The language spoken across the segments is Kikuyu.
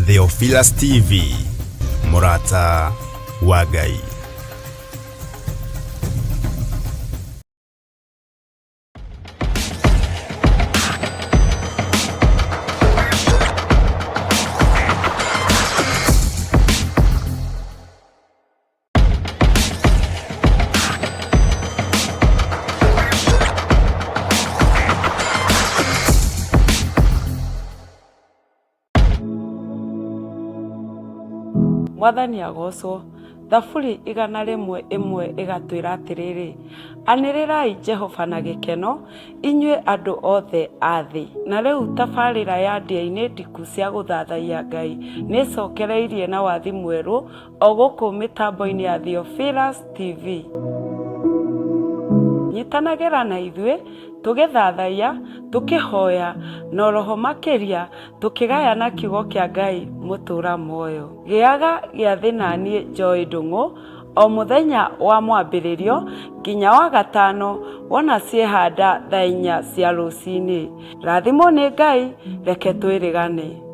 Theophilus TV, mũrata wa Ngai. Mwathani agocwo. Thaburi 101 ĩgatwĩra atĩrĩrĩ, anĩrĩrai Jehova na gĩkeno, inyuĩ andũ othe a thĩ. Na rĩu tabarĩra ya ndĩa-inĩ ndiku cia gũthathaiya Ngai nĩ ĩcokereirie na wathi mwerũ o gũkũ mĩtambo-inĩ ya Theophilus TV. Nyitanagĩra na ithuĩ tũgĩthathaiya, tũkĩhoya, na oroho makĩria tũkĩgayana kiugo kĩa Ngai mũtũra muoyo. Gĩaga gĩathĩ naniĩ Joy Ndung'u o mũthenya wa mwambĩrĩrio nginya wa gatano wona ciehanda thaa inya cia rũcinĩ. Rathimwo nĩ Ngai, reke twĩrĩgane.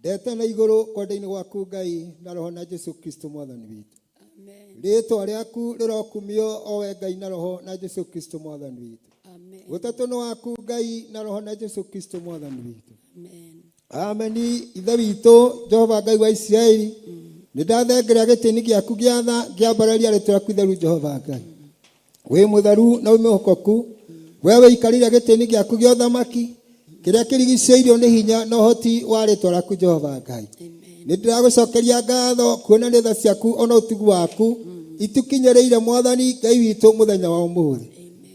Ndetana igũrũ kwenda-inĩ gwaku Ngai na Roho na Jesu Kristo mwathani witũ. Rĩtwa rĩaku rĩrokumio o we Ngai na Roho na Jesu Kristo mwathani witũ. Ũtatũ nĩ waku Ngai na Roho na Jesu Kristo mwathani witũ. Ameni. Ithe witũ Jehova Ngai wa Isiraeli, nĩ ndathengeria gĩtĩ-inĩ gĩaku gĩa tha ngĩambararia rĩtwa rĩaku itheru Jehova Ngai. Wĩ mũtheru na wĩ mwĩhokeku, we wĩikarĩire gĩtĩ-inĩ gĩaku gĩa ũthamaki kĩrĩa kĩrigicĩirio nĩ hinya na ũhoti wa rĩtwa rĩaku Jehova Ngai. Nĩ ndĩragũcokeria ngatho kuona nĩ tha ciaku ona ũtugu waku itukinyĩrĩire Mwathani Ngai witũ mũthenya wa ũmũthĩ.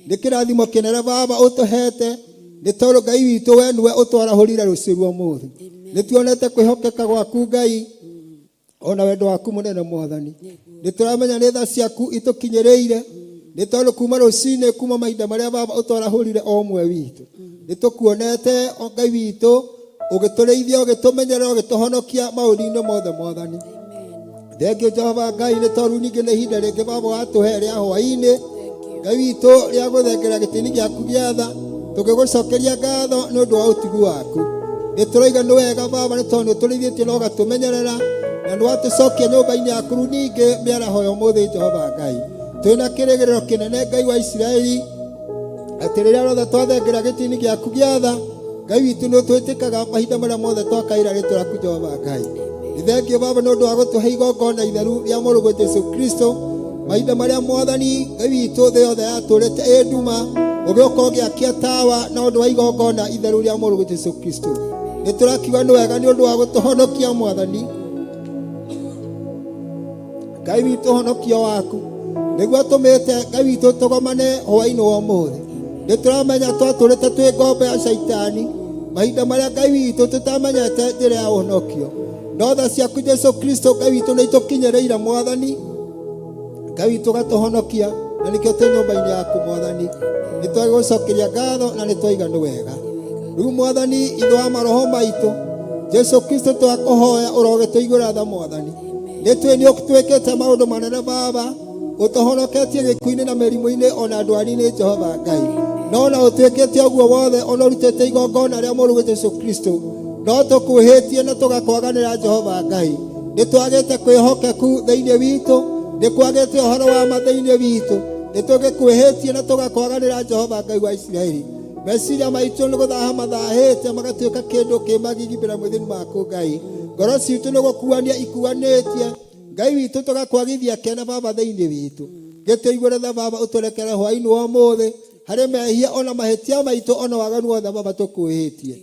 Nĩ kĩrathimo kĩnene Baba ũtũhete nĩ tondũ Ngai witũ we nĩwe ũtwarahũrire rũciũ rwa ũmũthĩ. Nĩ tuonete kwĩhokeka gwaku Ngai ona wendo waku mũnene Mwathani. Nĩ tũramenya nĩ tha ciaku itũkinyĩrĩire nĩ tondũ kuma rũcinĩ kuma mahinda marĩa Baba ũtwarahũrire o ũmwe witũ nĩ tũkuonete o Ngai witũ ũgĩtũrĩithia ũgĩtũmenyerera ũgĩtũhonokia maũndũ-inĩ mothe Mwathani. Thengio Jehova Ngai nĩ tondũ ningĩ nĩ ihinda rĩngĩ Baba watũhe rĩa hwaĩ-inĩ Ngai witũ rĩa gũthengera gĩtĩ-inĩ gĩaku gĩa tha tũgĩgũcokeria ngatho nĩ ũndũ wa ũtugi waku. Nĩ tũroiga nĩ wega Baba nĩ tondũ nĩ ũtũrĩithĩtie na ũgatũmenyerera na nĩ watũcokia nyũmba-inĩ yaku rĩu ningĩ mĩaraho ya ũmũthĩ Jehova Ngai. Twĩna kĩrĩgĩrĩro kĩnene Ngai wa Isiraeli atĩ rĩrĩa rĩothe twathengera gĩtĩ-inĩ gĩaku gĩa tha Ngai witũ nĩ ũtwĩtĩkaga mahinda marĩa mothe twakaĩra rĩtwa rĩaku Jehova Ngai. Nĩ thengio Baba nĩ ũndũ wa gũtũhe igongona itheru rĩa mũrũguo Jesu Kristo mahinda marĩa Mwathani Ngai witũ thĩ yothe yatũrĩte ĩ nduma ũgĩũka ũgĩakia tawa na ũndũ wa igongona itheru rĩa mũrũguo Jesu Kristo. Nĩ tũrakiuga nĩ wega nĩ ũndũ wa gũtũhonokia Mwathani Ngai witũ ũhonokio waku nĩguo tũmĩte Ngai witũ tũgomane hwaĩ-inĩ wa ũmũthĩ. Nĩ tũramenya twatũrĩte twĩ ngombo ya caitani mahinda marĩa Ngai witũ tũtamenyete njĩra ya ũhonokio, no tha ciaku Jesu Kristo Ngai witũ nĩ itũkinyĩrĩire Mwathani Ngai witũ ũgatũhonokia na nĩkĩo twĩ nyũmba-inĩ yaku Mwathani. Nĩ twagũcokeria ngatho na nĩ twaiga nĩ wega. Rĩu Mwathani ithe wa maroho maitũ Jesu Kristo twakũhoya ũrogĩtũiguĩra tha Mwathani. Nĩ twĩ nĩ ũtwĩkĩte maũndũ manene Baba, ũtũhonoketie gĩkuũ-inĩ na mĩrimũ-inĩ ona ndwari-inĩ Jehova Ngai. No na ũtwĩkĩte ũguo wothe ona ũrutĩte igongona rĩa mũrũguo Jesu Kristo, no tũkuhĩtie na tũgakwaganĩra Jehova Ngai. Nĩ twagĩte kwĩhokeku thĩinĩ witũ, nĩ kwagĩte ũhoro wa ma thĩinĩ witũ, nĩ tũgĩkwĩhĩtie na tũgakwaganĩra Jehova Ngai wa Isiraeli. Meciria maitũ nĩ gũthaha mathahĩte magatuĩka kĩndũ kĩ magigi mbere mwĩthĩni maku Ngai. Ngoro citũ nĩ gũkuania ikuanĩtie Ngai witũ tũgakwagithia kĩene Baba thĩinĩ witũ. Gĩtũiguĩre tha Baba ũtũrekere hwaĩ-inĩ wa ũmũthĩ harĩ mehia ona mahĩtia maitũ ona waganu wothe Baba tũkwĩhĩtie.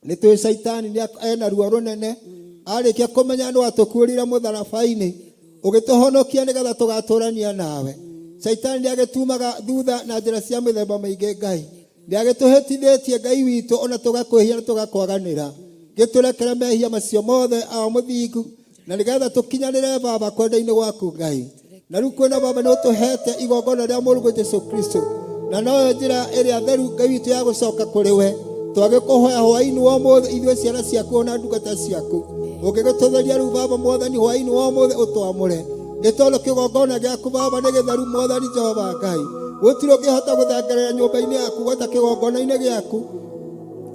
Nĩ twĩ caitani nĩ ena ruo rũnene arĩkia kũmenya nĩ watũkuĩrire mũtharaba-inĩ ũgĩtũhonokia nĩgetha tũgatũrania nawe. Caitani nĩ agĩtumaga thutha na njĩra cia mĩthemba mĩingĩ Ngai. Nĩ agĩtũhĩtithĩtie Ngai witũ ona tũgakwĩhia na tũgakwaganĩra. Gĩtũrekere mehia macio mothe awa mũthingu na nĩgetha tũkinyanĩre Baba kwenda-inĩ gwaku Ngai. Na rĩu kwĩna Baba nĩ ũtũhete igongona rĩa mũrũguo Jesu Kristo na noyo njĩra ĩrĩa theru Ngai witũ ya gũcoka kũrĩ we. Twagĩkũhoya hwaĩ-inĩ wa ũmũthĩ ithuĩ ciana ciaku ona ndungata ciaku ũngĩgĩtũtheria rĩu Baba Mwathani hwaĩ-inĩ wa ũmũthĩ ũtwamũre nĩ tondũ kĩgongona gĩaku Baba nĩ gĩtheru Mwathani Jehova Ngai. Gũtirĩ ũngĩhota gũthengerera nyũmba-inĩ yaku gwata kĩgongona-inĩ gĩaku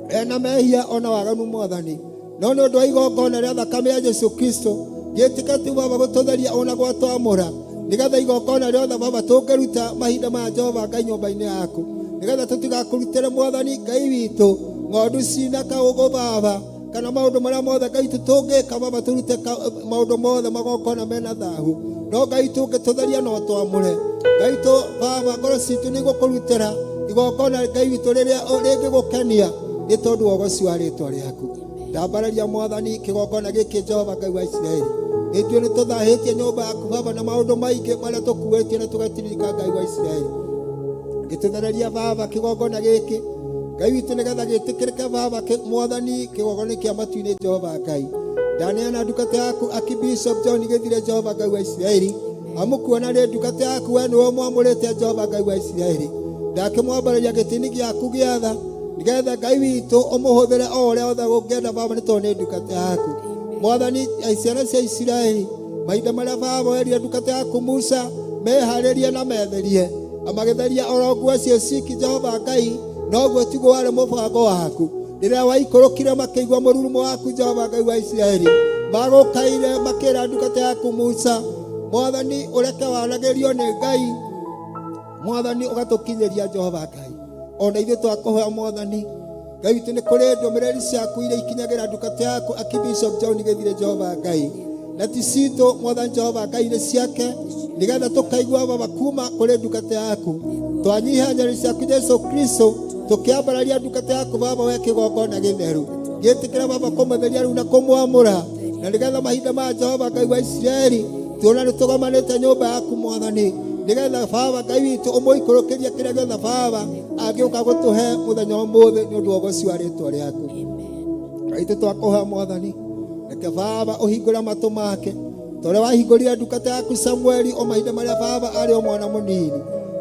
ena mehia ona waganu Mwathani. No nĩ ũndũ wa igongona rĩa thakame ya Jesu Kristo gĩtĩka tu Baba gũtũtheria ona gwatwamũra nĩgetha igongona rĩothe Baba tũngĩruta mahinda maya Jehova Ngai nyũmba-inĩ yaku nĩgetha tũtigakũrutĩre Mwathani Ngai witũ ng'ondu cina kaũgũ Baba kana maũndũ marĩa mothe Ngai witũ tũngĩka Baba tũrute maũndũ mothe magongona mena thahu no Ngai tũngĩtũtheria no twamũre Ngai witũ Baba ngoro citũ nĩ igũkũrutĩra igongona Ngai witũ rĩrĩa rĩngĩgũkenia nĩ tondũ wa ũgoci wa rĩtwa rĩaku. Ndambararia Mwathani kĩgongona gĩkĩ Jehova Ngai wa Isiraeli. Ithuĩ nĩ tũthahĩtie nyũmba yaku Baba na maũndũ maingĩ marĩa tũkuĩtie na tũgatiririka Ngai wa Isiraeli. Gĩtũthereria Baba kĩgongona gĩkĩ Ngai witũ nĩgetha gĩtĩkĩrĩke Baba Mwathani kĩgongona kĩa matu-inĩ Jehova Ngai. Ndaneana ndungata yaku Archbishop John Gĩthire Jehova Ngai wa Isiraeli. Amukuona nĩ ndungata yaku we nĩwe ũmwamũrĩte Jehova Ngai wa Isiraeli. Ndakĩmwambararia gĩtĩ-inĩ gĩaku gĩa tha nĩgetha Ngai witũ ũmũhũthĩre o ũrĩa wothe ũngĩenda Baba nĩ tondũ nĩ ndungata yaku. Mwathani ciana cia Isiraeli mahinda marĩa Baba werire ndungata yaku Musa meharĩrie na metherie magĩtheria oro nguo cio ciki Jehova Ngai noguo tiguo warĩ mũbango waku. Rĩrĩa waikũrũkire makĩigua mũrurumo waku Jehova Ngai wa Isiraeli, magũkaire makĩra ndungata yaku Musa, Mwathani ũreke waragĩrio nĩ Ngai, Mwathani ũgatũkinyĩria Jehova Ngai. Ona ithuĩ twakũhoya Mwathani Ngai witũ, nĩ kũrĩ ndũmĩrĩri ciaku iria ikinyagĩra ndungata yaku Archbishop John Gĩthire Jehova Ngai, na ti citũ Mwathani Jehova Ngai, nĩ ciake, nĩgetha tũkaigua Baba kuma kũrĩ ndungata yaku. Twanyiha nyarĩ ciaku Jesu Kristo, tũkĩambararia ndungata yaku Baba we kĩgongona gĩtheru, gĩtĩkĩra Baba kũmũtheria rĩu na kũmwamũra, na nĩgetha mahinda ma Jehova Ngai wa Isiraeli tuona nĩ tũgomanĩte nyũmba yaku Mwathani, nĩgetha Baba Ngai witũ ũmũikũrũkĩrie kĩrĩa gĩothe Baba angĩũka gũtũhe mũthenya ũmũthĩ nĩ ũndũ wa ũgoci wa rĩtwa rĩaku. Ngai tũtwakũhoya Mwathani, reke Baba ũhingũre matũ make ta ũrĩa wahingũrire ndungata yaku Samueli o mahinda marĩa Baba arĩ o mwana mũnini,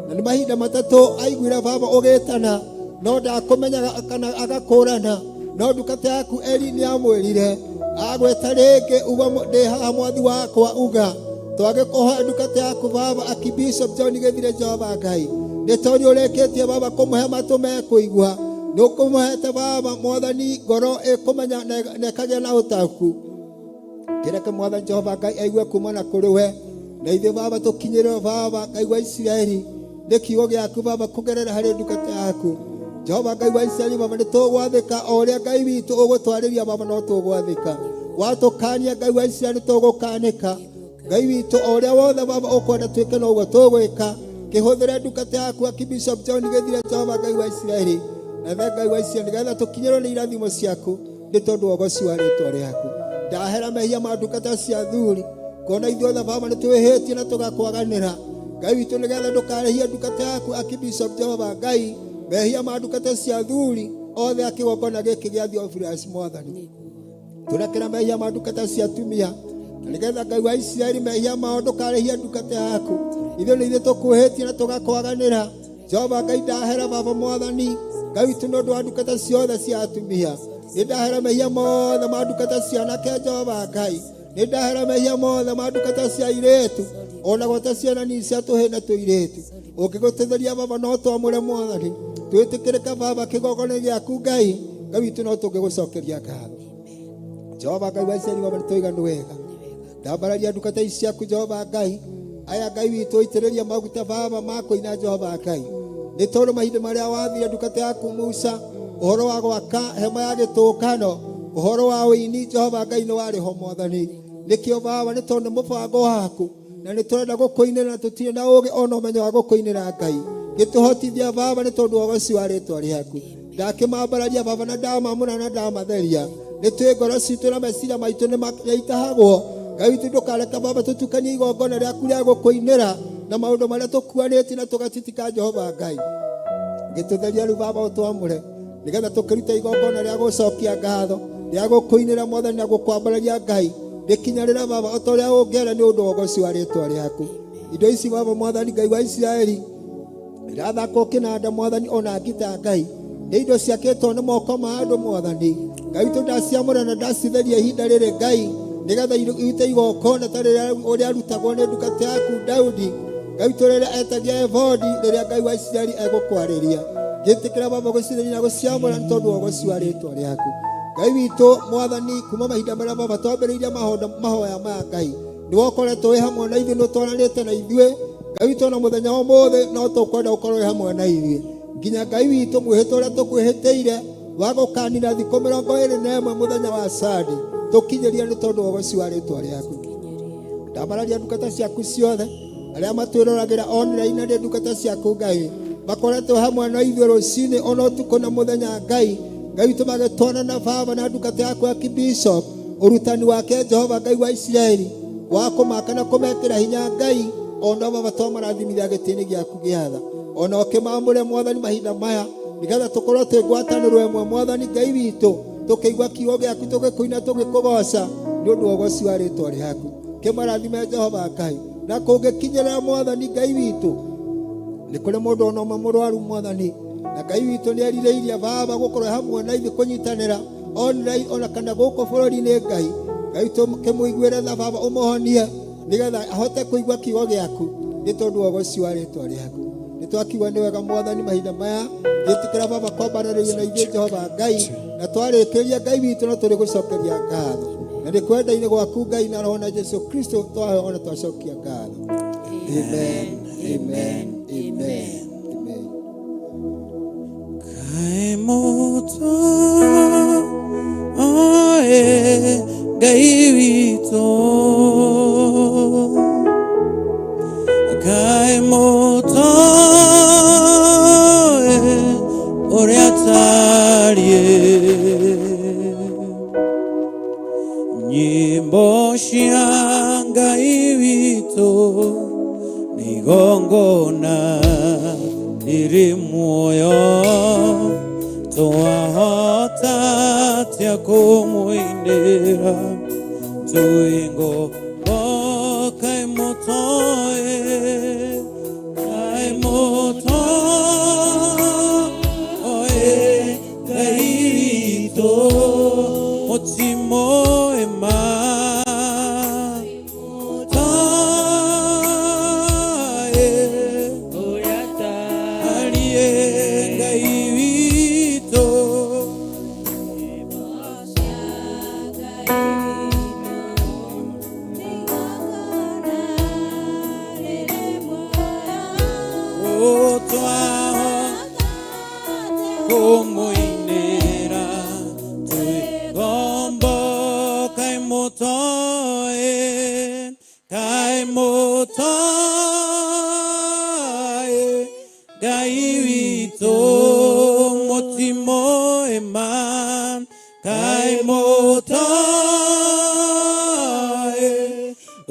na nĩ mahinda matatũ aiguire Baba ũgĩtana no ndakũmenyaga kana agakũrana, no ndungata yaku Eli nĩ amwĩrire agweta rĩngĩ uga ndĩ haha mwathi wakwa, uga twagĩkũhoya ndungata yaku Baba Archbishop John Gĩthire Jehova Ngai, nĩ tondũ ũrĩkĩtie Baba kũmũhe matũ mekũigua, nĩ ũkũmũhete Baba Mwathani ngoro ĩkũmenya na ĩkagĩa na ũtaũku. Kĩreke Mwathani Jehova Ngai aigue kumana kũrĩ we, na ithuĩ Baba tũkinyĩrĩrwo Baba Ngai wa Isiraeli nĩ kiugo gĩaku Baba kũgerera harĩ ndungata yaku Jehova Ngai wa Isiraeli. Baba nĩ tũgwathĩka o ũrĩa Ngai witũ ũgũtwarĩria Baba, no tũgwathĩka. Watũkania Ngai wa Isiraeli tũgũkanĩka. Ngai witũ o ũrĩa wothe Baba ũkwenda twĩke noguo tũgwĩka. Kĩhũthĩre ndungata yaku Archbishop John Gĩthire Jehova Ngai wa Isiraeli, na the Ngai wa Isiraeli, nĩgetha tũkinyĩrwo nĩ irathimo ciaku nĩ tondũ wa ũgoci wa rĩtwa rĩaku. Ndahera mehia ma ndungata cia athuri, kuona ithuothe Baba nĩ twĩhĩtie na tũgakwaganĩra Ngai witũ, nĩgetha ndũkarĩhie ndungata yaku Archbishop Jehova Ngai mehia ma ndungata cia athuri othe a kĩgongona gĩkĩ gĩa Theophilus. Mwathani, tũrekera mehia ma ndungata cia atumia, na nĩgetha Ngai wa Isiraeli mehia mao ndũkarĩhie ndungata yaku. Ithuĩ nĩ ithuĩ tũkwĩhĩtie na tũgakwaganĩra Jehova Ngai. Ndahera Baba Mwathani Ngai witũ nĩ ũndũ wa ndungata ciothe cia atumia, nĩ ndahera mehia mothe ma ndungata cia anake Jehova Ngai, nĩ ndahera mehia mothe ma ndungata cia airĩtu, ona gwata ciana nini cia tũhĩ na tũirĩtu. Ũngĩgũtĩthĩria Baba no twamũre Mwathani, twĩtĩkĩrĩka Baba kĩgongona gĩaku Ngai Ngai witũ, no tũngĩgũcokeria ngatho Jehova Ngai wa Isiraeli. Baba nĩ tũiga nĩ wega. Ndambararia ndungata ici ciaku Jehova Ngai, aya Ngai witũ itĩrĩria maguta Baba ma kũina Jehova Ngai, nĩ tondũ mahinda marĩa wathire ndungata yaku Musa ũhoro wa gwaka hema ya gĩtũngano, ũhoro wa ũini Jehova Ngai nĩ warĩ ho Mwathani. Nĩkĩo Baba, nĩ tondũ nĩ mũbango waku na nĩ tũrenda gũkũinĩra na tũtirĩ na ũũgĩ ona ũmenyo wa gũkũinĩra Ngai, gĩtũhotithia Baba nĩ tondũ wa ũgoci wa rĩtwa rĩaku. Ndakĩmambararia Baba na ndamamũra na ndamatheria, nĩ twĩ ngoro citũ na meciria maitũ nĩ itahagwo. Ngai witũ, ndũkareka Baba tũtukanie igongona rĩaku rĩa gũkũinĩra na maũndũ marĩa tũkuanĩtie na tũgatitika Jehova Ngai. Gĩtũtheria rĩu Baba, ũtwamũre nĩgetha tũkĩruta igongona rĩa gũcokia ngatho, rĩa gũkũinĩra Mwathani na gũkwambararia Ngai, rĩkinyarĩra Baba o ta ũrĩa ũngĩenda nĩ ũndũ wa ũgoci wa rĩtwa rĩaku. Indo ici Baba Mwathani Ngai wa Isiraeli irathakwo kĩnanda Mwathani ona ngita Ngai, nĩ indo ciakĩtwo nĩ moko ma andũ Mwathani Ngai witũ, ndaciamũra na ndacitheria ihinda rĩrĩ Ngai, nĩgetha irute igongona ta rĩrĩa ũrĩa rutagwo nĩ ndungata yaku Daudi Ngai witũ rĩrĩa etagia ebodi rĩrĩa Ngai wa Isiraeli egũkwarĩria. Ngĩtĩkĩra Baba gũcitheria na gũciamũra nĩ tondũ wa ũgoci wa rĩtwa rĩaku Ngai witũ Mwathani. Kuma mahinda marĩa Baba twambĩrĩirie mahoya maya Ngai, nĩ wokoretwo wĩ hamwe na ithuĩ, nĩ ũtwaranĩte na ithuĩ Ngai witũ, na mũthenya wa ũmũthĩ no tũkwenda ũkorwo wĩ hamwe na ithuĩ nginya Ngai witũ mwĩhĩtwa ũrĩa tũkwĩhĩtĩire wa gũkanina thikũ 21 mũthenya wa Sadi tũkinyĩrie nĩ tondũ wa ũgoci wa rĩtwa rĩaku. Ndambararia ndungata ciaku ciothe arĩa matwĩroragĩra online na nĩ ndungata ciaku Ngai, makoretwo hamwe na ithuĩ rũcinĩ ona ũtukũ na mũthenya Ngai Ngai witũ, magĩtwana na Baba na ndungata yaku ya Bishop, ũrutani wake Jehova Ngai wa Isiraeli wa kũmaka na kũmekĩra hinya Ngai, ona Baba twamarathimithia gĩtĩ-inĩ gĩaku gĩa tha, ona ũkĩmamũre Mwathani mahinda maya, nĩgetha tũkorwo twĩ ngwatanĩro ĩmwe Mwathani Ngai witũ, tũkĩigua kiugo gĩaku, tũgĩkũina, tũgĩkũgoca nĩ ũndũ wa ũgoci wa rĩtwa rĩaku. Kĩmarathime Jehova Ngai, na kũngĩkinyĩrĩra Mwathani Ngai witũ nĩ kũrĩ mũndũ ona ũmwe mũrwaru Mwathani, na Ngai witũ nĩ erirĩirie Baba gũkorwo hamwe na ithuĩ kũnyitanĩra online ona kana gũkũ bũrũri-inĩ Ngai Ngai witũ, kĩmũiguĩre tha Baba, ũmũhonie nĩgetha ahote kũigua kiugo gĩaku nĩ tondũ wa ũgoci wa rĩtwa rĩaku. Nĩ twakiuga nĩ wega Mwathani mahinda maya, gĩtĩkĩra Baba kwambarĩrĩrio na ithuĩ Jehova Ngai na Na twarĩkĩria Ngai witũ no tũrĩgũcokeria ngatho. Na nĩ kwenda-inĩ gwaku Ngai na Roho na Jesu Kristo twahoya ona twacokia ngatho. Amen. Amen. Amen. Amen. Kaĩ mũtũ oe Ngai witũ, kaĩ mũtũ oe ũrĩa tariĩ, nyĩmbo cia Ngai witũ nĩ igongona rĩrĩ muoyo, twahota atĩa kũmũinĩra twĩ ngombo? Kaĩ mũtoĩ, kaĩ mũtoĩ Ngai witũ, mũtimoĩ ma toĩ ariĩ Ngai witũ. Twahota kũmũinĩra twĩ ngombo? Kaĩ mũtoĩ, kaĩ mũtoĩ Ngai witũ, mũtimoĩ ma, kaĩ mũtoĩ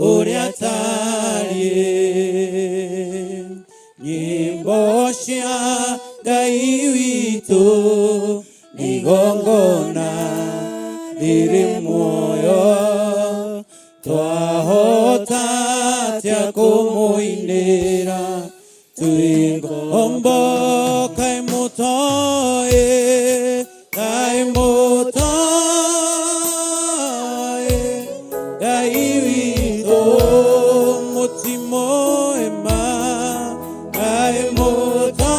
ũrĩa tariĩ, nyĩmbo cia Ngai witũ nĩ igongona rĩrĩ muoyo, twahota atĩa kũmũinĩra twĩ ngombo? Kaĩ mũtoĩ, kaĩ mũtoĩ Ngai witũ, mũtimoĩ ma, kaĩ mũtoĩ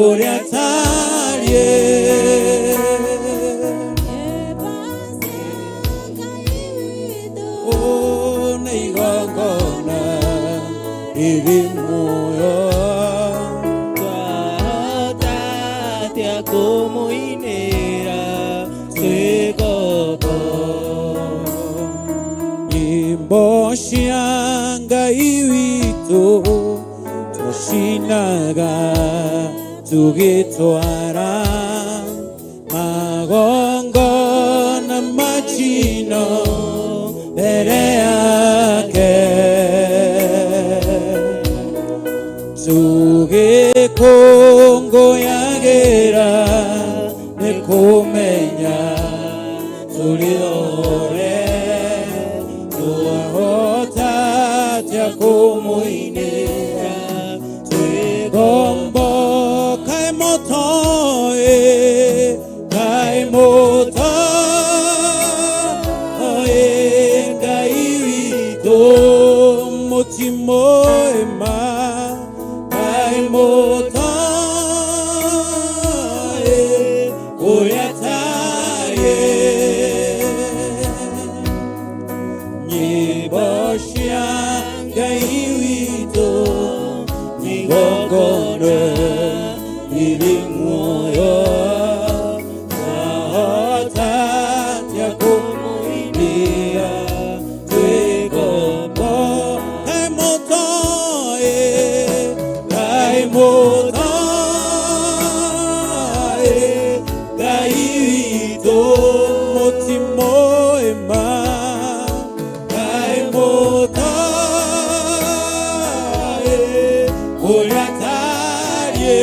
ũrĩa tariĩ. Oh, nĩ igongona rĩrĩ muoyo. Twahota atĩa kũmũinĩra twĩ ngombo? Nyĩmbo cia Ngai witũ tũcinaga tũgĩtwara magongona macino mbere yake, tũgĩkũngũyagĩra nĩ kũmenya tũrĩ ore. Twahota atĩa kũmũinĩra twĩ ngombo? Kaĩ mũtoĩ, kaĩ mũtoĩ Ngai witũ, mũtimoĩ ma, kaĩ mũtoĩ ũrĩa tariĩ, nyĩmbo cia Ngai witũ nĩ igongona rĩrĩ muoyo, twahota atĩa kũmũinĩra twĩ ngombo? Kaĩ mũtoĩ, kaĩ mũtoĩ Ngai witũ, mũtimoĩ ma, kaĩ mũtoĩ ũrĩa tariĩ,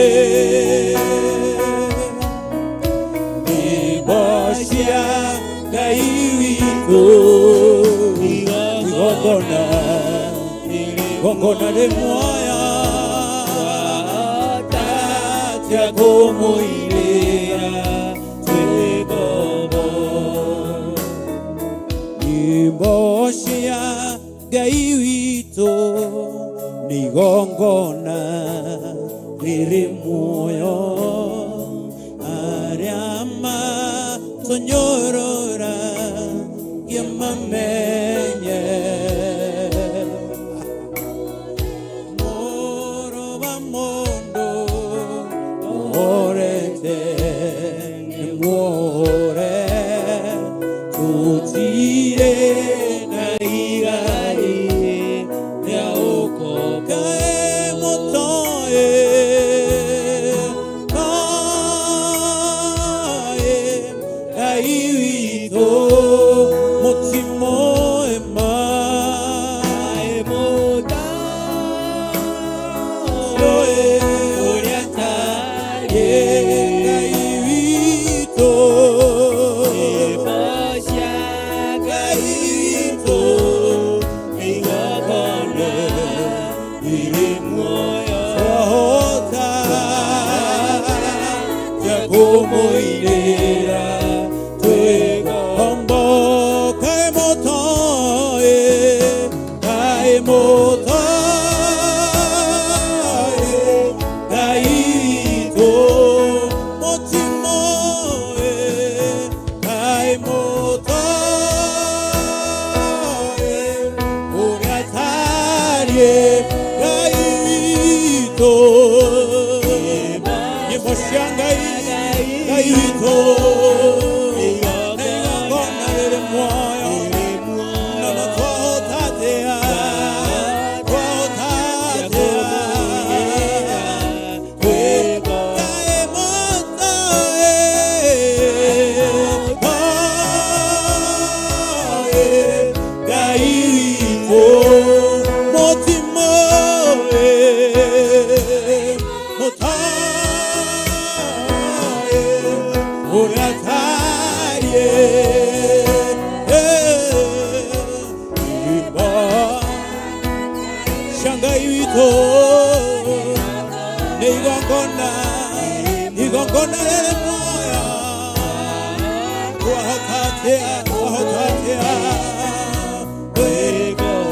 nyĩmbo cia Ngai witũ igongona, igongona rĩ muoyo, atĩa kũmũinĩra twĩ ngombo? Nyĩmbo cia Ngai witũ nĩ igongona rĩrĩ muoyo. Matonyorora Yamamenye Moro wa mondo Orete Nimwore Tutire na igai Ya uko Kae motoe Kae Ngai witũ mũtimoe maĩ mũtaoe ũrĩa tariĩ Ngai witũ Ngai witũ igongona rĩrĩ muoyo twahota cia kũmũinĩra twĩgombo kaĩ mũtoĩ kaĩ mũtoĩ Ngai witũ mũtimoĩ kaĩ mũtoĩ ũrĩa tariĩ Ngai witũ nyĩmbo cia Ngai Ngai witũ igongona rĩrĩ muoyo no no twahota atĩa twahota atĩa twĩkae mũtoe oe Ngai witũ mũtimoe mũtoe ũrĩa tariĩ imba cia Ngai witũ nĩ igongona igongona rĩrĩ muoyo twahota atĩa twahota atĩa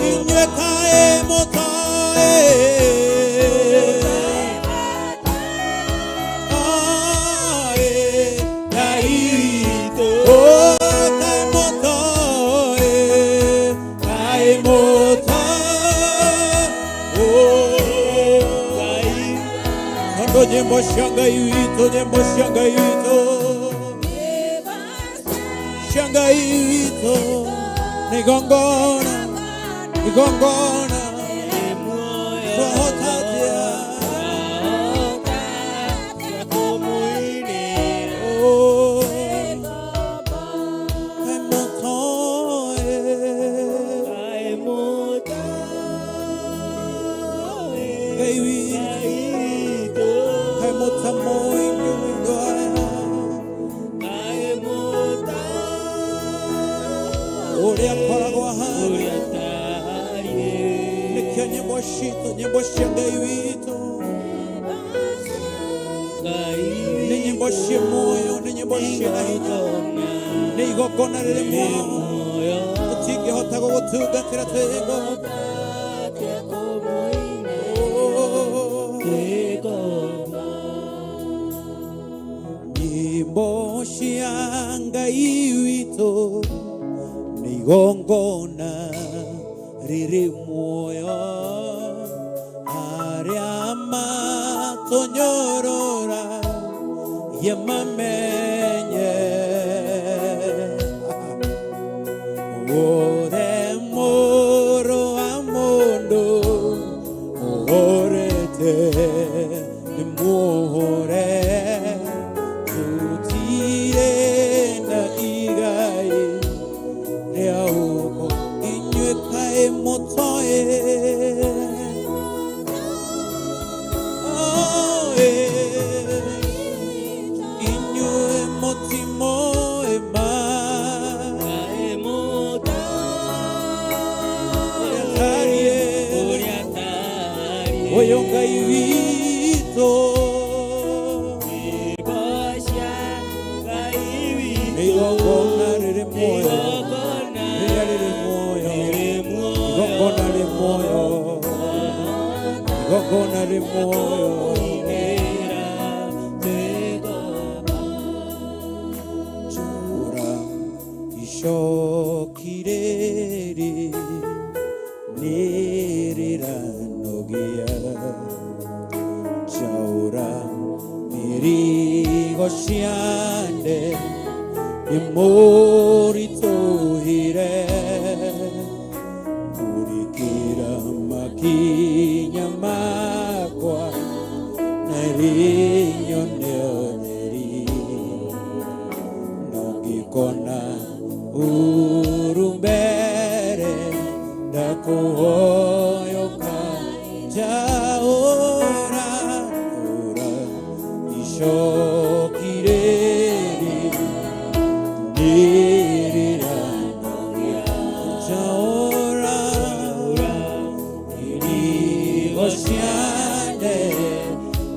inyuĩ kaĩ mũtoĩ Oe, Ngai witũ kaĩ mũtoĩ kaĩ mũtoĩ tondũ nyĩmbo cia Ngai witũ nyĩmbo cia Ngai witũ cia Ngai witũ nĩ igongona igongona twahota atĩa Oh, kaĩ mũtoĩ Ngai witũ kaĩ mũtamoĩ inyuĩ andũ aya ũrĩa akoragwo ahana nĩkĩo nyĩmbo citũ nyĩmbo cia Ngai witũ nĩ nyĩmbo ciĩ muoyo nĩ nyĩmbo ciĩna hinya nĩ igongona rĩrĩ muoyo tũtingĩhota gũgũtungatĩra twĩ ngombo nyĩmbo cia Ngai witũ nĩ igongona rĩrĩ muoyo arĩa matũnyorora yamamenye wothe mũrũ wa mũndũ ũhorete nĩ muohore tutire na igai rĩa ũko inyuĩ kaĩ mũtoĩ Oe, inyuĩ mũtimoĩ ma ũrĩa tariĩ ũyũ Ngai witũ nĩ igongona rĩrĩ muoyo rĩrĩa rĩrĩ muoyo igongona rĩ muoyo igongona rĩ muoyo Icoki rĩrĩ nĩ rĩranogia njaũra mĩrigo ciande nĩ mũritũhĩre mũrĩkĩra makinya makwa na rĩnyone ũtheri no ngĩkona uru mbere ndakuhoyoka njaũra ura icoki rĩrĩ nĩrĩranogia njaũra irigo ciande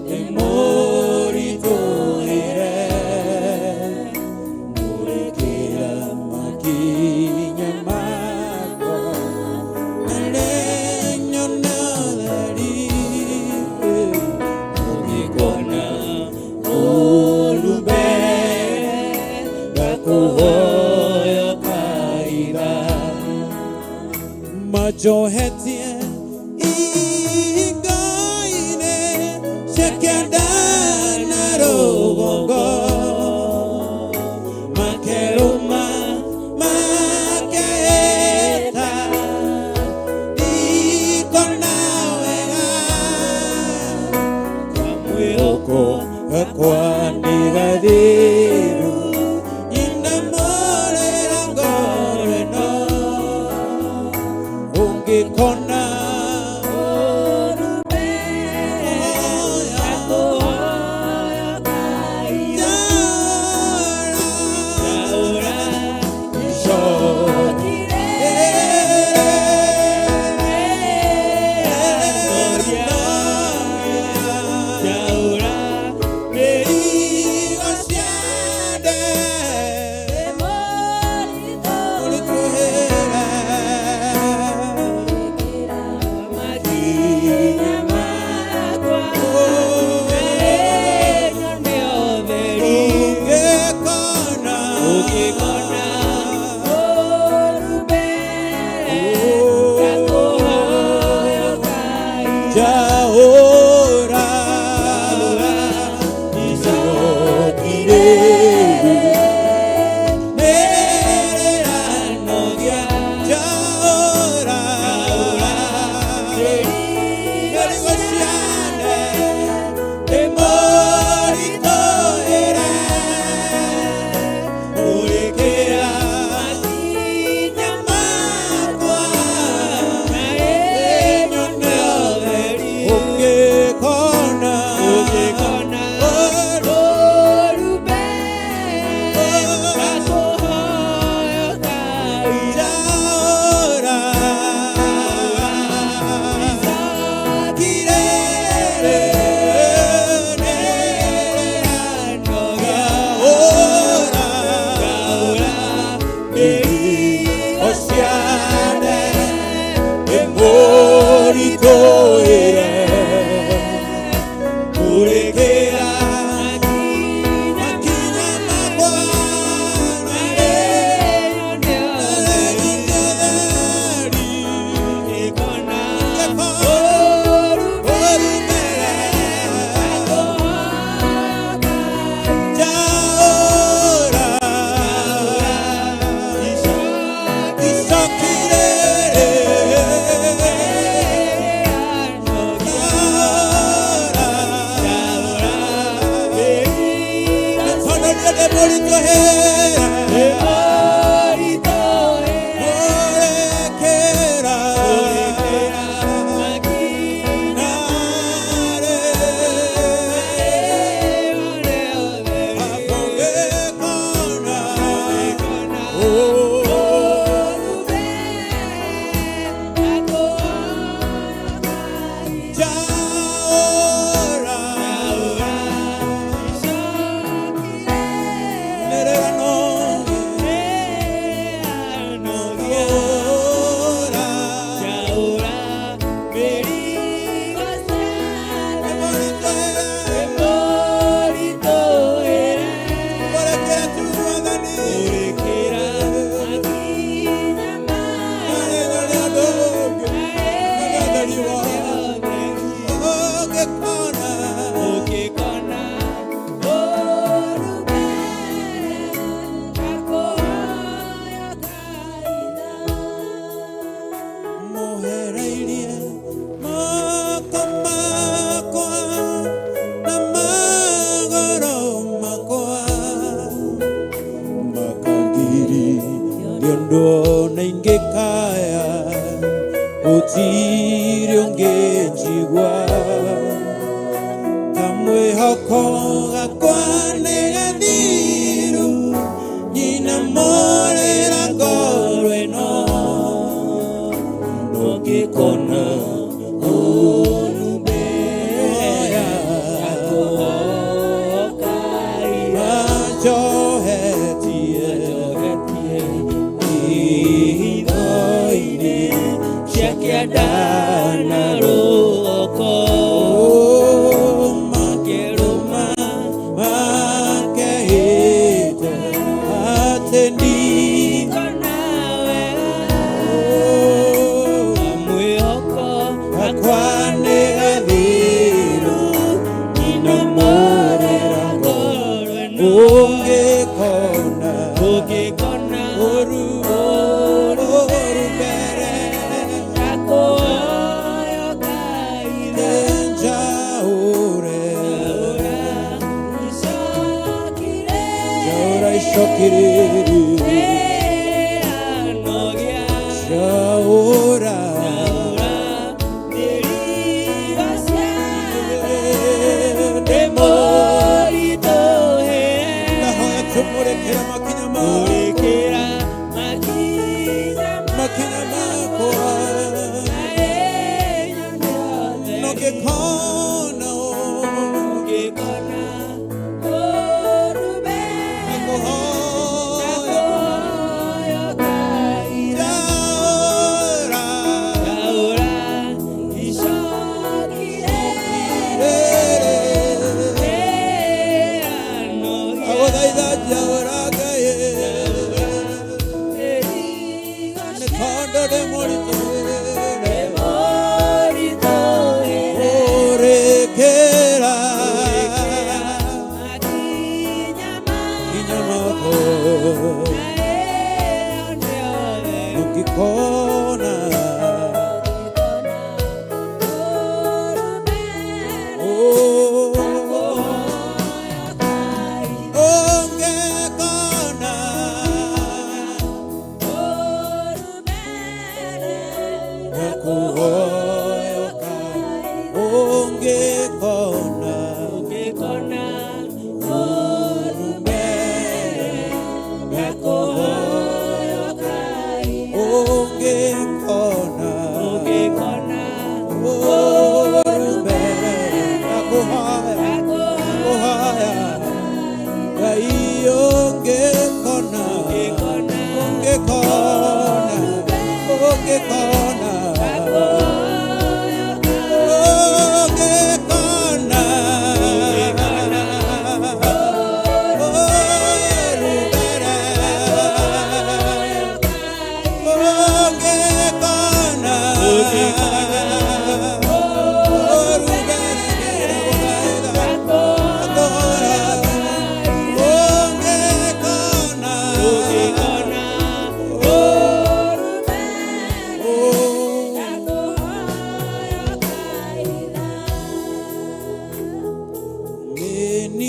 nĩmũritũhĩre mũrĩkĩra makinya makwa na ũtheri ũngĩkona ũru mbere ndakuhoya kaira majohetie ihingo-inĩ cia kĩanda na rũgongo makerũma makeeta ndikona wega kamwĩhoko gakwa nĩ gathiru nyinamũrĩra ngoro ĩno ũngĩkona Jaora Gũtirĩ ũndũ ona ingĩkaya, gũtirĩ ũngĩnjigua. Kamwĩhoko gakwa nĩ gathiru, nyina morĩra ngoro ĩno. Ndũngĩkona ũũru mbere yakũhoka ira. Manjohetie Njohetie hitho-inĩ cia kĩanda na rũgongo. Makerũma makehĩte atĩ Ndikona wega, mwĩhoko gakwa nĩ gathiru, nyina morĩra ngoro ĩno. Ũngĩkona Ũngĩkona ũru ũũru ũru mbere ndakũhoya ira. njaũre Icokire njaũra icokirĩrĩ nogia njaũra mĩrigo ciothe ndĩ ndĩmũritũhĩre. Ndahoya tũmũrekere makinya makwa, Mũrĩkĩra makinya makinya makwa. Nongĩkona Ũngĩkona ũũru mbere ndakũhoya ndakũhoya ira. njaũra Ndaũra icokire Agũthaitha njaũra Ngai, nĩ tondũ ndĩ mũritũhĩre. Ũrĩkĩra kinya makwa, ũngĩkona ũngĩkona ndakũhoyoka, ũngĩkona ũngĩkona ũru mbere ndakũhoya, ndakũhoya Ngai, ũngĩkona, ũngĩkona, ũngĩkona, ũngĩkona ũru mbere, ũngĩkona ũru mbere, ndakũhoya, ũngĩkona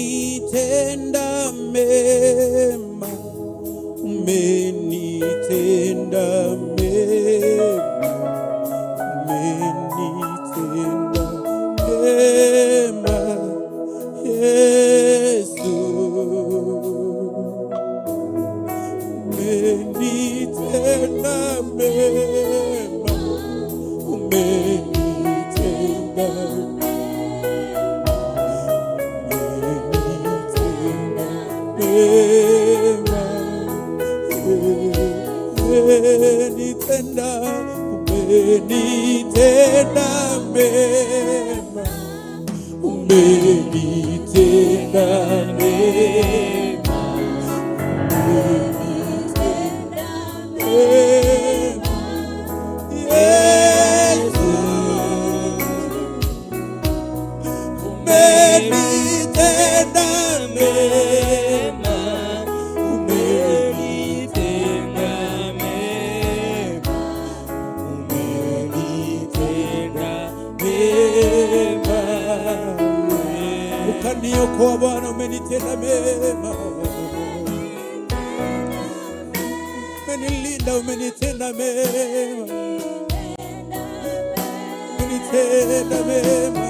Umenitenda mema, umenitenda mema, umenitenda mema, Yesu. Umenitenda mema, umenitenda umenitenda, umenitenda mema, umenitenda mema, umenitenda mema, Yesu. Umenitenda mema, umenitenda mema, umenitenda mema. Ukaniokoa Bwana, umenitenda mema. Umenilinda, umenitenda mema, umenitenda mema.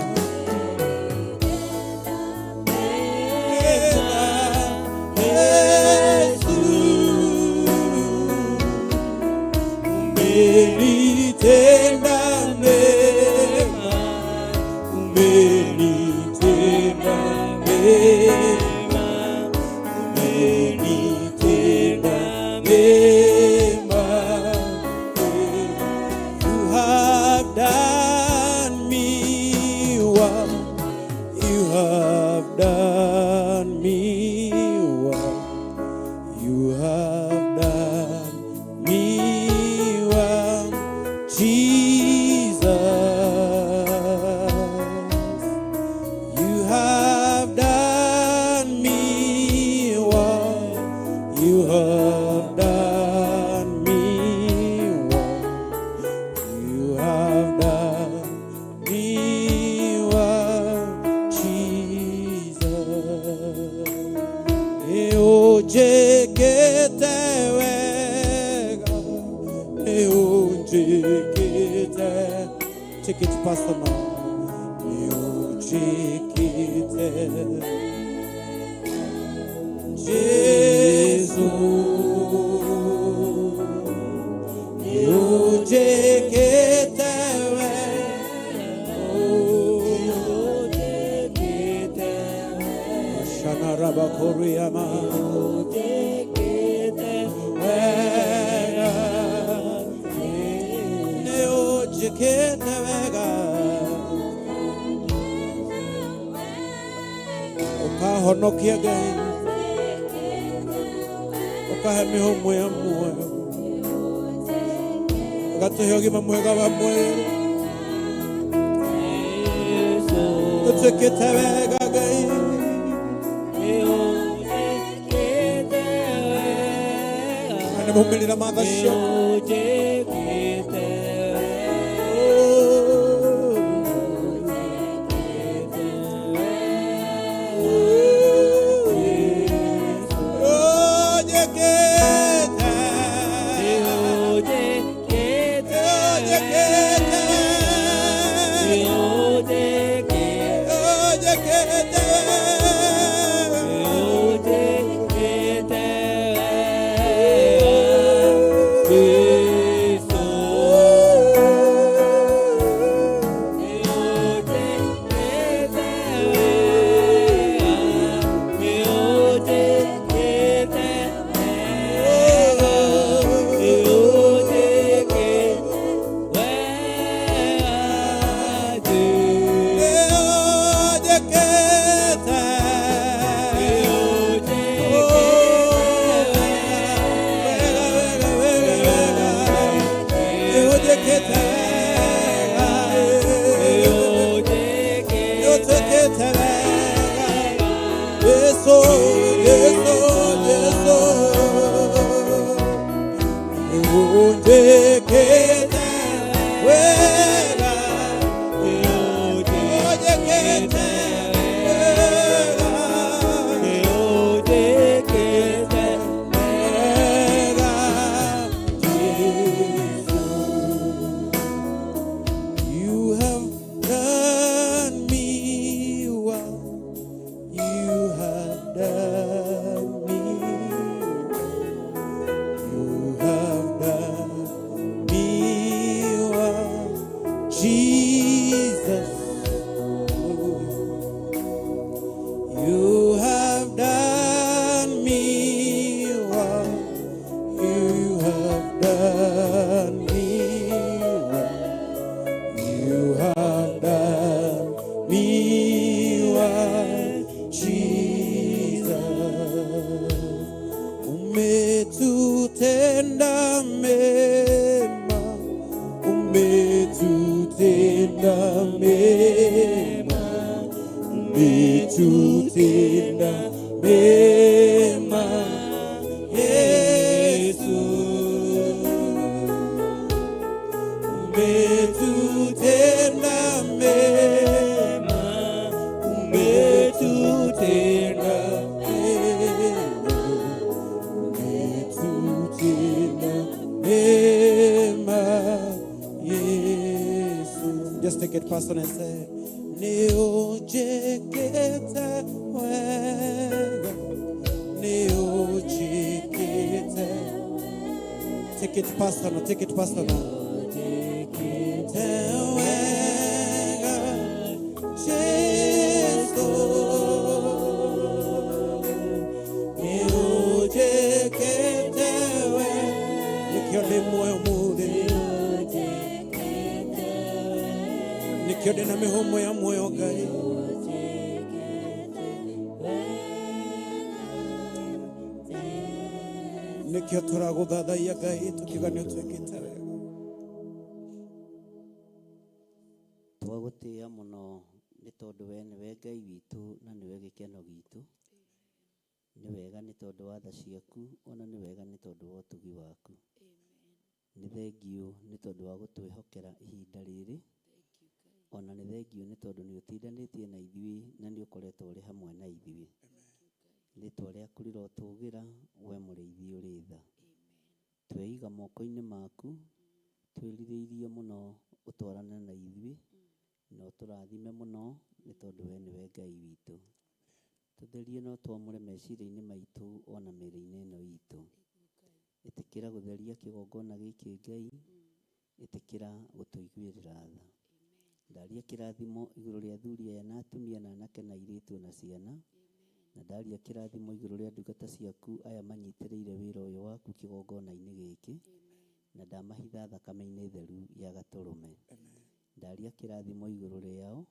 Mema, Yesu. Umenitenda mema, umenitenda mema, umenitenda mema. You have done me well. You have done me well. You have done me well, Jesus. You have done me well. You have done me well. You have done me well, Jesus. Nĩũnjĩkĩte wega, nĩũnjĩkĩte. Take it personal. Nĩũnjĩkĩte. Jesu. Nĩũnjĩkĩte wega. Shana rabakoriama. Wega. Nĩũnjĩkĩte wega. Ũkahonokia Ngai, ũkahe mĩhũmũ ya muoyo, ũgatũhe ũgima mwega wa mwĩrĩ. Ũtwĩkĩte wega Ngai. Na nĩ maumĩrĩra ma tha ciaku. Ũnjĩkĩte. Ũnjĩkĩte. Ũnjĩkĩte. Ũnjĩkĩte. Wega, wega, wega, wega. Nĩũnjĩkĩte wega. Nĩũnjĩkĩte wega. Yesu, Yesu, Yesu. Nĩũnjĩkĩte wega. Nĩũnjĩkĩte wega. Wega, Jesu. You have done me well. You have done me well. You have done me well, Jesus. You have done me well. You have done me well. You have done me well, Jesus. Umetutenda mema, umetutenda mema, umetutenda mema, Yesu. Umetutenda mema, umetutenda mema, umetutenda Take it personal and say, Nĩũnjĩkĩte wega, nĩũnjĩkĩte. Take it personal, take it personal. Te wega, Jesu. Nĩũnjĩkĩte wega. Nĩkĩo ndĩ muoyo mũthĩ, nĩkĩo ndĩ na mĩhũmũ ya muoyo Ngai. Nĩkĩo tũragũthathaiya Ngai tũkiuga nĩ ũtwĩkĩte wega. Twagũtĩĩa mũno nĩ tondũ we nĩwe Ngai witũ na nĩwe gĩkeno gitũ. Nĩ wega nĩ tondũ wa tha ciaku, ona nĩ wega nĩ tondũ wa ũtugi waku. Nĩ thengiũ nĩ tondũ wa gũtwĩhokera ihinda rĩrĩ, ona nĩ thengiũ nĩ tondũ nĩ ũtindanĩtie na ithuĩ na nĩ ũkoretwo ũrĩ hamwe na ithuĩ. Rĩtwa rĩaku rĩrotũgĩra, we mũrĩithi ũrĩ tha. Tweiga moko-inĩ maku, twĩrirĩirie mũno ũtwarane na ithuĩ, na ũtũrathime mũno nĩ tondũ we nĩwe Ngai witũ. Tũtherie na ũtwamũre meciria-inĩ maitũ ona mĩĩrĩ-inĩ ĩno itũ. Ĩtĩkĩra gũtheria kĩgongona gĩkĩ Ngai, ĩtĩkĩra gũtũiguĩrĩra tha. Ndaria kĩrathimo igũrũ rĩa athuri aya na atumia na anake na airĩtu na ciana, na ndaria kĩrathimo igũrũ rĩa ndungata ciaku aya manyitĩrĩire wĩra ũyũ waku kĩgongona-inĩ gĩkĩ, na ndamahitha thakame-inĩ theru ya Gatũrũme. Ndaria kĩrathimo igũrũ rĩao,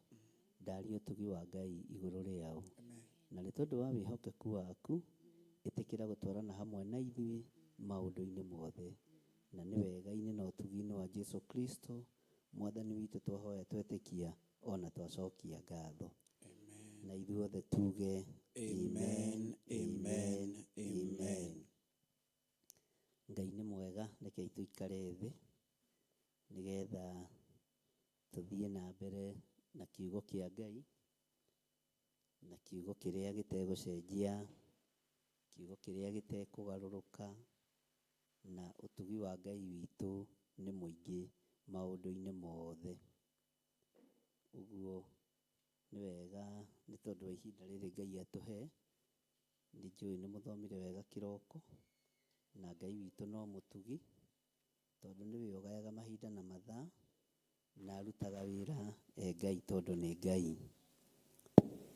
ndaria ũtugi wa Ngai igũrũ rĩao. Na nĩ tondũ wa wĩhokeku waku, ĩtĩkĩra gũtwarana hamwe na ithuĩ maũndũ-inĩ mothe. Na nĩ wega-inĩ na ũtugi-inĩ wa Jesu Kristo Mwathani witũ twahoya twetĩkia ona twacokia ngatho. Na ithuothe tuge Amen, amen, amen. Ngai nĩ mwega, rekei tũikare thĩ nĩgetha tũthiĩ na mbere na kiugo kĩa Ngai, na kiugo kĩrĩa gĩtegũcenjia, kiugo kĩrĩa gĩtekũgarũrũka, na ũtugi wa Ngai witũ nĩ mũingĩ maũndũ-inĩ mothe. Ũguo nĩ wega nĩ tondũ wa ihinda rĩrĩ Ngai atũhe, nĩ njũĩ nĩ mũthomire wega kĩroko, na Ngai witũ no mũtugi, tondũ nĩwe ũgayaga mahinda na mathaa, na arutaga wĩra e Ngai tondũ nĩ Ngai.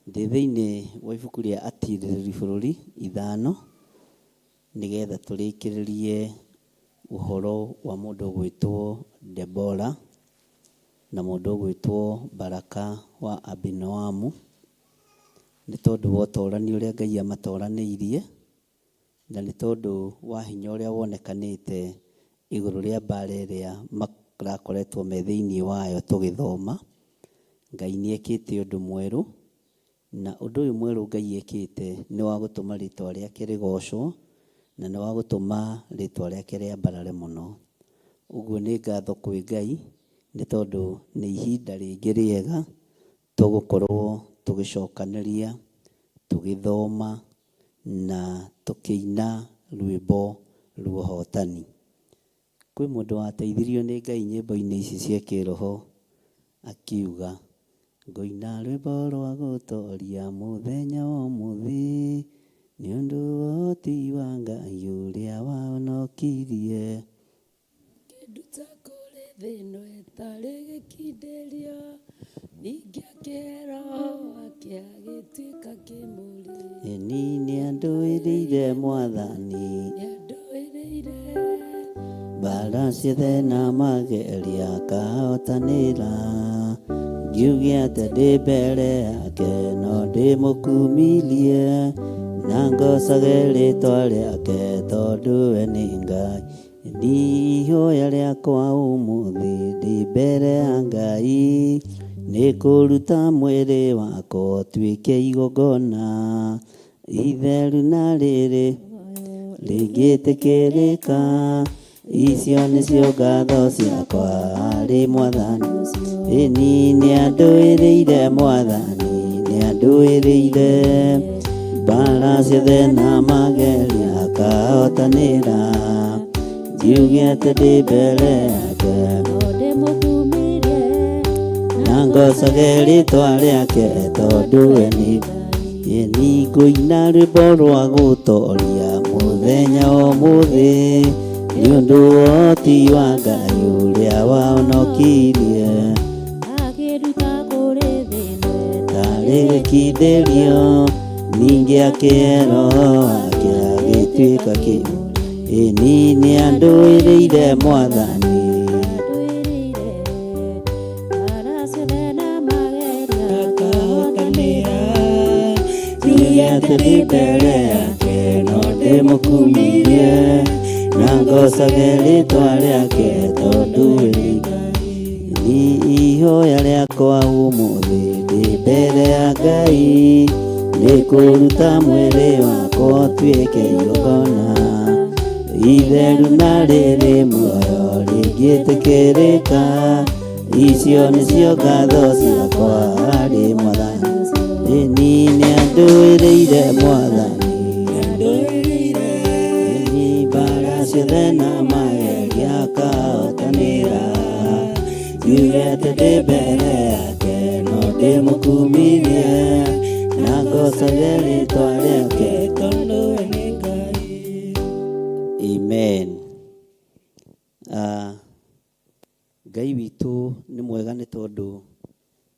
Ndĩ thĩinĩ wa ibuku rĩa Atirĩrĩri Bũrũri 5, nĩgetha tũrĩkĩrĩrie ũhoro wa mũndũ ũgwĩtwo Debora na mũndũ ũgwĩtwo Baraka wa Abinoamu, nĩ tondũ wa ũtorani ũrĩa Ngai amatoranĩirie, na nĩ tondũ wa hinya ũrĩa wonekanĩte igũrũ rĩa mbara ĩrĩa marakoretwo me thĩinĩ wayo tũgĩthoma. Ngai nĩ ekĩte ũndũ mwerũ, na ũndũ ũyũ mwerũ Ngai ekĩte nĩ wa gũtũma rĩtwa rĩake rĩgocwo, na nĩ wa gũtũma rĩtwa rĩake rĩambarare mũno. Ũguo nĩ ngatho kwĩ Ngai nĩ tondũ nĩ ihinda rĩngĩ rĩega tũgũkorwo tũgĩcokanĩria, tũgĩthoma na tũkĩina rwĩmbo rwa ũhotani. Kwĩ mũndũ wateithirio nĩ Ngai nyĩmbo-inĩ ici cia kĩroho akiuga, ngũina rwĩmbo rwa gũtoria mũthenya wa ũmũthĩ, nĩ ũndũ wa ũhoti wa Ngai ũrĩa wahonokirie. Kĩnduta kũrĩ thĩ ĩno ĩtarĩ gĩkindĩrio, ningĩ akĩhe Roho wake agĩtuĩka kĩmũrĩ. Ĩni nĩandũĩrĩire Mwathani, Nĩandũĩrĩire mbara ciothe na mageria akahotanĩra. Ngiuge atĩ ndĩ mbere yake no ndĩmũkumirie, na ngocage rĩtwa rĩake tondũ we nĩ Ngai. Ni ihoya rĩakwa ũmũthĩ ndĩ mbere ya Ngai, nĩ kũruta mwĩrĩ wakwa ũtuĩke igongona itheru na rĩrĩ rĩngĩtĩkĩrĩka. Icio nĩcio ngatho ciakwa harĩ Mwathani. Ĩni nĩandũĩrĩire Mwathani, nĩandũĩrĩire mbara ciothe na mageria akahotanĩra. Ngiuge atĩ ndĩ mbere yake no ndĩmũkumirie, na Na ngocage rĩtwa rĩake tondũ we nĩ Ĩni ngũina rwĩmbo rwa gũtoria mũthenya ũmũthĩ nĩ ũndũ woti wa Ngai ũrĩa wahonokirie akĩruta kũrĩ thĩna tarĩ gĩkindĩrio ningĩ akĩhe roho wake agĩtuĩka kĩo ĩni nĩ andũĩrĩire mwathani andũĩrĩire bara ciothe na mageria Akahotanĩra njuge atĩ ndĩ mbere yake no ndĩmũkumirie na ngocage rĩtwa rĩake tondũ we nĩ Ngai. Ni ihoya rĩakwa ũmũthĩ ndĩ mbere ya Ngai nĩ kũruta mwĩrĩ wakwa ũtuĩke igongona itheru na rĩrĩ muoyo rĩngĩtĩkĩrĩka icio nĩcio ngatho ciakwa harĩ mwathani ĩni nĩ andũĩrĩire mwathani ĩni mbara ciothe na mageria akahotanĩra njuge atĩ ndĩ mbere yake no ndĩmũkumirie na ngocage rĩtwa rĩake tondũ we nĩ Ngai. Amen. Ngai witũ nĩ mwega nĩ tondũ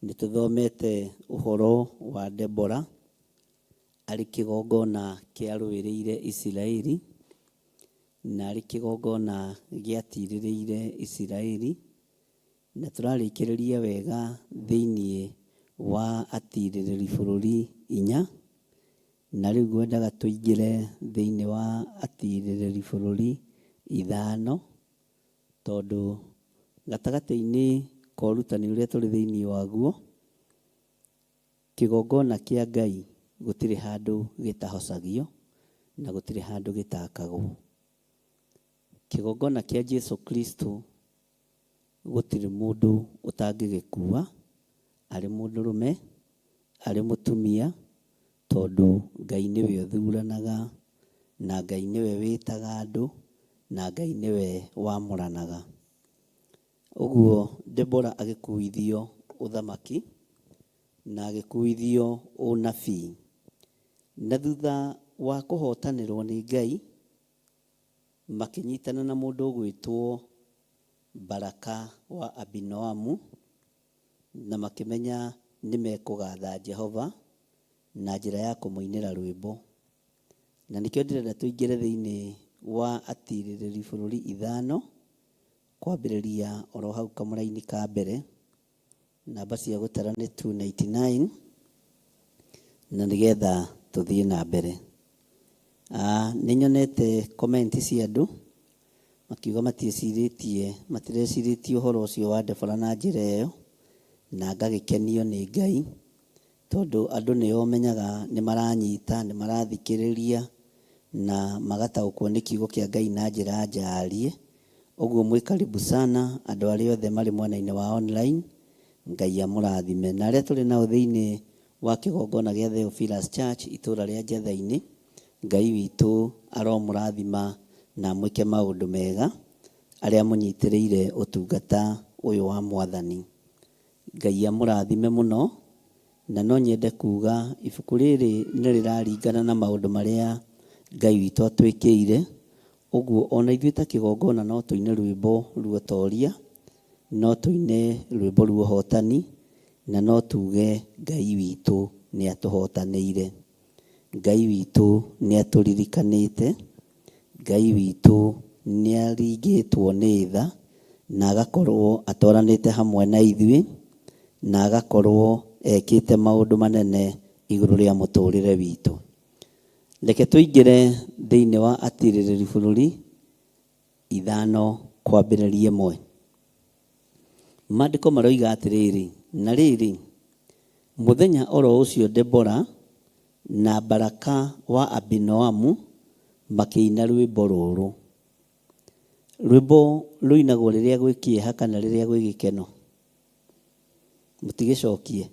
nĩ tũthomete ũhoro wa Debora arĩ kĩgongona kĩarũĩrĩire Isiraeli na arĩ kĩgongona gĩatirĩrĩire Isiraeli na tũrarĩkĩrĩria wega thĩiniĩ wa atirĩrĩri bũrũri inya na rĩu ngwendaga tũingĩre thĩiniĩ wa atirĩrĩri bũrũri ithano tondũ gatagatĩ-inĩ ka ũrutani ũrĩa tũrĩ thĩiniĩ waguo kĩgongona kĩa Ngai gũtirĩ handũ gĩtahocagio na gũtirĩ handũ gĩtakagwo. Kĩgongona kĩa Jesu Kristo gũtirĩ mũndũ ũtangĩgĩkua arĩ mũndũrũme arĩ mũtumia tondũ Ngai nĩwe ũthuranaga na Ngai nĩwe wĩtaga andũ na Ngai nĩwe wamũranaga. Ũguo Debora agĩkuithio ũthamaki na agĩkuithio ũnabii na thutha wa kũhotanĩrwo nĩ Ngai makĩnyitana na mũndũ ũgwĩtwo Baraka wa Abinoamu na makĩmenya nĩ mekũgatha Jehova na njĩra ya kũmũinĩra rwĩmbo. Na nĩkĩo ndĩrenda tũingĩre thĩinĩ wa atirĩrĩri bũrũri ithano kwambĩrĩria oro hau kamũraini ka mbere namba cia gũtara nĩ 299 na nĩgetha tũthiĩ na mbere. Nĩ nyonete comment cia andũ makiuga matiĩcirĩtie matirecirĩtie ũhoro ũcio wa Debora na njĩra ĩyo na ngagĩkenio nĩ Ngai tondũ andũ nĩo menyaga nĩ maranyita nĩ marathikĩrĩria na magataũkwo nĩ kiugo kĩa Ngai na njĩra njaarie. Ũguo mwĩ karibu sana andũ arĩa othe marĩ mwena-inĩ wa online Ngai amũrathime na arĩa tũrĩ nao thĩinĩ wa kĩgongona gĩa Theophilus Church itũra rĩa Njetha-inĩ Ngai witũ aromũrathima na amwĩke maũndũ mega arĩa mũnyitĩrĩire ũtungata ũyũ wa mwathani. Ngai amũrathime mũno na no nyende kuga ibuku rĩrĩ nĩ rĩraringana na maũndũ marĩa Ngai witũ atwĩkĩire ũguo ona ithuĩ ta kĩgongona no tũine rwĩmbo ruotoria no tũine rwĩmbo ruohotani na no tuge Ngai witũ nĩ atũhotanĩire Ngai witũ nĩ atũririkanĩte Ngai witũ nĩ aringĩtwo nĩ tha na agakorwo atwaranĩte hamwe na ithuĩ na agakorwo ekĩte maũndũ manene igũrũ rĩa mũtũrĩre witũ. Reke tũingĩre thĩinĩ wa atirĩrĩri bũrũri ithano kwambĩrĩria ĩmwe. Maandĩko maroiga atĩrĩrĩ, na rĩrĩ mũthenya oro ũcio Debora na Baraka wa Abinoamu makĩina rwĩmbo rũrũ. Rwĩmbo rũinagwo rĩrĩa gwĩ kĩeha kana rĩrĩa gwĩ gĩkeno? Mũtigĩcokie.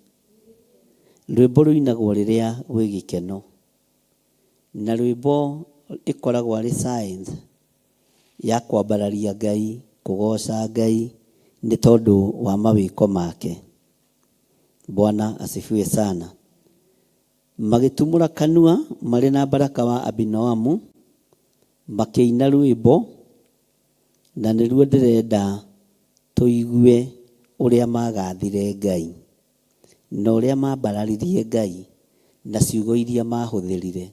Rwĩmbo rũinagwo rĩrĩa gwĩ gĩkeno na rwĩmbo ĩkoragwo arĩ science ya kwambararia Ngai kũgoca Ngai nĩ tondũ wa mawĩko make. Bwana asifiwe sana. Magĩtumũra kanua marĩ na Baraka wa Abinoamu, makĩina rwĩmbo, na nĩruo ndĩrenda tũigue ũrĩa magathire Ngai na ũrĩa mambararirie Ngai na ciugo iria mahũthĩrire.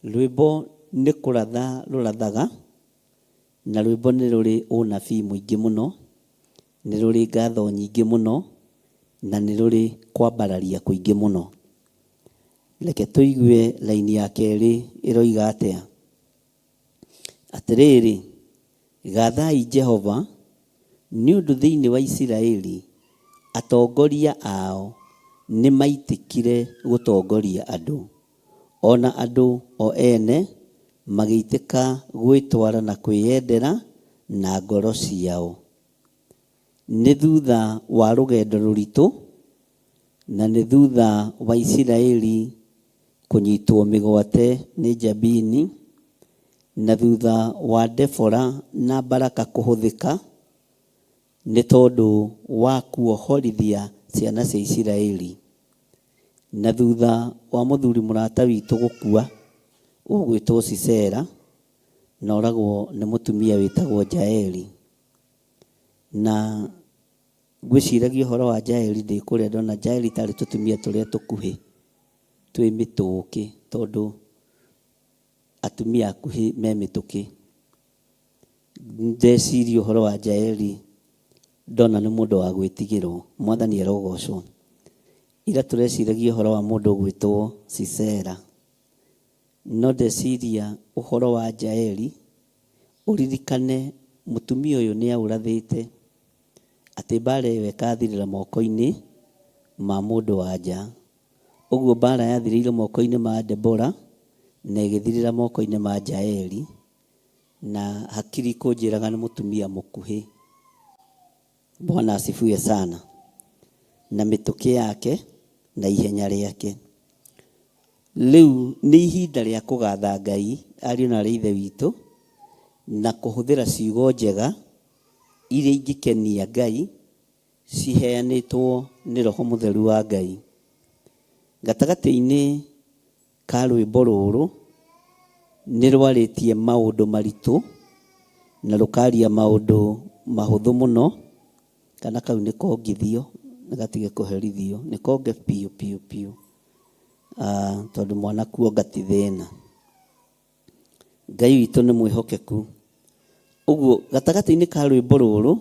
Rwĩmbo nĩ kũratha rũrathaga, na rwĩmbo nĩ rũrĩ ũnabii mũingĩ mũno, nĩ rũrĩ ngatho nyingĩ mũno, na nĩ rũrĩ kwambararia kũingĩ mũno. Reke tũigue raini ya kerĩ ĩroiga atĩa. Atĩrĩrĩ, gathai Jehova, nĩ ũndũ thĩinĩ wa Isiraeli atongoria ao nĩmaitĩkire gũtongoria andũ, o na andũ o ene magĩitĩka gwĩtwara na kwĩyendera na ngoro ciao. Nĩ thutha wa rũgendo rũritũ, na nĩ thutha wa Isiraeli kũnyitwo mĩgwate nĩ Jabini, na thutha wa Debora na Baraka kũhũthĩka nĩ tondũ wa kuohorithia ciana cia Isiraeli, na thutha wa mũthuri mũrata witũ gũkua ũgwĩtwo Sisera, na oragwo nĩ mũtumia wĩtagwo Jaeli. Na ngwĩciragia ũhoro wa Jaeli ndĩ kũrĩa ndona Jaeli tarĩ tũtumia tũrĩa tũkuhĩ twĩ mĩtũkĩ, tondũ atumia akuhĩ me mĩtũkĩ. Ndeciria ũhoro wa Jaeli ndona nĩ mũndũ wa gwĩtigĩrwo. Mwathani arogocwo. Ira tũreciragia ũhoro wa mũndũ ũgwĩtwo Sisera, no ndeciria ũhoro wa Jaeli, ũririkane mũtumia ũyũ nĩ aũrathĩte atĩ mbara ĩyo ĩkathirĩra moko-inĩ ma mũndũ wa nja. Ũguo mbara yathirĩire moko-inĩ ma Debora na ĩgĩthirĩra moko-inĩ ma Jaeli, na hakiri kũnjĩraga nĩ mũtumia mũkuhĩ. Bwana asifiwe sana. Na mĩtũkĩ yake na ihenya rĩake. Rĩu nĩ ihinda rĩa kũgatha Ngai, ariũ na aarĩ a Ithe witũ, na kũhũthĩra ciugo njega iria ingĩkenia Ngai ciheanĩtwo nĩ Roho Mũtheru wa Ngai. Gatagatĩ-inĩ ka rwĩmbo rũrũ nĩ rwarĩtie maũndũ maritũ na rũkaria maũndũ mahũthũ mũno, kana kau nĩ kongithio nĩ gatige kũherithio, nĩ konge biũ biũ biũ, tondũ mwana kuonga ti thĩna. Ngai witũ nĩ mwĩhokeku. Ũguo gatagatĩ-inĩ ka rwĩmbo rũrũ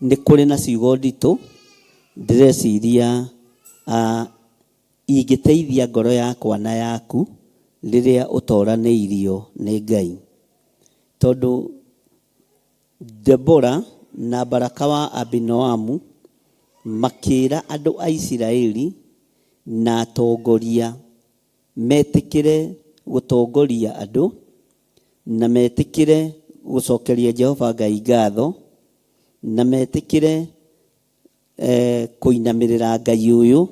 nĩ kũrĩ na ciugo nditũ ndĩreciria ingĩteithia ngoro yakwa na yaku rĩrĩa ũtoranĩirio nĩ Ngai. Tondũ Debora na Baraka wa Abinoamu makĩra andũ a Isiraeli na atongoria metĩkĩre gũtongoria andũ na metĩkĩre gũcokeria Jehova Ngai ngatho na metĩkĩre kũinamĩrĩra Ngai ũyũ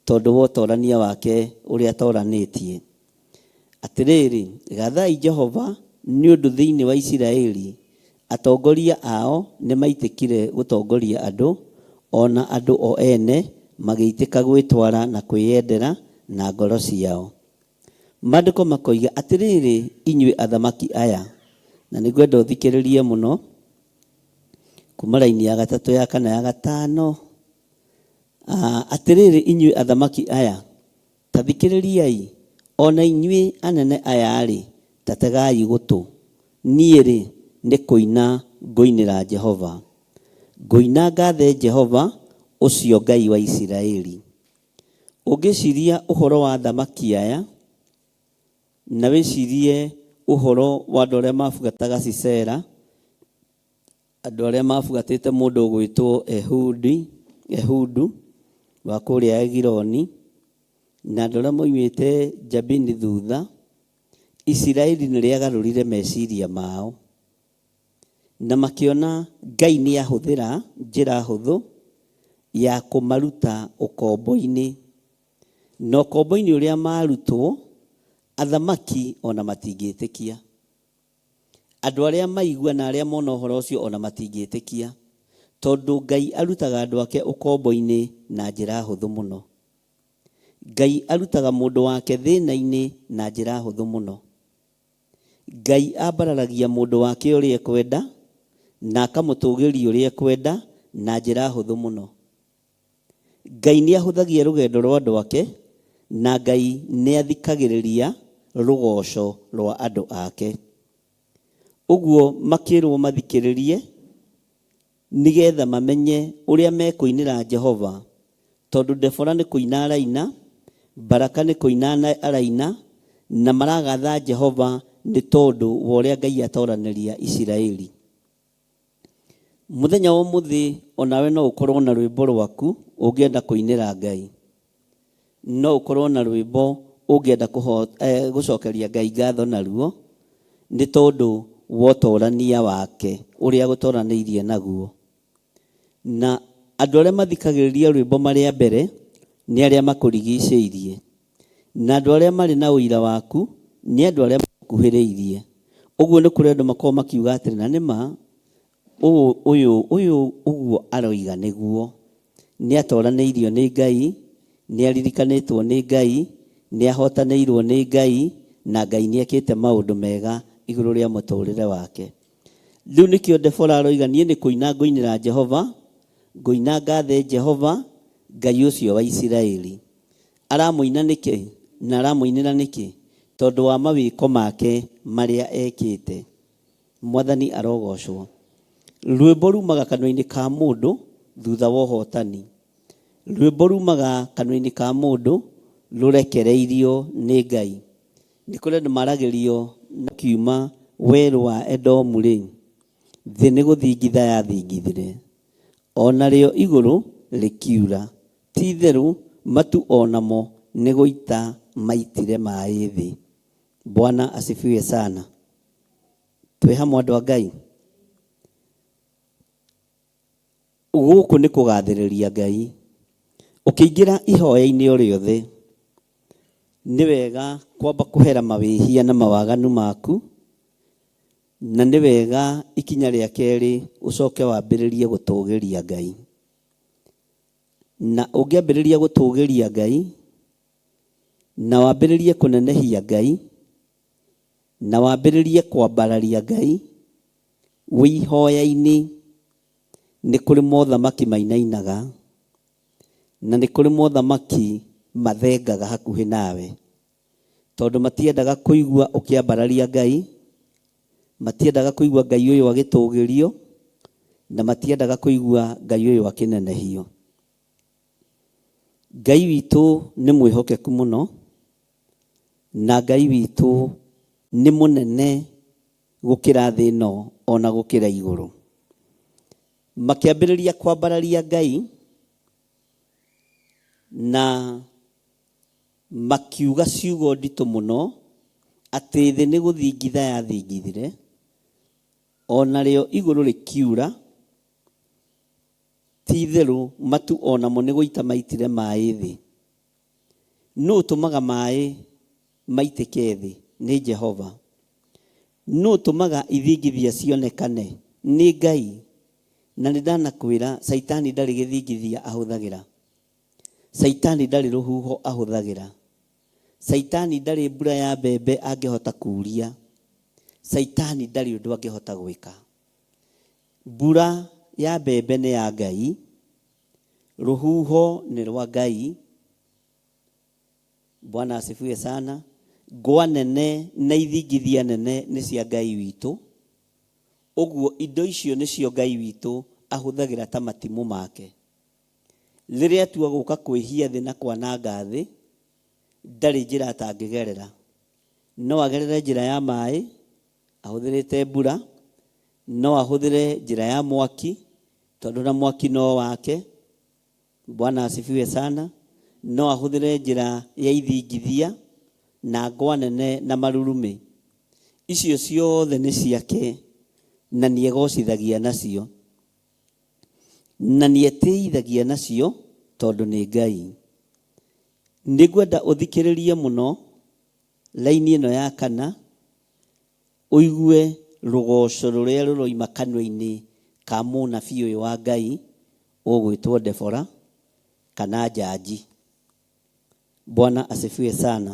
tondũ wa ũtorania wake ũrĩa atoranĩtie. Atĩrĩrĩ, gathai Jehova nĩ ũndũ thĩinĩ wa Isiraeli atongoria ao nĩmaitĩkire gũtongoria andũ, o na andũ o ene magĩitĩka gwĩtwara na kwĩyendera na ngoro ciao. Maandĩko makoiga atĩrĩrĩ, inyuĩ athamaki aya, na nĩngwenda ũthikĩrĩrie mũno kuma raini ya gatatũ ya kana ya gatano. Atĩrĩrĩ inyuĩ athamaki aya, ta thikĩrĩriai, o na inyuĩ anene aya-rĩ, ta tegai gũtũ. Niĩ-rĩ, nĩ kũina ngũinĩra Jehova, ngũina ngathe Jehova, ũcio Ngai wa Isiraeli. Ũngĩciria ũhoro wa athamaki aya, na wĩcirie ũhoro wa andũ arĩa mabuataga Sisera, andũ arĩa mabuatĩte mũndũ ũgwĩtwo Ehudi, Ehudu wa kũrĩa Egiloni, na andũ arĩa moimĩte Jabini thutha, Isiraeli nĩ rĩagarũrire meciria mao na makĩona Ngai nĩ ahũthĩra njĩra hũthũ ya kũmaruta ũkombo-inĩ. Na ũkombo-inĩ ũrĩa marutwo, athamaki ona matingĩtĩkia. Andũ arĩa maigua na arĩa mona ũhoro ũcio ona matingĩtĩkia. Tondũ Ngai arutaga andũ ake ũkombo-inĩ na njĩra hũthũ mũno. Ngai arutaga mũndũ wake thĩna-inĩ na njĩra hũthũ mũno. Ngai ambararagia mũndũ wake ũrĩa ekwenda na akamũtũgĩria ũrĩa ekwenda na njĩra hũthũ mũno. Ngai nĩ ahũthagia rũgendo rwa andũ ake na Ngai nĩ athikagĩrĩria rũgoco rwa andũ ake. Ũguo makĩrwo mathikĩrĩrie nĩgetha mamenye ũrĩa mekũinĩra Jehova, tondũ Debora nĩ kũina araina, Baraka nĩ kũina araina, na maragatha Jehova nĩ tondũ wa ũrĩa Ngai atoranĩria Isiraeli. Mũthenya wa ũmũthĩ onawe no ũkorwo na rwĩmbo rwaku ũngĩenda kũinĩra Ngai. No ũkorwo na rwĩmbo ũngĩenda gũcokeria Ngai ngatho naruo nĩ tondũ wa ũtorania wake ũrĩa agũtoranĩirie naguo. Na andũ arĩa mathikagĩrĩria rwĩmbo marĩ a mbere nĩ arĩa makũrigicĩirie. Na andũ arĩa marĩ na ũira waku nĩ andũ arĩa makuhĩrĩirie. Ũguo nĩ kũrĩ andũ makoragwo makiuga atĩrĩ, na nĩ ma ũyũ, ũyũ, ũyũ ũguo aroiga nĩguo. Nĩ atoranĩirio nĩ Ngai, nĩ aririkanĩtwo nĩ Ngai, nĩ ahotanĩirwo nĩ Ngai, na Ngai nĩ ekĩte maũndũ mega igũrũ rĩa mũtũrĩre wake. Rĩu nĩkĩo Debora aroiga, niĩ nĩ kũina ngũinĩra Jehova, ngũina ngathe Jehova, Ngai ũcio wa Isiraeli. Aramũina nĩkĩ? Na aramũinĩra nĩkĩ? Tondũ wa mawĩko make marĩa ekĩte. Mwathani arogocwo. Rwĩmbo rumaga kanua-inĩ ka mũndũ thutha wa ũhotani. Rwĩmbo rumaga kanua-inĩ ka mũndũ rũrekereirio nĩ Ngai. Nĩ kũrĩ andũ maragĩrio na kiuma werũ wa Edomu-rĩ, thĩ nĩ gũthingitha yathingithire, o narĩo igũrũ rĩkiura, ti-itherũ matu o namo nĩ gũita maitire maĩ thĩ. Bwana asifiwe sana. Twĩ hamwe andũ a Ngai? Gũkũ nĩ kũgathĩrĩria Ngai. Ũkĩingĩra ihoya-inĩ o rĩothe, nĩ wega kwamba kũhera mawĩhia na mawaganu maku, na nĩ wega ikinya rĩa kerĩ ũcoke wambĩrĩrie gũtũgĩria Ngai. Na ũngĩambĩrĩria gũtũgĩria Ngai, na wambĩrĩrie kũnenehia Ngai, na wambĩrĩrie kwambararia Ngai, wĩ ihoya-inĩ, nĩ kũrĩ mothamaki mainainaga, na nĩ kũrĩ mothamaki mathengaga hakuhĩ nawe, tondũ matiendaga kũigua ũkĩambararia Ngai, matiendaga kũigua Ngai ũyũ agĩtũgĩrio, na matiendaga kũigua Ngai ũyũ akĩnenehio. Ngai witũ nĩ mwĩhokeku mũno, na Ngai witũ nĩ mũnene gũkĩra thĩ ĩno ona gũkĩra igũrũ. Makĩambĩrĩria kwambararia Ngai na makiuga ciugo nditũ mũno atĩ thĩ nĩ gũthingitha yathingithire, o narĩo igũrũ rĩkiura, ti-itherũ matu o namo nĩ gũita maitire maĩ thĩ. Nũ ũtũmaga maĩ maitĩke thĩ? Nĩ Jehova. Nũ ũtũmaga ithingithia cionekane? Nĩ Ngai. Na nĩ ndanakwĩra, Caitani ndarĩ gĩthingithia ahũthagĩra. Caitani ndarĩ rũhuho ahũthagĩra. Caitani ndarĩ mbura ya mbembe angĩhota kuuria. Caitani ndarĩ ũndũ angĩhota gwĩka. Mbura ya mbembe nĩ ya Ngai, Rũhuho nĩ rwa Ngai. Bwana asifiwe sana. Ngwa nene na ithingithia nene nĩ cia Ngai witũ. Ũguo indo icio nĩcio Ngai witũ ahũthagĩra ta matimũ make. Rĩrĩa atua gũka kwĩhia thĩ na kwananga thĩ, ndarĩ njĩra atangĩgerera. No agerere njĩra ya maĩ, ahũthĩrĩte mbura, no ahũthĩre njĩra ya mwaki, tondũ na mwaki no wake. Bwana asifiwe sana. No ahũthĩre njĩra ya ithingithia na ngwa nene na marurumĩ. Icio ciothe nĩ ciake na nĩegocithagia nacio. Na nĩetĩithagia nacio tondũ nĩ Ngai. Nĩngwenda ũthikĩrĩrie mũno raini ĩno ya kana, ũigue rũgoco rũrĩa rũroima kanua-inĩ ka mũnabii ũyũ wa Ngai ũgwĩtwo Debora kana Njanji. Bwana asifiwe sana.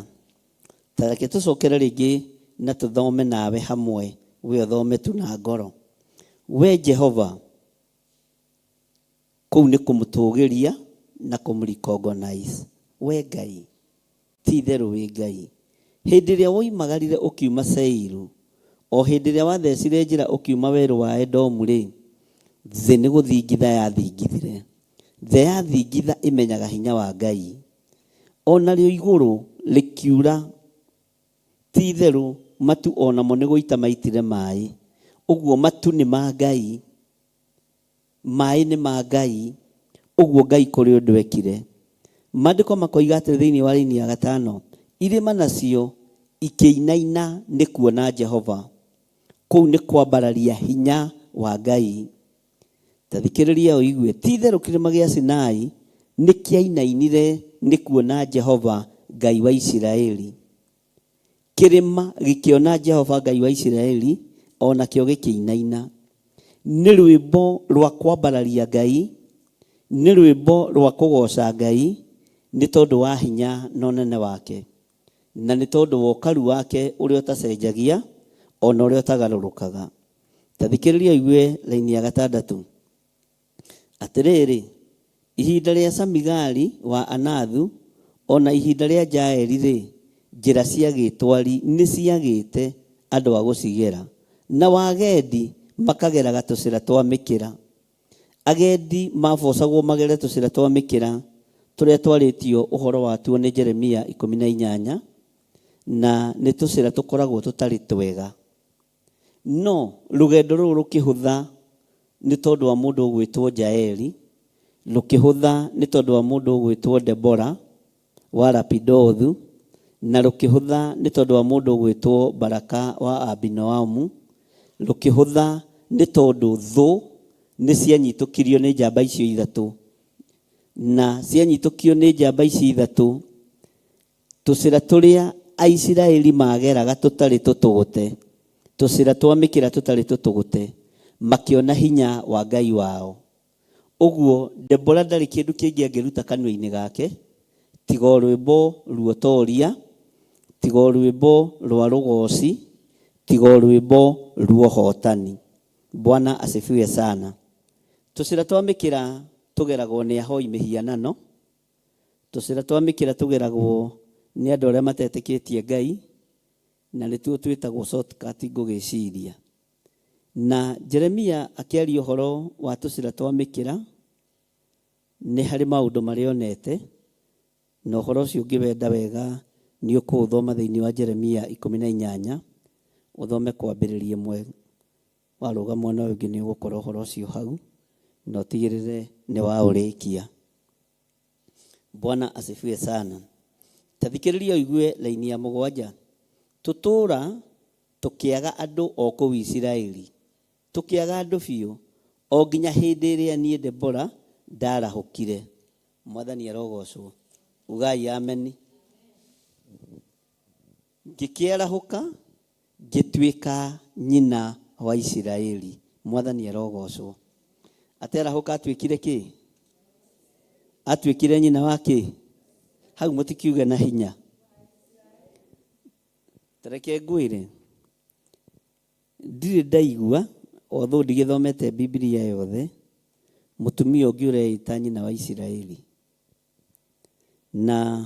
Ta reke tũcokere rĩngĩ na tũthome nawe hamwe, we ũthome tu na ngoro. We Jehova, kũu nĩ kũmũtũgĩria na kũmũ-recognize. We Ngai, ti itherũ wĩ Ngai. Hĩndĩ ĩrĩa woimagarire ũkiuma Seiru, o hĩndĩ ĩrĩa wathecire njĩra ũkiuma werũ wa Edomu-rĩ, thĩ nĩ gũthingitha yathingithire. Thĩ yathingitha ĩmenyaga hinya wa Ngai. O narĩo igũrũ rĩkiura, ti itherũ matu o namo nĩ gũita maitire maĩ. Ũguo matu nĩ ma Ngai, maĩ nĩ ma Ngai, ũguo Ngai kũrĩ ũndũ ekire. Maandĩko makoiga atĩrĩ thĩinĩ wa raini ya gatano, irĩma nacio ikĩinaina nĩ kuona Jehova. Kũu nĩ kwambararia hinya wa Ngai. Ta thikĩrĩria ũigue, ti itherũ kĩrĩma gĩa Sinai nĩ kĩainainire nĩ kuona Jehova Ngai wa Isiraeli. Kĩrĩma gĩkĩona Jehova Ngai wa Isiraeli, o nakĩo gĩkĩinaina. Nĩ rwĩmbo rwa kwambararia Ngai, nĩ rwĩmbo rwa kũgooca Ngai, nĩ tondũ wa hinya na ũnene wake, na nĩ tondũ wa ũkaru wake ũrĩa ũtacenjagia, o na ũrĩa ũtagarũrũkaga. Ta thikĩrĩria ũigue raini ya gatandatũ. Atĩrĩrĩ, ihinda rĩa Samigari wa Anathu, o na ihinda rĩa Jaeli-rĩ, njĩra cia gĩtwari nĩciagĩte andũ a gũcigera, nao agendi makageraga tũcĩra twa mĩkĩra. Agendi mabocagwo magere tũcĩra twa mĩkĩra tũrĩa twarĩtio ũhoro watuo nĩ Jeremia 18, na nĩ tũcĩra tũkoragwo tũtarĩ twega. No rũgendo rũrũ rũkĩhũtha nĩ tondũ wa mũndũ ũgwĩtwo Jaeli, rũkĩhũtha nĩ tondũ wa mũndũ ũgwĩtwo Debora wa Lapidothu, na rũkĩhũtha nĩ tondũ wa mũndũ ũgwĩtwo Baraka wa Abinoamu, rũkĩhũtha nĩ tondũ thũ nĩ cianyitũkirio nĩ njamba icio ithatũ. Na cianyitũkio nĩ njamba ici ithatũ, tũcĩra tũrĩa Aisiraeli mageraga tũtarĩ tũtũgũte, tũcĩra twa mĩkĩra tũtarĩ tũtũgũte, makĩona hinya wa Ngai wao. Ũguo Debora ndarĩ kĩndũ kĩngĩ angĩruta kanua-inĩ gake, tiga o rwĩmbo ruotoria, tiga o rwĩmbo rwa rũgoci, tiga o rwĩmbo ruohotani. Bwana asifiwe sana. Tũcĩra twa mĩkĩra tũgeragwo nĩ ahoi mĩhianano, tũcĩra twa mĩkĩra tũgeragwo nĩ andũ arĩa matetĩkĩtie Ngai, na nĩtuo twĩtagwo shortcut ngũgĩciria. Na Jeremia akĩaria ũhoro wa tũcĩra twa mĩkĩra, nĩ harĩ maũndũ marĩa onete, na ũhoro ũcio ũngĩwenda wega nĩ ũkũũthoma thĩinĩ wa Jeremia 18, ũthome kwambĩrĩria ĩmwe, warũga mwena ũyũ ũngĩ nĩ ũgũkora ũhoro ũcio hau, na ũtigĩrĩre nĩ waũrĩkia. Bwana asifiwe sana. Ta thikĩrĩria ũigue raini ya mũgwanja. Tũtũũra tũkĩaga andũ o kũu Isiraeli, tũkĩaga andũ biũ, o nginya hĩndĩ ĩrĩa niĩ Debora ndarahũkire. Mwathani arogocwo. Ugai ameni. Ngĩkĩarahũka, ngĩtuĩka nyina wa Isiraeli. Mwathani arogocwo. Aterahũka atuĩkire kĩ? Atuĩkire nyina wa kĩ? Hau mũtikiuge na hinya. Tareke ngwĩre, ndirĩ ndaigua, although ndigĩthomete Bibilia yothe, mũtumia ũngĩ ũreĩta nyina wa Isiraeli. Na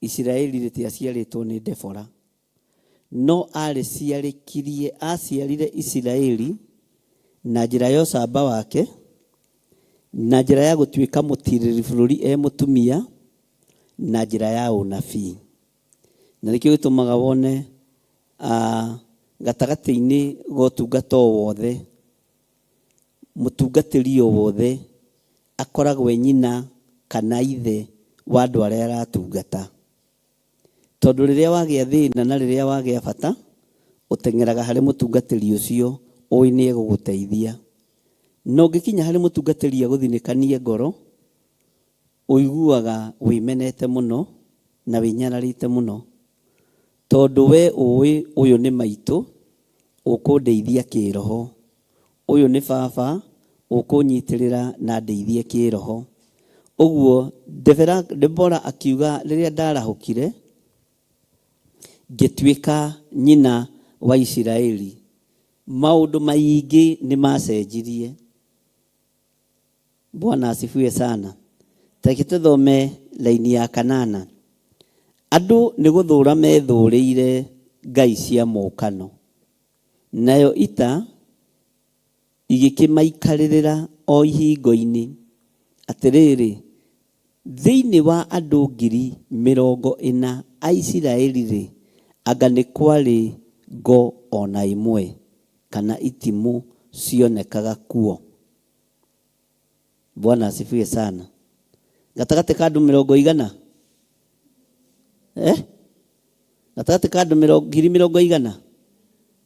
Isiraeli rĩtiaciarĩtwo nĩ Debora, no arĩciarĩkirie, aciarire Isiraeli na njĩra ya ũcamba wake, na njĩra ya gũtuĩka mũtirĩrĩri bũrũri e mũtumia, na njĩra ya ũnabii. Na nĩkĩo gĩtũmaga wone gatagatĩ-inĩ ga ũtungata o wothe, mũtungatĩri o wothe akoragwo e nyina kana ithe wa andũ arĩa aratungata. Tondũ rĩrĩa wagĩa thĩna na rĩrĩa wagĩa bata, ũteng'eraga harĩ mũtungatĩri ũcio ũĩ nĩ egũgũteithia. Na ũngĩkinya harĩ mũtungatĩri agũthinĩkanie ngoro, ũiguaga wĩmenete mũno na wĩnyararĩte mũno. Tondũ we ũĩ ũyũ nĩ maitũ, ũkũndeithia kĩroho. Ũyũ nĩ baba, Ũkũnyitĩrĩra na ndeithie kĩroho. Ũguo Debora akiuga rĩrĩa ndarahũkire ngĩtuĩka nyina wa Isiraeli, maũndũ maingĩ nĩ macenjirie. Bwana asifiwe sana. Tareke tũthome laini ya kanana. Andũ nĩ gũthũra methũrĩire ngai cia mũũkano, nayo ita igĩkĩmaikarĩrĩra o ihingo-inĩ. Atĩrĩrĩ, thĩinĩ wa andũ 40,000 a Isiraeli-rĩ, anga nĩ kwarĩ ngo o na ĩmwe kana itimũ cionekaga kuo? Bwana asifiwe sana. Gatagatĩ ka andũ mĩrongo igana? Eh? Gatagatĩ ka andũ 40,000 igana?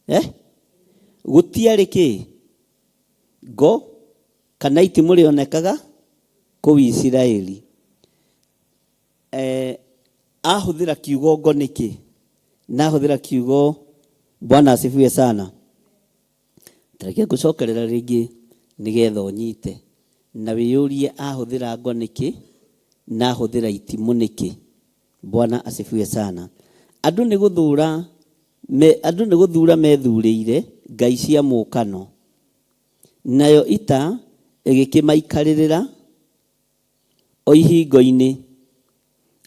Eh? Gũtiarĩ kĩ? Ngo kana itimũ rĩonekaga kũu Isiraeli. Eh, ahũthĩra kiugo ngo nĩkĩ? Na ahũthĩra kiugo Bwana asifiwe sana. Tareke ngũcokerera rĩngĩ nĩgetha ũnyite na wĩyũrie ahũthĩra ngo nĩkĩ na ahũthĩra itimũ nĩkĩ. Bwana asifiwe sana. Andũ nĩ gũthura me, andũ nĩ gũthura methurĩire ngai cia mũũkano, nayo ita ĩgĩkĩmaikarĩrĩra o ihingo-inĩ.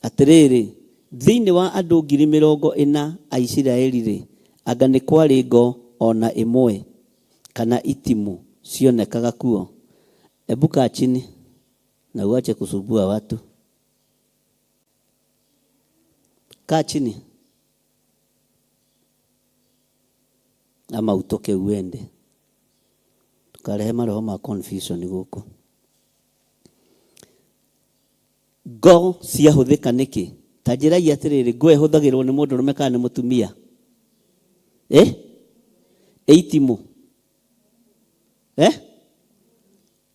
Atĩrĩrĩ, thĩinĩ wa andũ 40,000 a Isiraeli-rĩ, anga nĩ kwarĩ ngo o na ĩmwe kana itimũ cionekaga kuo? Ebu kaa chini na uache kusumbua watu. Kaa chini ama utoke uende. Tukarehe maroho ma confusion gũkũ. Ngo ciahũthĩka nĩkĩ? Ta njĩrai atĩrĩrĩ, ngo ĩhũthagĩrwo nĩ mũndũrũme kana nĩ mũtumia? Eh? Ĩ itimũ? Eh?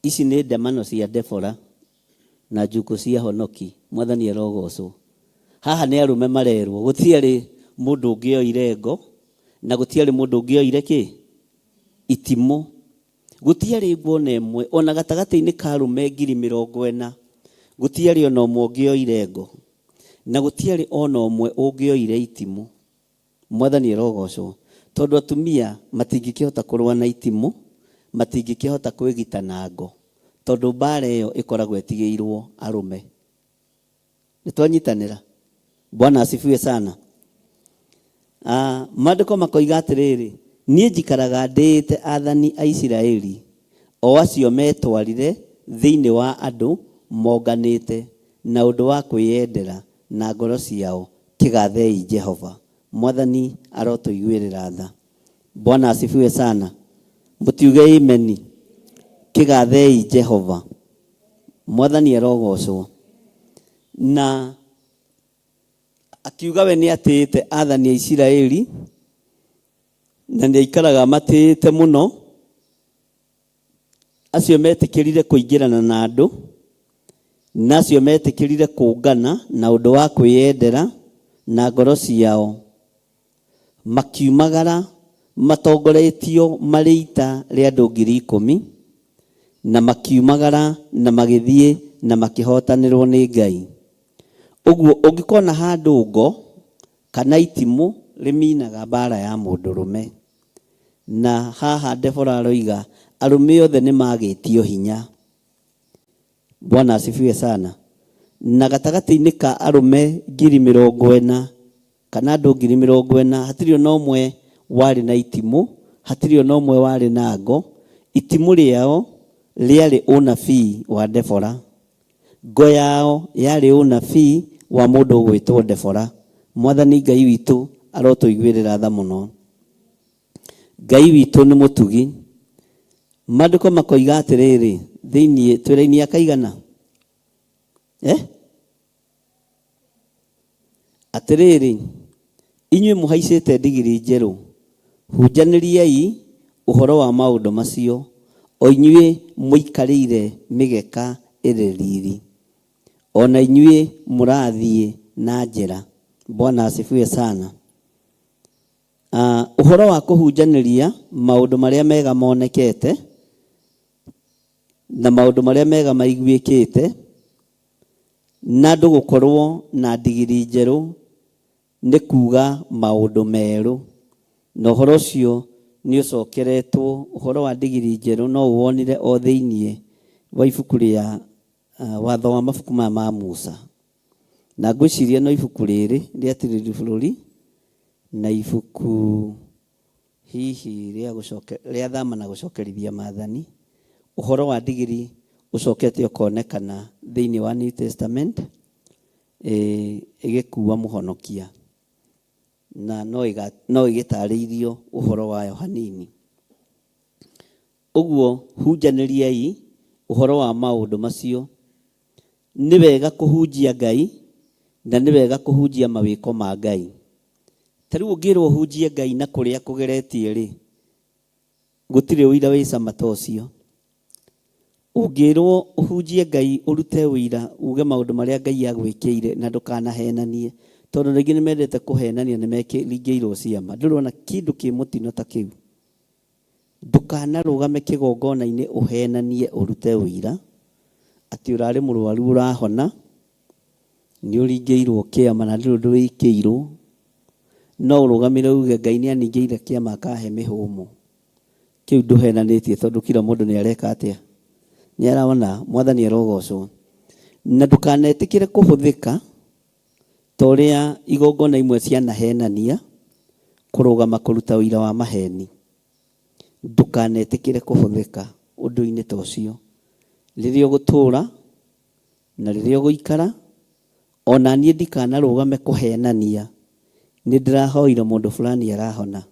Ici nĩ ndemano cia Debora na njukũ cia Honoki. Mwathani arogocwo. Haha nĩ arũme marerwo, gũtiarĩ mũndũ ũngĩ oire ngo na gũtiarĩ mũndũ ũngĩ oire kĩ? Itimũ. Gũtiarĩ ngo ona ĩmwe, ona gatagatĩ-inĩ ka arũme 40,000, gũtiarĩ ona ũmwe ũngĩoire ngo, na gũtiarĩ ona ũmwe ũngĩoire itimũ. Mwathani arogocwo, tondũ atumia matingĩkĩhota kũrũa na itimũ, matingĩkĩhota kwĩgita na ngo, tondũ mbaara ĩyo ĩkoragwo ĩtigĩirwo arũme. Nĩtwanyitanĩra? Bwana asifiwe sana. Ah, maandĩko makoiga atĩrĩrĩ, niĩ njikaraga ndĩĩte athani a Isiraeli, o acio metwarire thĩinĩ wa andũ monganĩte na ũndũ wa kwĩyendera na ngoro ciao, kĩgathei Jehova. Mwathani arotũiguĩrĩra tha. Bwana asifiwe sana. Mũtiuge ameni. Kĩgathei Jehova. Mwathani arogocwo. Na akiuga we nĩ atĩĩte athani a Isiraeli na nĩ aikaraga amatĩĩte mũno, acio metĩkĩrire kũingĩrana na andũ na acio metĩkĩrire kũngana na ũndũ wa kwĩyendera na ngoro ciao, makiumagara matongoretio marĩ ita rĩa andũ 10,000, na makiumagara na magĩthiĩ na makĩhotanĩrwo nĩ Ngai. Ũguo ũngĩkona handũ ngo kana itimũ rĩminaga mbara ya mũndũrũme. Na haha Debora aroiga arũme othe nĩ magĩtio hinya. Bwana asifiwe sana. Na gatagatĩ-inĩ ka arũme 40,000 kana andũ 40,000 hatirĩ ona ũmwe warĩ na itimũ, hatirĩ ona ũmwe warĩ na ngo. Itimũ rĩao rĩarĩ ũnabii wa Debora. Ngo yao yarĩ ũnabii wa mũndũ ũgwĩtwo Debora. Mwathani Ngai witũ arotũiguĩrĩra tha mũno. Ngai witũ nĩ mũtugi. Maandĩko makoiga atĩrĩrĩ, thĩinĩ twĩra-inĩ ya kaigana? Eh? Atĩrĩrĩ, inyuĩ mũhaicĩte ndigiri njerũ, hunjanĩriai ũhoro wa maũndũ macio, o inyuĩ mũikarĩire mĩgeka ĩrĩ riri, o na inyuĩ mũrathiĩ na njĩra. Bwana asifiwe sana. Ũhoro wa kũhunjanĩria maũndũ marĩa mega monekete. Na maũndũ marĩa mega maiguĩkĩte, na andũ gũkorwo na ndigiri njerũ nĩ kuga maũndũ merũ. Na ũhoro ũcio nĩ ũcokeretwo, ũhoro wa ndigiri njerũ no ũwonire o thĩinĩ wa ibuku rĩa watho wa mabuku maya ma Musa. Na ngwĩciria no ibuku rĩrĩ rĩa Tirĩrĩri Bũrũri na ibuku hihi rĩa gũcoke rĩa thama na gũcokerithia maathani, ũhoro wa ndigiri ũcokete ũkonekana thĩinĩ wa New Testament ĩgĩkua mũhonokia na no ĩgĩtarĩirio ũhoro wayo hanini. Ũguo hunjanĩriai ũhoro wa maũndũ macio. Nĩ wega kũhunjia Ngai na nĩ wega kũhunjia mawĩko ma Ngai. Ta rĩu ũngĩrwo ũhunjie Ngai na kũrĩa kũgeretie rĩ, gũtirĩ ũira wĩ cama ta ũcio. Ũngĩrwo ũhunjie Ngai ũrute ũira uge maũndũ marĩa Ngai agwĩkĩire na ndũkanahenanie, tondũ andũ aingĩ nĩ mendete kũhenania nĩ meringĩirwo ciama. Ndũrĩ wona kĩndũ kĩ mũtino ta kĩu. Ndũkanarũgame kĩgongona-inĩ ũhenanie ũrute ũira atĩ ũrarĩ mũrwaru ũrahona, nĩ ũringĩirwo kĩama na ndũrĩ ũndũ wĩkĩirwo, no ũrũgamĩre uge Ngai nĩ aningĩire kĩama akahe mĩhũmũ. Kĩu ndũhenanĩtie tondũ kila mũndũ nĩ areka atĩa? Nĩ arona. Mwathani arogocwo. Na ndũkanetĩkĩre kũhũthĩka ta ũrĩa igongona imwe cianahenania kũrũgama kũruta ũira wa maheni. Ndũkanetĩkĩre kũhũthĩka ũndũ-inĩ ta ũcio. Rĩrĩa ũgũtũra na rĩrĩa ũgũikara, o na niĩ ndikanarũgame kũhenania nĩ ndĩrahoire mũndũ fulani arahona.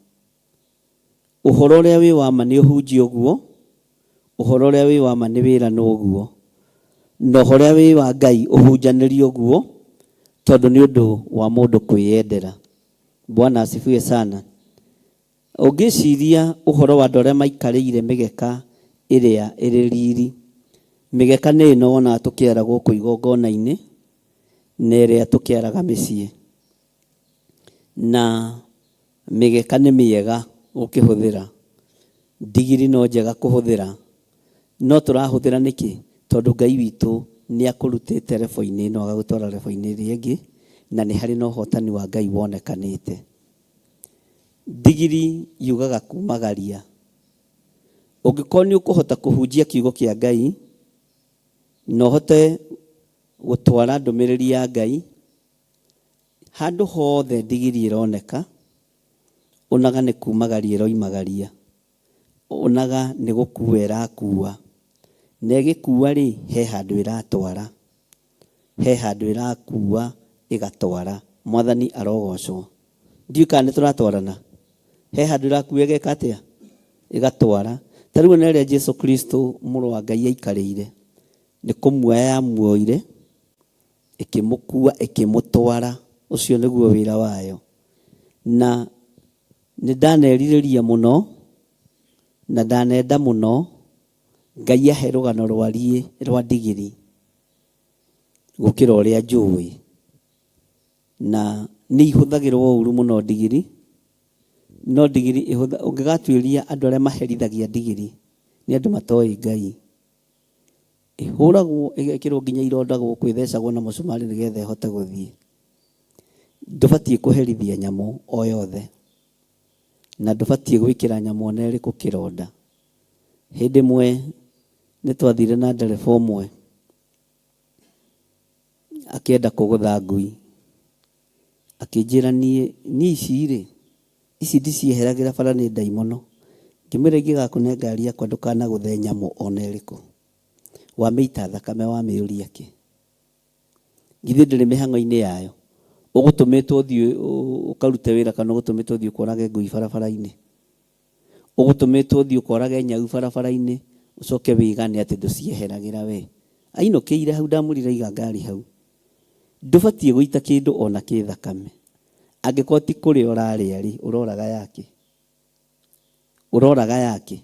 Ũhoro ũrĩa wĩ wa ma nĩ ũhunjie ũguo, ũhoro ũrĩa wĩ wa ma nĩ wĩranwo ũguo, na ũhoro ũrĩa wĩ wa Ngai ũhunjanĩrio ũguo, tondũ nĩ ũndũ wa mũndũ kwĩyendera. Bwana asifiwe sana. Ũngĩciria ũhoro wa andũ arĩa maikarĩire mĩgeka ĩrĩa ĩrĩ riri, mĩgeka nĩ ĩno wonaga tũkĩara gũkũ igongona-inĩ, na ĩrĩa tũkĩaraga mĩciĩ. Na mĩgeka nĩ mĩega ũkĩhũthĩra, ndigiri no njega kũhũthĩra, no tũrahũthĩra nĩkĩ? Tondũ Ngai witũ nĩ akũrutĩte rebo-inĩ ĩno agagũtwara rebo-inĩ ĩrĩa ĩngĩ, na nĩ harĩ na ũhotani wa Ngai wonekanĩte. Ndigiri yugaga kumagaria. Ũngĩkorwo nĩ ũkũhota kũhunjia kiugo kĩa Ngai, na ũhote gũtwara ndũmĩrĩri ya Ngai, Handũ hothe ndigiri ĩroneka, onaga nĩ kumagaria ĩroimagaria, onaga nĩ gũkua ĩrakua. Na ĩgĩkua-rĩ, he handũ ĩratwara, he handũ ĩrakua ĩgatwara. Mwathani arogocwo. Ndiũĩ kana nĩ tũratwarana? He handũ ĩrakua ĩgeka atĩa? Ĩgatwara. Ta rĩu ona ĩrĩa Jesu Kristo mũrũ wa Ngai aikarĩire, nĩ kũmuoya yamuoire, ĩkĩmũkua ĩkĩmũtwara. Ũcio nĩguo wĩra wayo. Na nĩ ndanerirĩria mũno na ndanenda mũno Ngai ahe rũgano rwariĩ rwa ndigiri gũkĩra ũrĩa njũĩ. Na nĩ ihũthagĩrwo ũru mũno ndigiri, no ndigiri ũngĩgatuĩria andũ arĩa maherithagia ndigiri nĩ andũ matoĩ Ngai. Ĩhũragwo ĩgekĩrwo nginya ironda gũkũ ĩthecagwo na mũcumarĩ nĩgetha ĩhote gũthiĩ. Ndũbatiĩ kũherithia nyamũ o yothe, na ndũbatiĩ gwĩkĩra nyamũ ona ĩrĩkũ kĩronda. Hĩndĩ ĩmwe nĩ twathire na ndereba ũmwe akĩenda kũgũtha ngui, akĩnjĩra niĩ niĩ ici rĩ, ici ndicieheragĩra bara nĩ ndaimono. Ngĩmwĩra ingĩgakũne ngari yakwa ndũkanagũthe nyamũ ona ĩrĩkũ. Wamĩita thakame wamĩũria kĩ? Githĩ ndĩrĩ mĩhang'o-inĩ yayo? Ũgũtũmĩtwo ũthiĩ ũkarute wĩra kana ũgũtũmĩtwo ũthiĩ ũkorage ngui barabara-inĩ? Ũgũtũmĩtwo ũthiĩ ũkorage nyau barabara-inĩ ũcoke wĩgane atĩ ndũcieheragĩra we? Ainũkĩire hau ndamwĩrire iga ngari hau. Ndũbatiĩ gũita kĩndũ ona kĩ thakame. Angĩkorwo ti kũrĩa ũrarĩa rĩ, ũroraga yakĩ? Ũroraga yakĩ?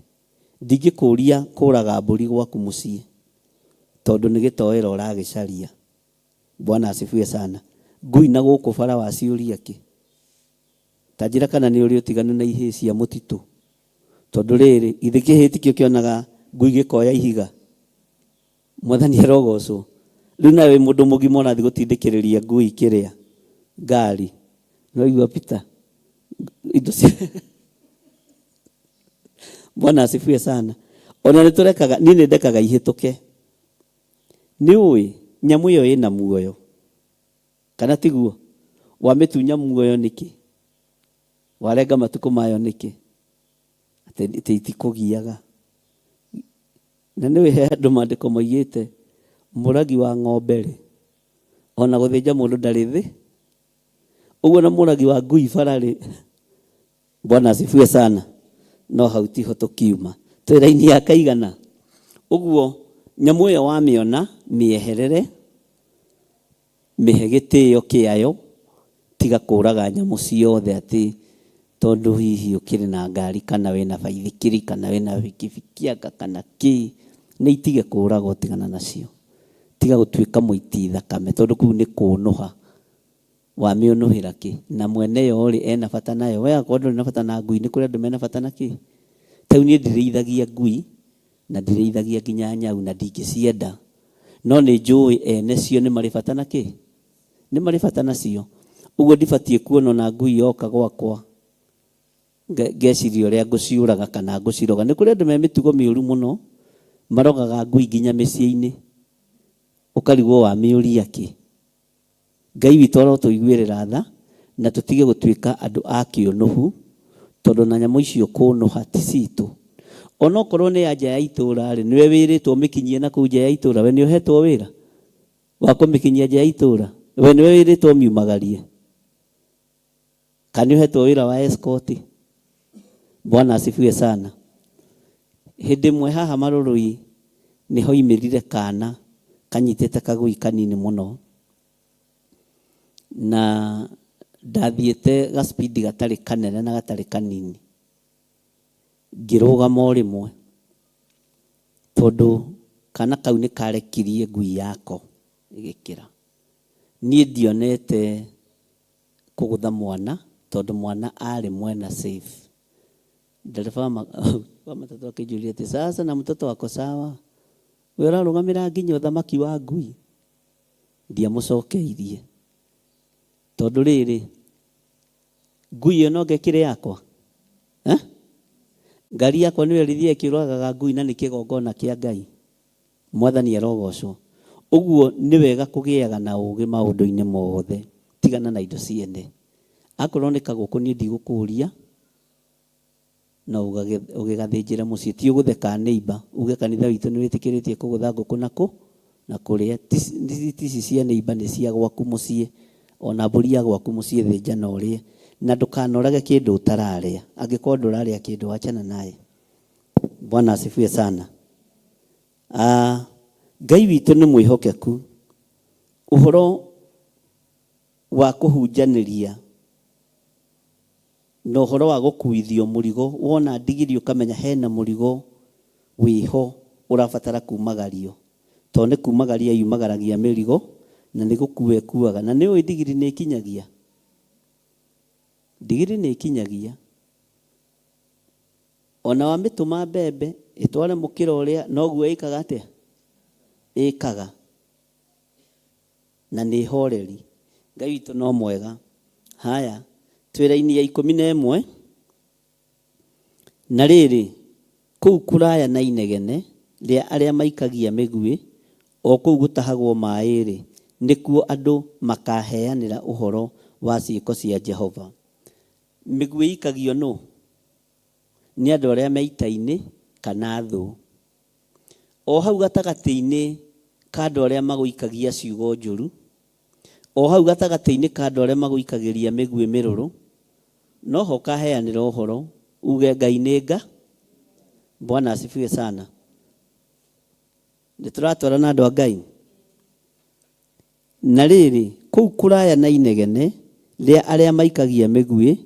Ndingĩkũria kũraga mbũri gwaku mũciĩ tondũ nĩ gĩtoero ũragĩcaria. Bwana asifiwe sana. Ngui na gũkũ bara waciũria kĩ? Ta njĩra kana nĩ ũrĩ ũtiganu na ihĩĩ cia mũtitũ? Tondũ rĩrĩ, githĩ kĩhĩĩ tikĩo kĩonaga ngui gĩkoya ihiga? Mwathani arogocwo. Rĩu nawe wĩ mũndũ mũgima ũrathiĩ gũtindĩkĩrĩria ngui kĩrĩa ngari. Nĩwaigua Peter? Indo cia Bwana asifiwe sana. Ona nĩ tũrekaga, niĩ nĩ ndekaga ihĩtũke. Nĩ ũĩ nyamũ ĩyo ĩna muoyo kana tiguo? Wamĩtunya muoyo nĩkĩ? Warenga matukũ mayo nĩkĩ? Atĩ itikũgiaga. Na nĩũĩ he handũ maandĩko moigĩte mũragi wa ng'ombe-rĩ, ona gũthĩnja mũndũ ndarĩ thĩ. Ũguo na mũragi wa ngui bara-rĩ, Bwana asifiwe sana. No hau tiho tũkiuma. Twĩ raini ya kaigana? Ũguo nyamũ ĩyo wamĩona, mĩeherere, Mĩhe gĩtĩo kĩayo, tiga kũraga nyamũ ciothe atĩ tondũ hihi ũkĩrĩ na ngari kana wĩna baithikiri kana wĩna bikibiki anga kana kĩ, nĩ itige kũragwo tigana nacio. Tiga gũtuĩka mũiti thakame tondũ kũu nĩ kũnũha. Wamĩũnũhĩra kĩ? Na mwene yo rĩ, ena bata nayo? We akorwo ndũrĩ na bata na ngui, nĩ kũrĩ andũ mena bata na kĩ? Ta rĩu niĩ ndirĩithagia ngui na ndirĩithagia nginya nyau na ndingĩcienda. No nĩ njũĩ ene cio nĩ marĩ bata na kĩ? Nĩ marĩ bata nacio. Ũguo ndibatiĩ kuona ona ngui yoka gwakwa ngeciria ũrĩa ngũciũraga kana ngũciroga. Nĩ kũrĩ andũ me mĩtugo mĩũru mũno, marogaga ngui nginya mĩciĩ-inĩ. Ũkarigwo wamĩũria kĩ? Ngai witũ arotũiguĩrĩra tha na tũtige gũtuĩka andũ a kĩũnũhu tondũ ona nyamũ icio kũnũha ti citũ. Onokorwo nĩ ya nja ya itũra rĩ, nĩwe wĩrĩtwo ũmĩkinyie na kũu nja ya itũra? We nĩ ũhetwo wĩra wa kũmĩkinyia nja ya itũra? We nĩwe wĩrĩtwo ũmiumagarie? Kana nĩ ũhetwo wĩra wa escort? Bwana asifiwe sana. Hĩndĩ ĩmwe haha Marũrũi nĩ hoimĩrire kana kanyitĩte kagui kanini mũno na ndathiĩte ga speed gatarĩ kanene na gatarĩ kanini, ngĩrũgama o rĩmwe tondũ kana kau nĩ karekirie ngui yako ĩgĩkĩra. Niĩ ndionete kũgũtha mwana tondũ mwana arĩ mwena safe. Ndereba wa matatũ akĩnjũria atĩ sasa na mtoto wako sawa? We ũrarũgamĩra nginya ũthamaki wa ngui? Ndiamũcokeirie tondũ rĩrĩ, ngui ĩyo no ngekĩre yakwa? Eh? Ngari yakwa nĩyo ĩrĩthiaga ĩkĩũragaga ngui na nĩ kĩgongona kĩa Ngai. Mwathani arogocwo. Ũguo nĩ wega kũgĩaga na ũgĩ maũndũ-inĩ mothe. Tigana na indo ciene. Akorwo nĩ kagũkũ niĩ ndigũkũria, no ũgĩgathĩnjĩre mũciĩ. Ti ũgũthe ka neighbour uge kanitha witũ nĩ wĩtĩkĩrĩtie kũgũtha ngũkũ na kũ na kũrĩa. Ti ici cia neighbour nĩ cia gwaku mũciĩ. Ona mbũri ya gwaku mũciĩ thĩnja na ũrĩe. Na ndũkanorage kĩndũ ũtararĩa. Angĩkorwo ndũrarĩa kĩndũ wachana naye. Bwana asifiwe sana. Ah, Ngai witũ nĩ mwĩhokeku. Ũhoro wa kũhunjanĩria na ũhoro wa gũkuithio mũrigo, wona ndigiri ũkamenya hena mũrigo wĩho ũrabatara kumagario. Tondũ nĩ kumagaria yumagaragia mĩrigo na nĩ gũkua ĩkuaga. Na nĩ ũĩ ndigiri nĩ ĩkinyagia? Ndigiri nĩ ĩkinyagia. Ona wamĩtũma mbembe ĩtware mũkĩra ũrĩa noguo ĩkaga atĩa? Ĩkaga. Na nĩ horeri. Ngai witũ no mwega. Haya, twĩ raini ya 11. Na rĩrĩ, kũu kũraya na inegene rĩa arĩa maikagia mĩguĩ, o kũu gũtahagwo maĩ-rĩ, nĩkuo andũ makaheanĩra ũhoro wa ciĩko cia Jehova. Mĩguĩ ĩikagio nũ? Nĩ andũ arĩa me ita-inĩ kana thũ. O hau gatagatĩ-inĩ ka andũ arĩa magũikagia ciugo njũru, o hau gatagatĩ-inĩ ka andũ arĩa magũikagĩria mĩguĩ mĩrũrũ, no ho ũkaheanĩra ũhoro, uge Ngai nĩ Nga. Bwana asifiwe sana. Nĩ tũratwarana andũ a Ngai? Na rĩrĩ, kũu kũraya na inegene rĩa arĩa maikagia mĩguĩ,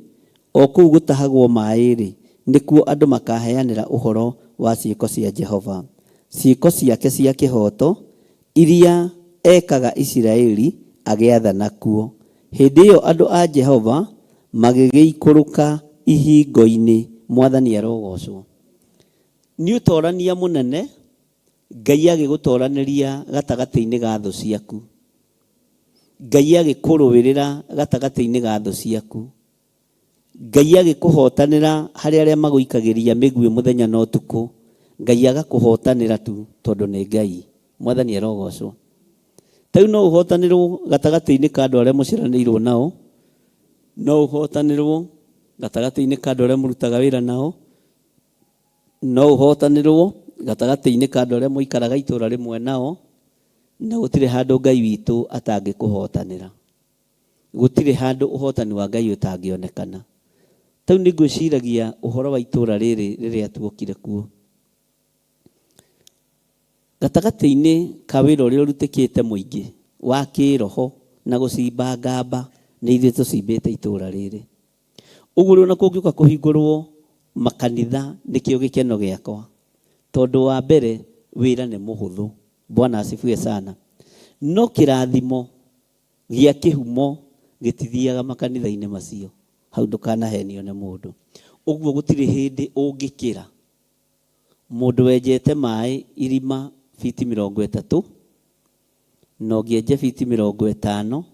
o kũu gũtahagwo maĩ-rĩ, nĩkuo andũ makaheanĩra ũhoro wa ciĩko cia Jehova, ciĩko ciake cia kĩhooto iria ekaga Isiraeli agĩathana kuo. Hĩndĩ ĩo andũ a Jehova magĩgĩikũrũka ihingo-inĩ. Mwathani arogoocwo. Nĩ ũtorania mũnene. Ngai agĩgũtoranĩria gatagatĩ-inĩ ga thũ ciaku. Ngai agĩkũrũĩrĩra gatagatĩ-inĩ ga thũ ciaku. Ngai agĩkũhotanĩra harĩ arĩa magũikagĩria mĩguĩ mũthenya na ũtukũ. Ngai agakũhotanĩra tu tondũ nĩ Ngai. Mwathani arogocwo. Ta rĩu no ũhotanĩrwo gatagatĩ-inĩ ka andũ arĩa mũciaranĩirwo nao, no ũhotanĩrwo gatagatĩ-inĩ ka andũ arĩa mũrutaga wĩra nao, No ũhootanĩrwo gatagatĩ-inĩ ka andũ arĩa mũikaraga itũũra rĩmwe nao, na gũtirĩ handũ Ngai witũ atangĩkũhootanĩra. Gũtirĩ handũ ũhootani wa Ngai ũtangĩonekana. Ta rĩu nĩngwĩciragia ũhoro wa itũũra rĩrĩ rĩrĩa tuokire kuo. Gatagatĩ-inĩ ka wĩra ũrĩa ũrutĩkĩte mũingĩ wa kĩĩroho na gũcimba ngamba, nĩ ithuĩ tũcimbĩte itũũra rĩrĩ. Ũguo rĩu ona kũngĩũka kũhingũrwo makanitha nĩkĩo gĩkeno gĩakwa. Tondũ wa mbere wĩra nĩ mũhũthũ. Bwana asifiwe sana. No kĩrathimo gĩa kĩhumo gĩtithiaga makanitha-inĩ macio. Hau ndũkanahenio nĩ mũndũ. Ũguo gũtirĩ hĩndĩ ũngĩkĩra mũndũ wenjete maĩ irima fiti 30 na ũngĩ enje fiti 50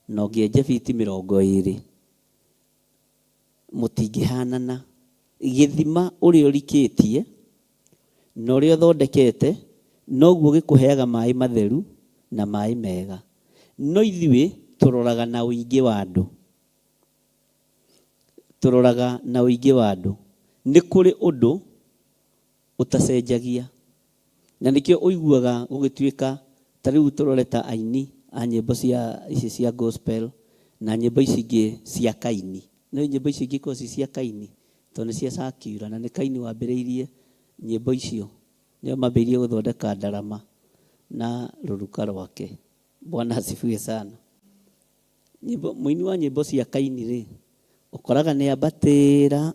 na ũngĩ enje fiti 20. Mũtingĩhanana. Gĩthima ũrĩa ũrikĩtie na ũrĩa ũthondekete noguo gĩkũheaga maĩ matheru na maĩ mega. No ithuĩ tũroraga na ũingĩ wa andũ. Tũroraga na ũingĩ wa andũ. Nĩ kũrĩ ũndũ ũtacenjagia. Na nĩkĩo ũiguaga gũgĩtuĩka ta rĩu tũrore ta aini a nyĩmbo cia ici cia gospel na nyĩmbo ici ingĩ cia Kaini. Nĩũĩ nyĩmbo ici ingĩ ikoragwo ci cia Kaini tondũ nĩ cia secular na nĩ Kaini wambĩrĩirie nyĩmbo icio. Nĩo mambĩrĩirie gũthondeka ndarama na rũruka rwake. Bwana asifiwe sana. Nyĩmbo, mũini wa nyĩmbo cia Kaini rĩ, ũkoraga nĩ ambatĩra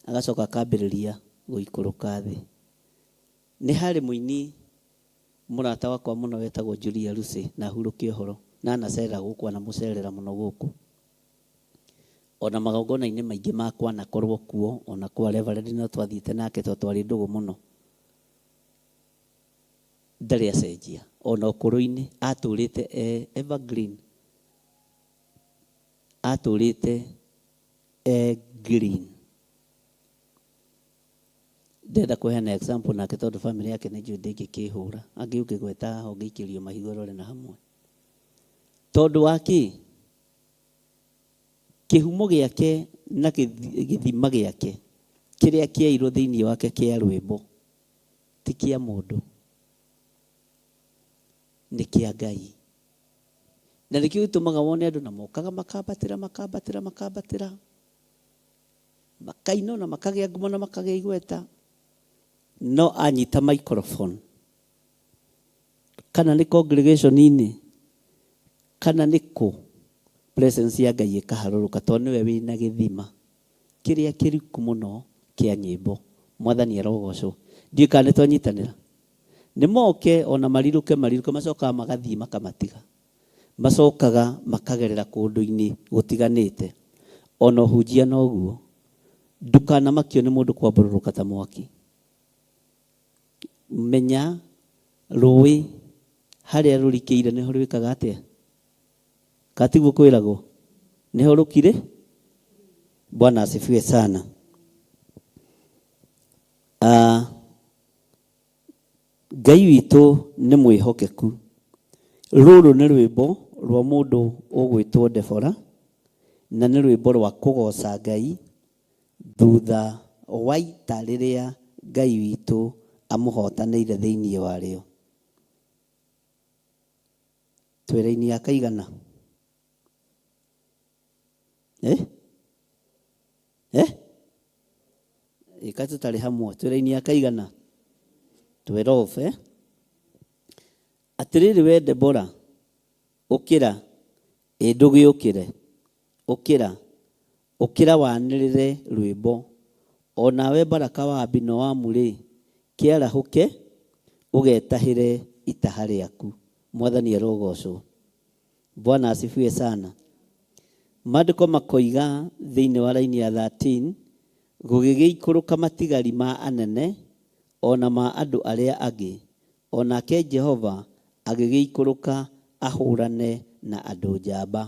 agacoka akambĩrĩria gũikũrũka thĩ. Nĩ harĩ mũini mũrata wakwa mũno wetagwo Julia Lucy na hurũke ũhoro, na anacerera gũkũ, anamũcerera mũno gũkũ. Ona magongona-inĩ maingĩ makwa anakorwo kuo, ona kwa Reverend no twathiĩte nake tondũ twarĩ ndũgũ mũno. Ndarĩ acenjia, ona ũkũrũ-inĩ atũrĩte e evergreen, atũrĩte e green. Ndĩrenda kũheana example nake tondũ family yake nĩ njũĩ ndĩngĩkĩhũra. Angĩ ũngĩgweta haha ũngĩikĩrio mahiga ũrore na hamwe. Tondũ wa kĩ? Kĩhumo gĩake na gĩthima gĩake kĩrĩa kĩairwo thĩinĩ wake kĩa rwĩmbo ti kĩa mũndũ, nĩ kĩa Ngai. Na nĩkĩo gĩtũmaga wone andũ na mokaga makambatĩra makambatĩra makambatĩra makaina na makagĩa ngumo na makagĩa igweta, no anyita microphone kana nĩ congregation-inĩ kana nĩ kũ, presence ya Ngai ĩkaharũrũka tondũ nĩwe wĩna gĩthima kĩrĩa kĩriku mũno kĩa nyĩmbo. Mwathani arogocwo. Ndiũĩ kana nĩ twanyitanĩra. Nĩ moke ona marirũke marirũke macokaga magathiĩ makamatiga. Macokaga makagerera kũndũ-inĩ gũtiganĩte. Ona ũhunjia noguo. Ndũkanamakio nĩ mũndũ kwambũrũrũka ta mwaki. Menya rũĩ harĩa rũrikĩire nĩho rwĩkaga atĩa? Kana tiguo kwĩragwo? Nĩho rũkirĩ? Bwana asifiwe sana. Ah, Ngai witũ nĩ mwĩhokeku. Rũrũ nĩ rwĩmbo rwa mũndũ ũgwĩtwo Debora, na nĩ rwĩmbo rwa kũgoca Ngai thutha wa ita rĩrĩa Ngai witũ amũhotanĩire thĩinĩ warĩo. Twĩ raini ya kaigana? Eh? Eh? Ĩka tũtarĩ hamwe. Twĩ raini ya kaigana? 12, eh? Atĩrĩrĩ we Debora, ũkĩra, ĩ ndũgĩũkĩre, ũkĩra, ũkĩra wanĩrĩre rwĩmbo. O nawe Baraka wa Abinoamu-rĩ, kĩarahũke, ũgetahĩre itaha rĩaku. Mwathani arogoocwo. Bwana asifiwe sana. Maandĩko makoiga thĩinĩ wa raini ya 13, gũgĩgĩikũrũka matigari ma anene o na ma andũ arĩa angĩ, o nake Jehova agĩgĩikũrũka ahũrane na andũ njamba.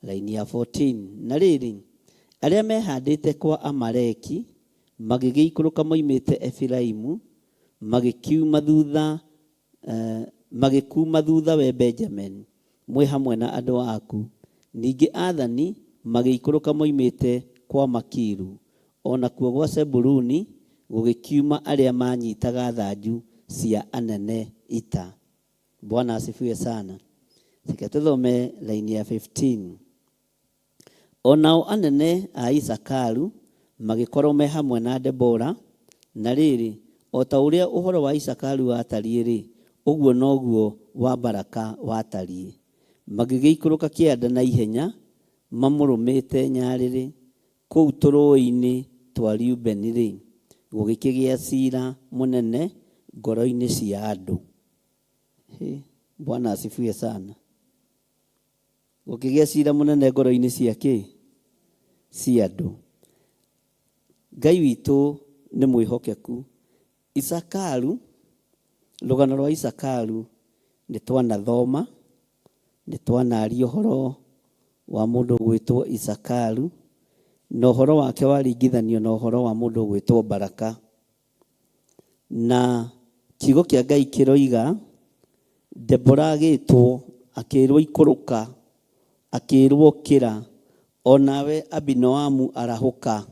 Raini ya 14. Na rĩrĩ, arĩa mehandĩte kwa Amaleki magĩgĩikũrũka moimĩte Efiraimu, magĩkiuma thutha eh, magĩkuuma thutha we Benjamini, mwĩ hamwe na andũ aku. Ningĩ aathani magĩikũrũka moimĩte kwa Makiru, o nakuo gwa Zebuluni gũgĩkiuma arĩa maanyitaga thanju cia anene ita. Bwana asifiwe sana. Reke tũthome laini ya 15. O nao anene a Isakaru magĩkorwo me hamwe na Debora, na rĩrĩ, o ta ũrĩa ũhoro wa Isakaru watariĩ-rĩ, ũguo noguo wa Baraka watariĩ. Magĩgĩikũrũka kĩanda na ihenya mamũrũmĩte nyarĩrĩ, kũu tũrũũĩ-inĩ twa Reubeni-rĩ, gũgĩkĩgĩa cira mũnene ngoro-inĩ cia andũ. Hĩ, Bwana asifiwe sana. Gũkĩgĩa cira mũnene ngoro-inĩ cia kĩ? Cia andũ. Ngai witũ nĩ mwĩhokeku. Isakaru, rũgano rwa Isakaru nĩ twanathoma, nĩ twanaria ũhoro wa mũndũ ũgwĩtwo Isakaru, na ũhoro wake waringithanio na ũhoro wa mũndũ ũgwĩtwo Baraka. Na kiugo kĩa Ngai kĩroiga, Debora agĩtwo, akĩrwo ikũrũka, akĩrwo ũkĩra, o nawe Abinoamu arahũka.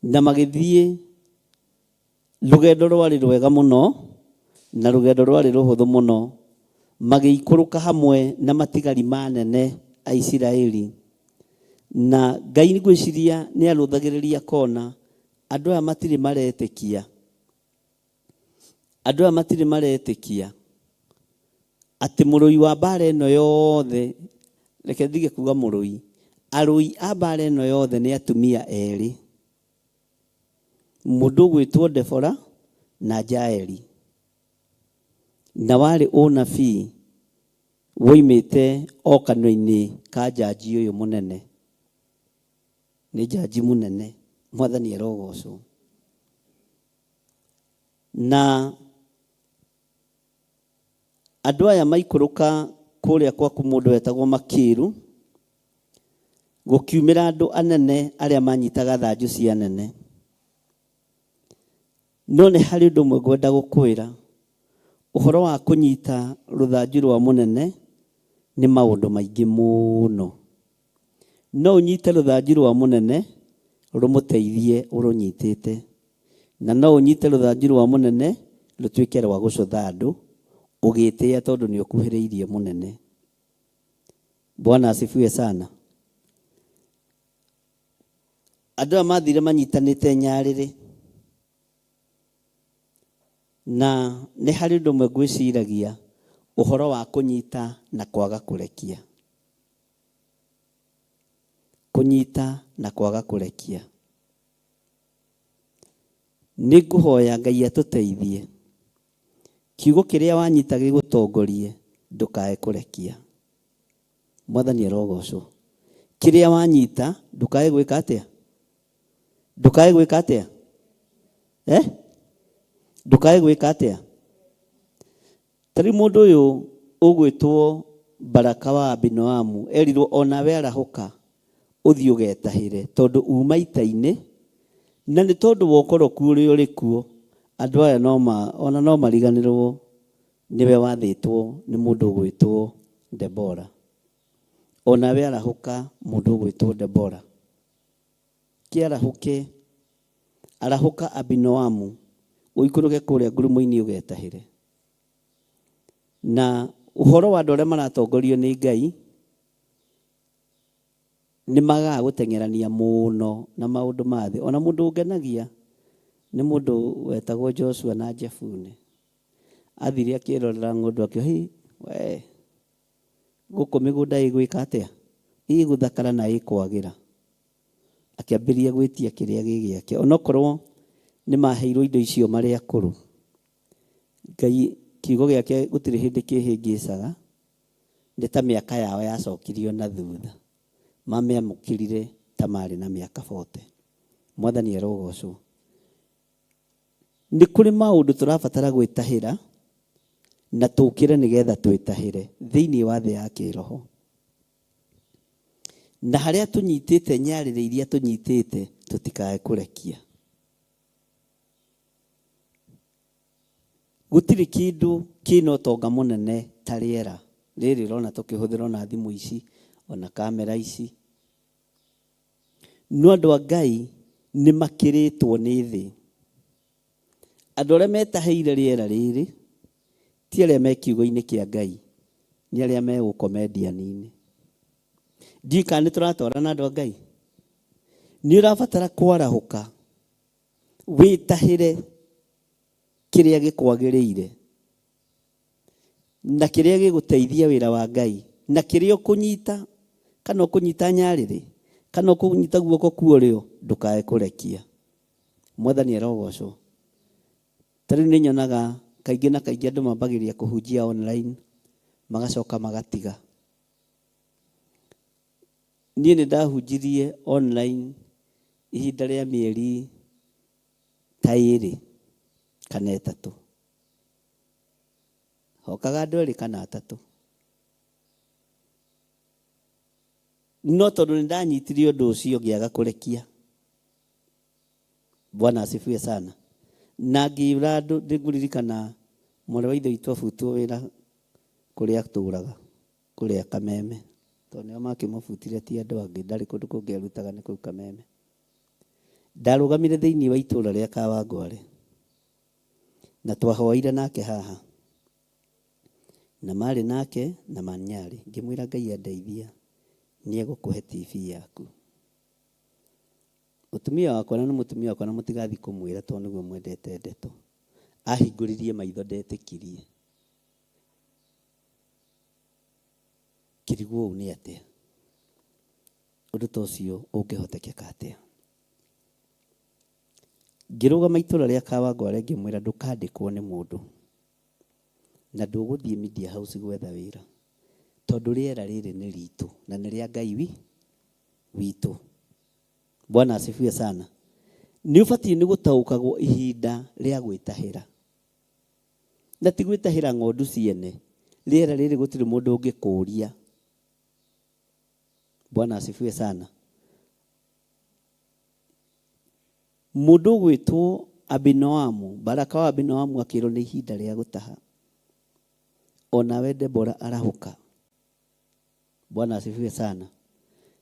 Na magĩthiĩ rũgendo rwarĩ rwega mũno, na rũgendo rwarĩ rũhũthũ mũno, magĩikũrũka hamwe na matigari ma anene a Isiraeli. Na Ngai ngwĩciria nĩ arũthagĩrĩria kona, andũ aya matirĩ maretĩkia, andũ aya matirĩ maretĩkia atĩ mũrũi wa mbara ĩno yothe, reke ndige kuga mũrũi, arũi a mbara ĩno yothe nĩ atumia erĩ, mũndũ ũgwĩtwo Debora na Jaeli. Na warĩ ũnabii woimĩte o kanua-inĩ ka njanji ũyũ mũnene. Nĩ njanji mũnene, Mwathani arogocwo. Na andũ aya maikũrũka kũrĩa gwaku mũndũ wetagwo Makiru, gũkiumĩra andũ anene arĩa manyitaga thanju cia anene. No nĩ harĩ ũndũ ũmwe ngwenda gũkwĩra, ũhoro wa kũnyita rũthanju rwa mũnene nĩ maũndũ maingĩ mũno. No ũnyite rũthanju rwa mũnene rũmũteithie ũrũnyitĩte, na no ũnyite rũthanju rwa mũnene rũtuĩke rwa gũcũtha andũ ũgĩtĩĩa tondũ nĩ ũkuhĩrĩirie mũnene. Bwana asifiwe sana. Andũ aya mathire manyitanĩte nyarĩrĩ, na nĩ harĩ ũndũ ũmwe ngwĩciragia ũhoro wa kũnyita na kwaga kũrekia. Kũnyita na kwaga kũrekia. Nĩ ngũhoya Ngai atũteithie. Kiugo kĩrĩa wanyita gĩgũtongorie ndũkae kũrekia. Mwathani arogocwo. Kĩrĩa wanyita ndũkae gwĩka atĩa? Ndũkae gwĩka atĩa? Eh? Ndũkae gwĩka atĩa? Ta rĩu mũndũ ũyũ ũgwĩtwo Baraka wa Abinoamu erirwo o nawe arahũka ũthiĩ ũgetahĩre tondũ uma ita-inĩ na nĩ tondũ wa ũkoroku ũrĩa ũrĩ kuo andũ aya no ma, ona no mariganĩrwo nĩwe wathĩtwo nĩ mũndũ ũgwĩtwo Debora. O nawe arahũka mũndũ ũgwĩtwo Debora. Kĩarahũke, arahũka Abinoamu, ũikũrũke kũrĩa ngurumo-inĩ ũgetahĩre. Na ũhoro wa andũ arĩa maratongorio nĩ Ngai, nĩ magaga gũteng'erania mũno na maũndũ ma thĩ. Ona mũndũ ũngenagia nĩ mũndũ wetagwo Joshua na Jefune. Athire akĩrorera ng'ondu akĩohi, we gũkũ mĩgũnda ĩgwĩka atĩa? Ĩgũthakara na ĩkwagĩra. Akĩambĩrĩria gwĩtia kĩrĩa gĩ gĩake. Onokorwo nĩ maheirwo indo icio marĩ akũrũ. Ngai kiugo gĩake gũtirĩ hĩndĩ kĩhĩngĩcaga, nĩ ta mĩaka yao yacokirio na thutha. Mamĩamũkĩrire ta marĩ na mĩaka 40. Mwathani arogocwo. Nĩ kũrĩ maũndũ tũrabatara gwĩtahĩra na tũkĩre nĩgetha twĩtahĩre thĩinĩ wa thĩ ya kĩroho. Na harĩa tũnyitĩte nyarĩrĩ iria tũnyitĩte tũtikae kũrekia. Gũtirĩ kĩndũ kĩna ũtonga mũnene ta rĩera rĩrĩ ũrona tũkĩhũthĩra ona thimũ ici ona kamera ici. No andũ a Ngai nĩ makĩrĩtwo nĩ thĩ. Andũ arĩa metahĩire rĩera rĩrĩ ti arĩa me kiugo-inĩ kĩa Ngai, nĩ arĩa me ũkomedian-inĩ. Ndiũĩ kana nĩ tũratwarana andũ a Ngai. Nĩ ũrabatara kwarahũka wĩtahĩre kĩrĩa gĩkwagĩrĩire na kĩrĩa gĩgũteithia wĩra wa Ngai na kĩrĩa ũkũnyita, kana ũkũnyita nyarĩrĩ kana ũkũnyita guoko kwa ũrĩo, ndũkae kũrekia. Mwathani arogocwo. Ta rĩu nĩ nyonaga kaingĩ na kaingĩ andũ mambagĩrĩria kũhunjia online magacoka magatiga. Niĩ nĩ ndahunjirie online ihinda rĩa mĩeri ta ĩrĩ kana ĩtatũ. Hokaga andũ erĩ kana atatũ. No tondũ nĩ ndanyitire ũndũ ũcio ngĩaga kũrekia. Bwana asifiwe sana. Na ngĩũra andũ, nĩ ngũririkana mwarĩ wa ithe witũ abutwo wĩra kũrĩa atũraga, kũrĩa Kameme. Tondũ nĩo makĩmũbutire ti andũ angĩ, ndarĩ kũndũ kũngĩ arutaga nĩ kũu Kameme. Ndarũgamire thĩinĩ wa itũra rĩa Kawangware na twahoire nake haha na marĩ nake na Manyarĩ, ngĩmwĩra Ngai andeithia nĩ egũkũhe TV yaku. Mũtumia wakwa na nĩ mũtumia wakwa na mũtigathiĩ kũmwĩra tondũ nĩguo mwendete ndeto. Ahingũririe maitho ndetĩkirie. Ngĩrigwo ũũ nĩ atĩa? Ũndũ ta ũcio ũngĩhotekeka atĩa? Ngĩrũgama itũra rĩa Kawangware ngĩmwĩra ndũkandĩkwo nĩ mũndũ na ndũgũthiĩ media house gwetha wĩra tondũ rĩera rĩrĩ nĩ ritũ na nĩ rĩa Ngai witũ. Bwana asifiwe sana. Nĩ ũbatiĩ nĩ gũtaũkagwo ihinda rĩa gwĩtahĩra. Na ti gwĩtahĩra ng'ondu ciene. Rĩera rĩrĩ gũtirĩ mũndũ ũngĩkũria. Bwana asifiwe sana. Mũndũ ũgwĩtwo Abinoamu, Baraka wa Abinoamu akĩrwo nĩ ihinda rĩa gũtaha. Onawe Debora arahũka. Bwana asifiwe sana.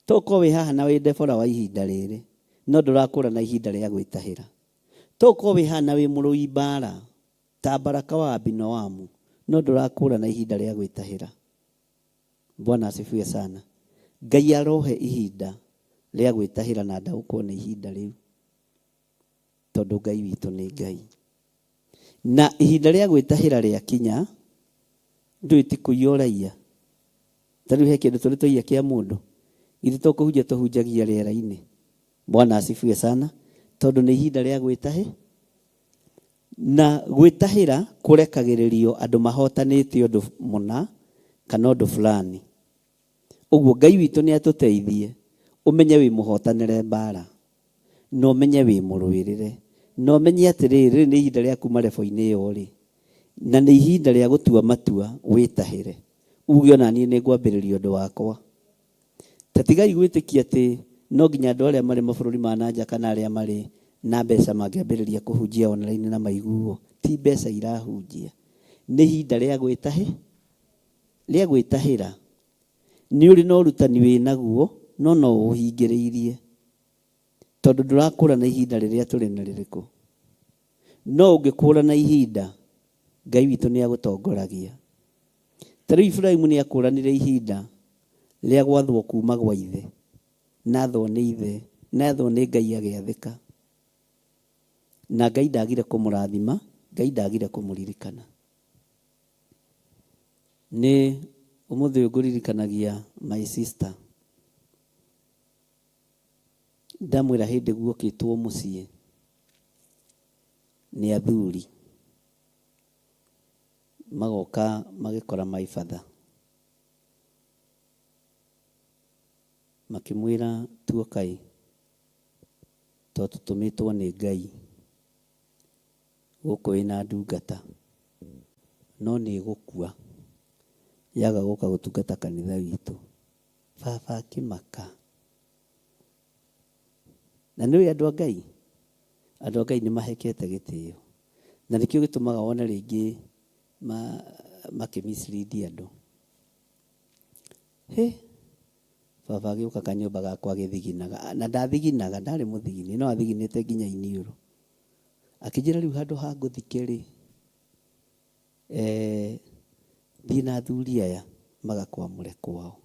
Tokorwo wĩ haha na wĩ Debora wa ihinda rĩrĩ, no ndũrakũra na ihinda rĩa gwĩtahĩra. Tokorwo wĩ haha na wĩ mũrũi mbara ta Baraka wa Abinoamu, no ndũrakũra na ihinda rĩa gwĩtahĩra. Bwana asifiwe sana. Ngai arohe ihinda rĩa gwĩtahĩra na ndaũkwo nĩ ihinda rĩu, tondũ Ngai witũ nĩ Ngai. Na ihinda rĩa gwĩtahĩra rĩakinya, ndũĩ ti kũiya ũraiya. Ta rĩu he kĩndũ tũrĩ twaiya kĩa mũndũ? Githĩ to kũhunjia tũhunjagia rĩera-inĩ? Bwana asifiwe sana. Tondũ nĩ ihinda rĩa gwĩtahĩ. Na gwĩtahĩra kũrekagĩrĩrio andũ mahotanĩte ũndũ mũna kana ũndũ fulani. Ũguo Ngai witũ nĩ atũteithie ũmenye wĩ mũhotanĩre mbara, na ũmenye wĩ mũrũĩrĩre, na ũmenye atĩrĩrĩ, rĩrĩ nĩ ihinda rĩa kuma level-inĩ ĩyo ũrĩ, na nĩ ihinda rĩa gũtua matua wĩtahĩre, uge ona niĩ nĩ ngwambĩrĩria ũndũ wakwa. Ta tigai gwĩtĩkia atĩ no nginya andũ arĩa marĩ mabũrũri ma na nja kana arĩa marĩ na mbeca mangĩambĩrĩria kũhunjia online na maiguo. Ti mbeca irahunjia. Nĩ ihinda rĩa gwĩtahĩ, rĩa gwĩtahĩra. Nĩ ũrĩ na ũrutani wĩ naguo no no ũũhingĩrĩirie tondũ ndũrakũra na ihinda rĩrĩa tũrĩ nĩ rĩrĩkũ. No ũngĩkũra na ihinda, Ngai witũ nĩ agũtongoragia. Ta rĩu Iburahimu nĩ akũranire ihinda rĩa gwathwo kuma gwa ithe, na athwo nĩ ithe, na athwo nĩ Ngai agĩathĩka. Na Ngai ndagire kũmũrathima, Ngai ndagire kũmũririkana. Nĩ ũmũthĩ ũyũ ngũririkanagia my sister, ndamwĩra hĩndĩ guokĩtwo mũciĩ nĩ athuri, magoka magĩkora my father, makĩmwĩra tuokai tondũ tũtũmĩtwo nĩ Ngai. Gũkũ wĩna ndungata no nĩ ĩgũkua yaga gũka gũtungata kanitha witũ. Baba akĩmaka. Na nĩ ũĩ andũ a Ngai, andũ a Ngai nĩ mahekete gĩtĩo. Na nĩkĩo gĩtũmaga wone rĩngĩ makĩ mislead andũ. Hĩ, baba agĩũka kanyũmba gakwa agĩthiginaga, na ndathiginaga, ndarĩ mũthigini, no athiginĩte nginya iniũrũ. Akĩnjĩra rĩu handũ ha ngũthike rĩ, eh, thiĩ na athuri aya magakwamũre kwao.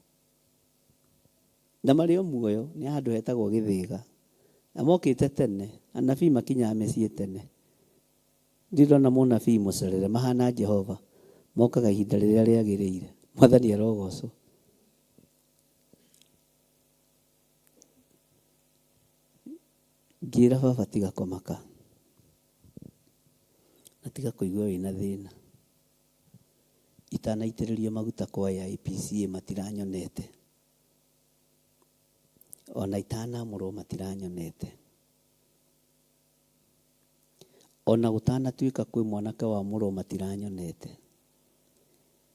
Na marĩ o muoyo, nĩ handũ hetagwo Gĩthĩga. Na mokĩte tene, anabii makinyaga mĩciĩ tene. Ndirĩ ndona mũnabii mũcerere, mahana Jehova, mokaga ihinda rĩrĩa rĩagĩrĩire. Mwathani arogocwo. Ngĩra baba tiga kũmaka, na tiga kũigua wĩna thĩna. Itanaitĩrĩrio maguta kwa AIPCA matiranyonete. Ona itanamũrwo matiranyonete. Ona gũtanatuĩka kwĩ mwanake wamũrwo matiranyonete.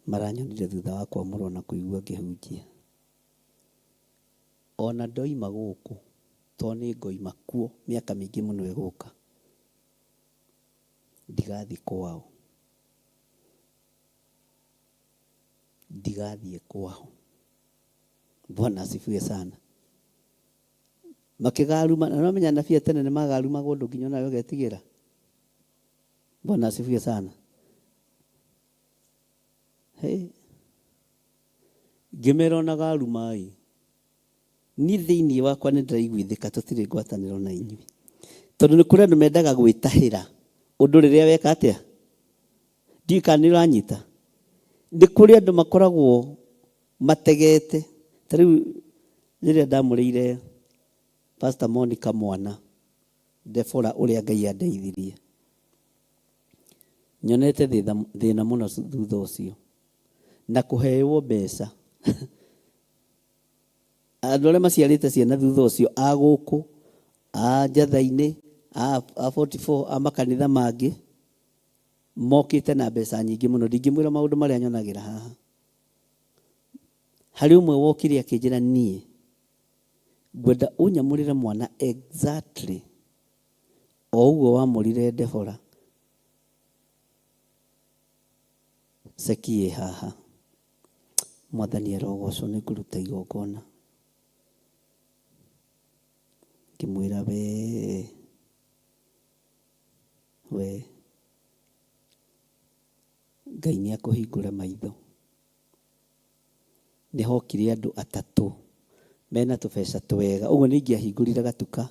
Maranyonire thutha wa kwamũrwo na kũigua ngĩhunjia. Ona ndoima gũkũ, to nĩ ngoima kuo mĩaka mĩingĩ mũno ĩgũka, ndigathiĩ kwao. Ndigathiĩ kwao. Bwana asifiwe sana. Makĩgaruma, na nĩwamenya anabii a tene nĩmagarumagwo ũndũ nginya onawe ũgetigĩra. Bwana asifiwe sana. Hey. Ngĩmera ona garumai, niĩ thĩinĩ wakwa nĩ ndĩraiguithĩka tũtirĩ ngwatanĩro na inyuĩ. Tondũ nĩ kũrĩ andũ mendaga gwĩtahĩra ũndũ rĩrĩa weka atĩa? Ndiũĩ kana nĩ ũranyita. Nĩ kũrĩ andũ makoragwo mategete. Ta rĩu rĩrĩa ndamũrĩire Pastor Monica mwana, Deborah ũrĩa Ngai andeithirie. Nyonete thĩna mũno thutha ũcio. Na kũheyo mbeca. Andũ arĩa maciarĩte ciana thutha ũcio a gũkũ, a njatha-inĩ, a 44, a makanitha mangĩ, mokĩte na mbeca nyingĩ mũno. Ndingĩmwĩra maũndũ marĩa nyonagĩra haha. Harĩ ũmwe wokire akĩnjĩra niĩ ngwenda ũnyamũrĩre mwana exactly o ũguo wamũrire Deborah. Ceki ĩ haha. Mwathani arogocwo nĩ ngũruta igongona. Ngĩmwĩra we we Ngai nĩ akũhingũre maitho. Nĩ hokire andũ atatũ mena tũbeca twega. Ũguo nĩ ingĩahingũrire gatuka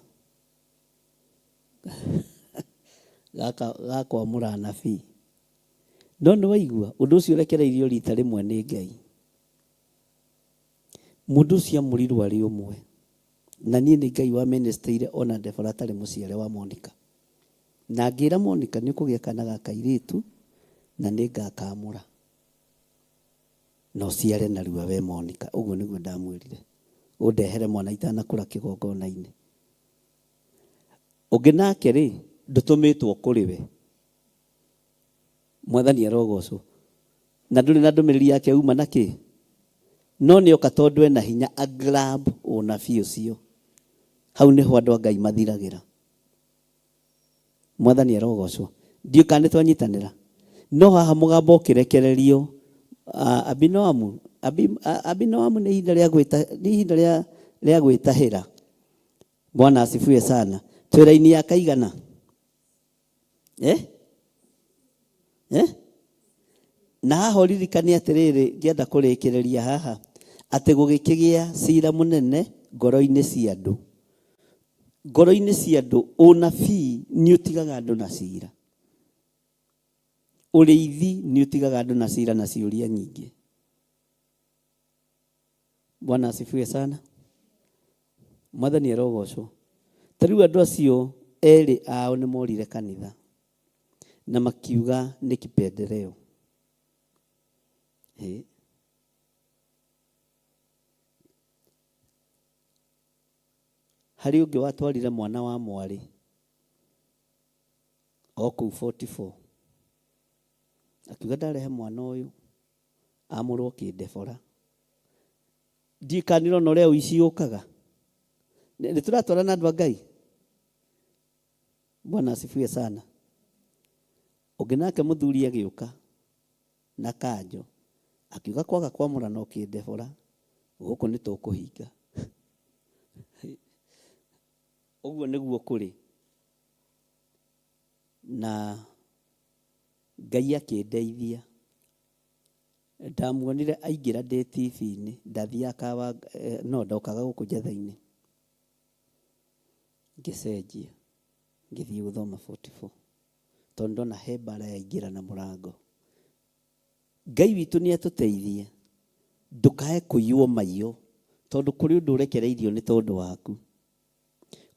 gaka ga kwamũra anabii. No nĩ waigua ũndũ ũcio ũrekereirio rita rĩmwe nĩ Ngai. Mũndũ ũcio amũrirwo arĩ ũmwe. Na niĩ nĩ Ngai wa minister ona Deborah atarĩ mũciare wa Monica. Na ngĩra Monica nĩ ũkũgĩa kana ga kairĩtu na nĩ ngakamũra. Na ũciare narua we Monica. Ũguo nĩguo ndamwĩrire. Ũndehere mwana itanakũra kĩgongona-inĩ. Ũngĩ nake rĩ, ndũtũmĩtwo kũrĩ we. Mwathani arogocwo. Na ndũrĩ na ndũmĩrĩri yake uma na kĩ? No nĩoka tondũ ena hinya a grab ũnabii ũcio. Hau nĩho andũ a Ngai mathiragĩra. Mwathani arogocwo. Ndiũĩ kana nĩ twanyitanĩra. No haha mũgambo ũkĩrekererio Abinoamu, Abinoamu nĩ ihinda rĩa gwĩta, nĩ ihinda rĩa, rĩa gwĩtahĩra. Bwana asifiwe sana. Twĩ raini ya kaigana? Eh? Eh? Na haha ũririkane atĩrĩrĩ, ngĩenda kũrĩkĩrĩria haha, atĩ gũgĩkĩgĩa cira mũnene ngoro-inĩ cia andũ. Ngoro-inĩ cia andũ, ũnabii nĩ ũtigaga andũ na cira. Ũrĩithi nĩ ũtigaga andũ na cira na ciũria nyingĩ. Bwana asifiwe sana. Mwathani arogocwo. Ta rĩu andũ acio erĩ ao nĩ morire kanitha na makiuga nĩ kipendeleo. Hĩ. Harĩ ũngĩ watwarire mwana wa mwarĩ O kũu 44. Akiuga ndarehe mwana ũyũ amũrwo kĩndebora. Ndiũĩ kana nĩũrona ũrĩa ũici ũkaga. Nĩ tũratwarana andũ a Ngai? Bwana asifiwe sana. Ũngĩ nake mũthuri agĩũka na kanjo akiuga kwaga kwamũrana ũkĩndebora gũkũ nĩ tũkũhinga. Ũguo nĩguo kũrĩ. Na Ngai akĩndeithia. Ndamuonire aingĩra ndĩ TV-inĩ, ndathiaga kawa, no ndokaga gũkũ Njetha-inĩ. Ngĩcenjia, ngĩthiĩ gũthoma 44 tondũ ndona he mbara yaingĩra na mũrango. Ngai witũ nĩ atũteithie, ndũkae kũiywo maiyo, tondũ kũrĩ ũndũ ũrekereirio nĩ tondũ waku.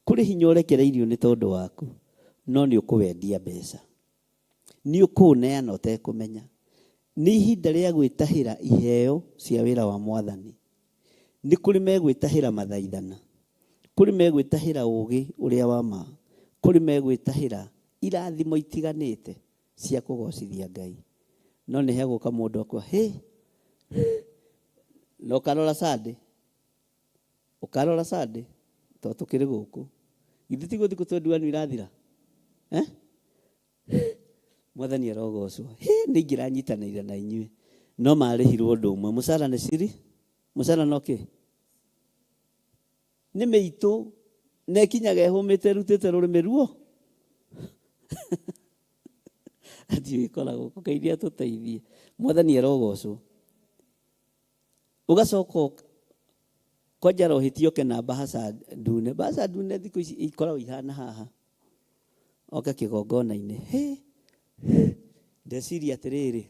Kũrĩ hinya ũrekereirio nĩ tondũ waku, no nĩ ũkũwendia mbeca. Nĩ ũkũũneana ũtekũmenya. Nĩ ihinda rĩa gwĩtahĩra iheo cia wĩra wa Mwathani. Nĩ kũrĩ megwĩtahĩra mathaithana. Kũrĩ megwĩtahĩra ũũgĩ ũrĩa wa ma. Kũrĩ megwĩtahĩra irathimo itiganĩte cia kũgocithia Ngai. No nĩ hegũka mũndũ akwa, hĩ, na ũkarora Sunday. Ũkarora Sunday tondũ tũkĩrĩ gũkũ. Githĩ tiguo thikũ 21 irathira? Eh? Mwathani arogocwo. Hĩ, nĩ ingĩranyitanĩire na inyuĩ. No marĩhirwo ũndũ ũmwe. Mũcara nĩ ciri? Mũcara no kĩ? Nĩ mĩitũ. Na ĩkinyaga ĩhũmĩte ĩrutĩte rũrĩmĩ ruo. Ndiũĩ ĩkoragwo kũ. Ngai nĩ atũteithie. Mwathani arogocwo. Ũgacoka kwanja rohĩtie oke na mbahaca ndune. Mbahaca ndune thikũ ici ikoragwo ihana haha. Oke kĩgongona-inĩ. Hĩ! Ndeciria atĩrĩrĩ,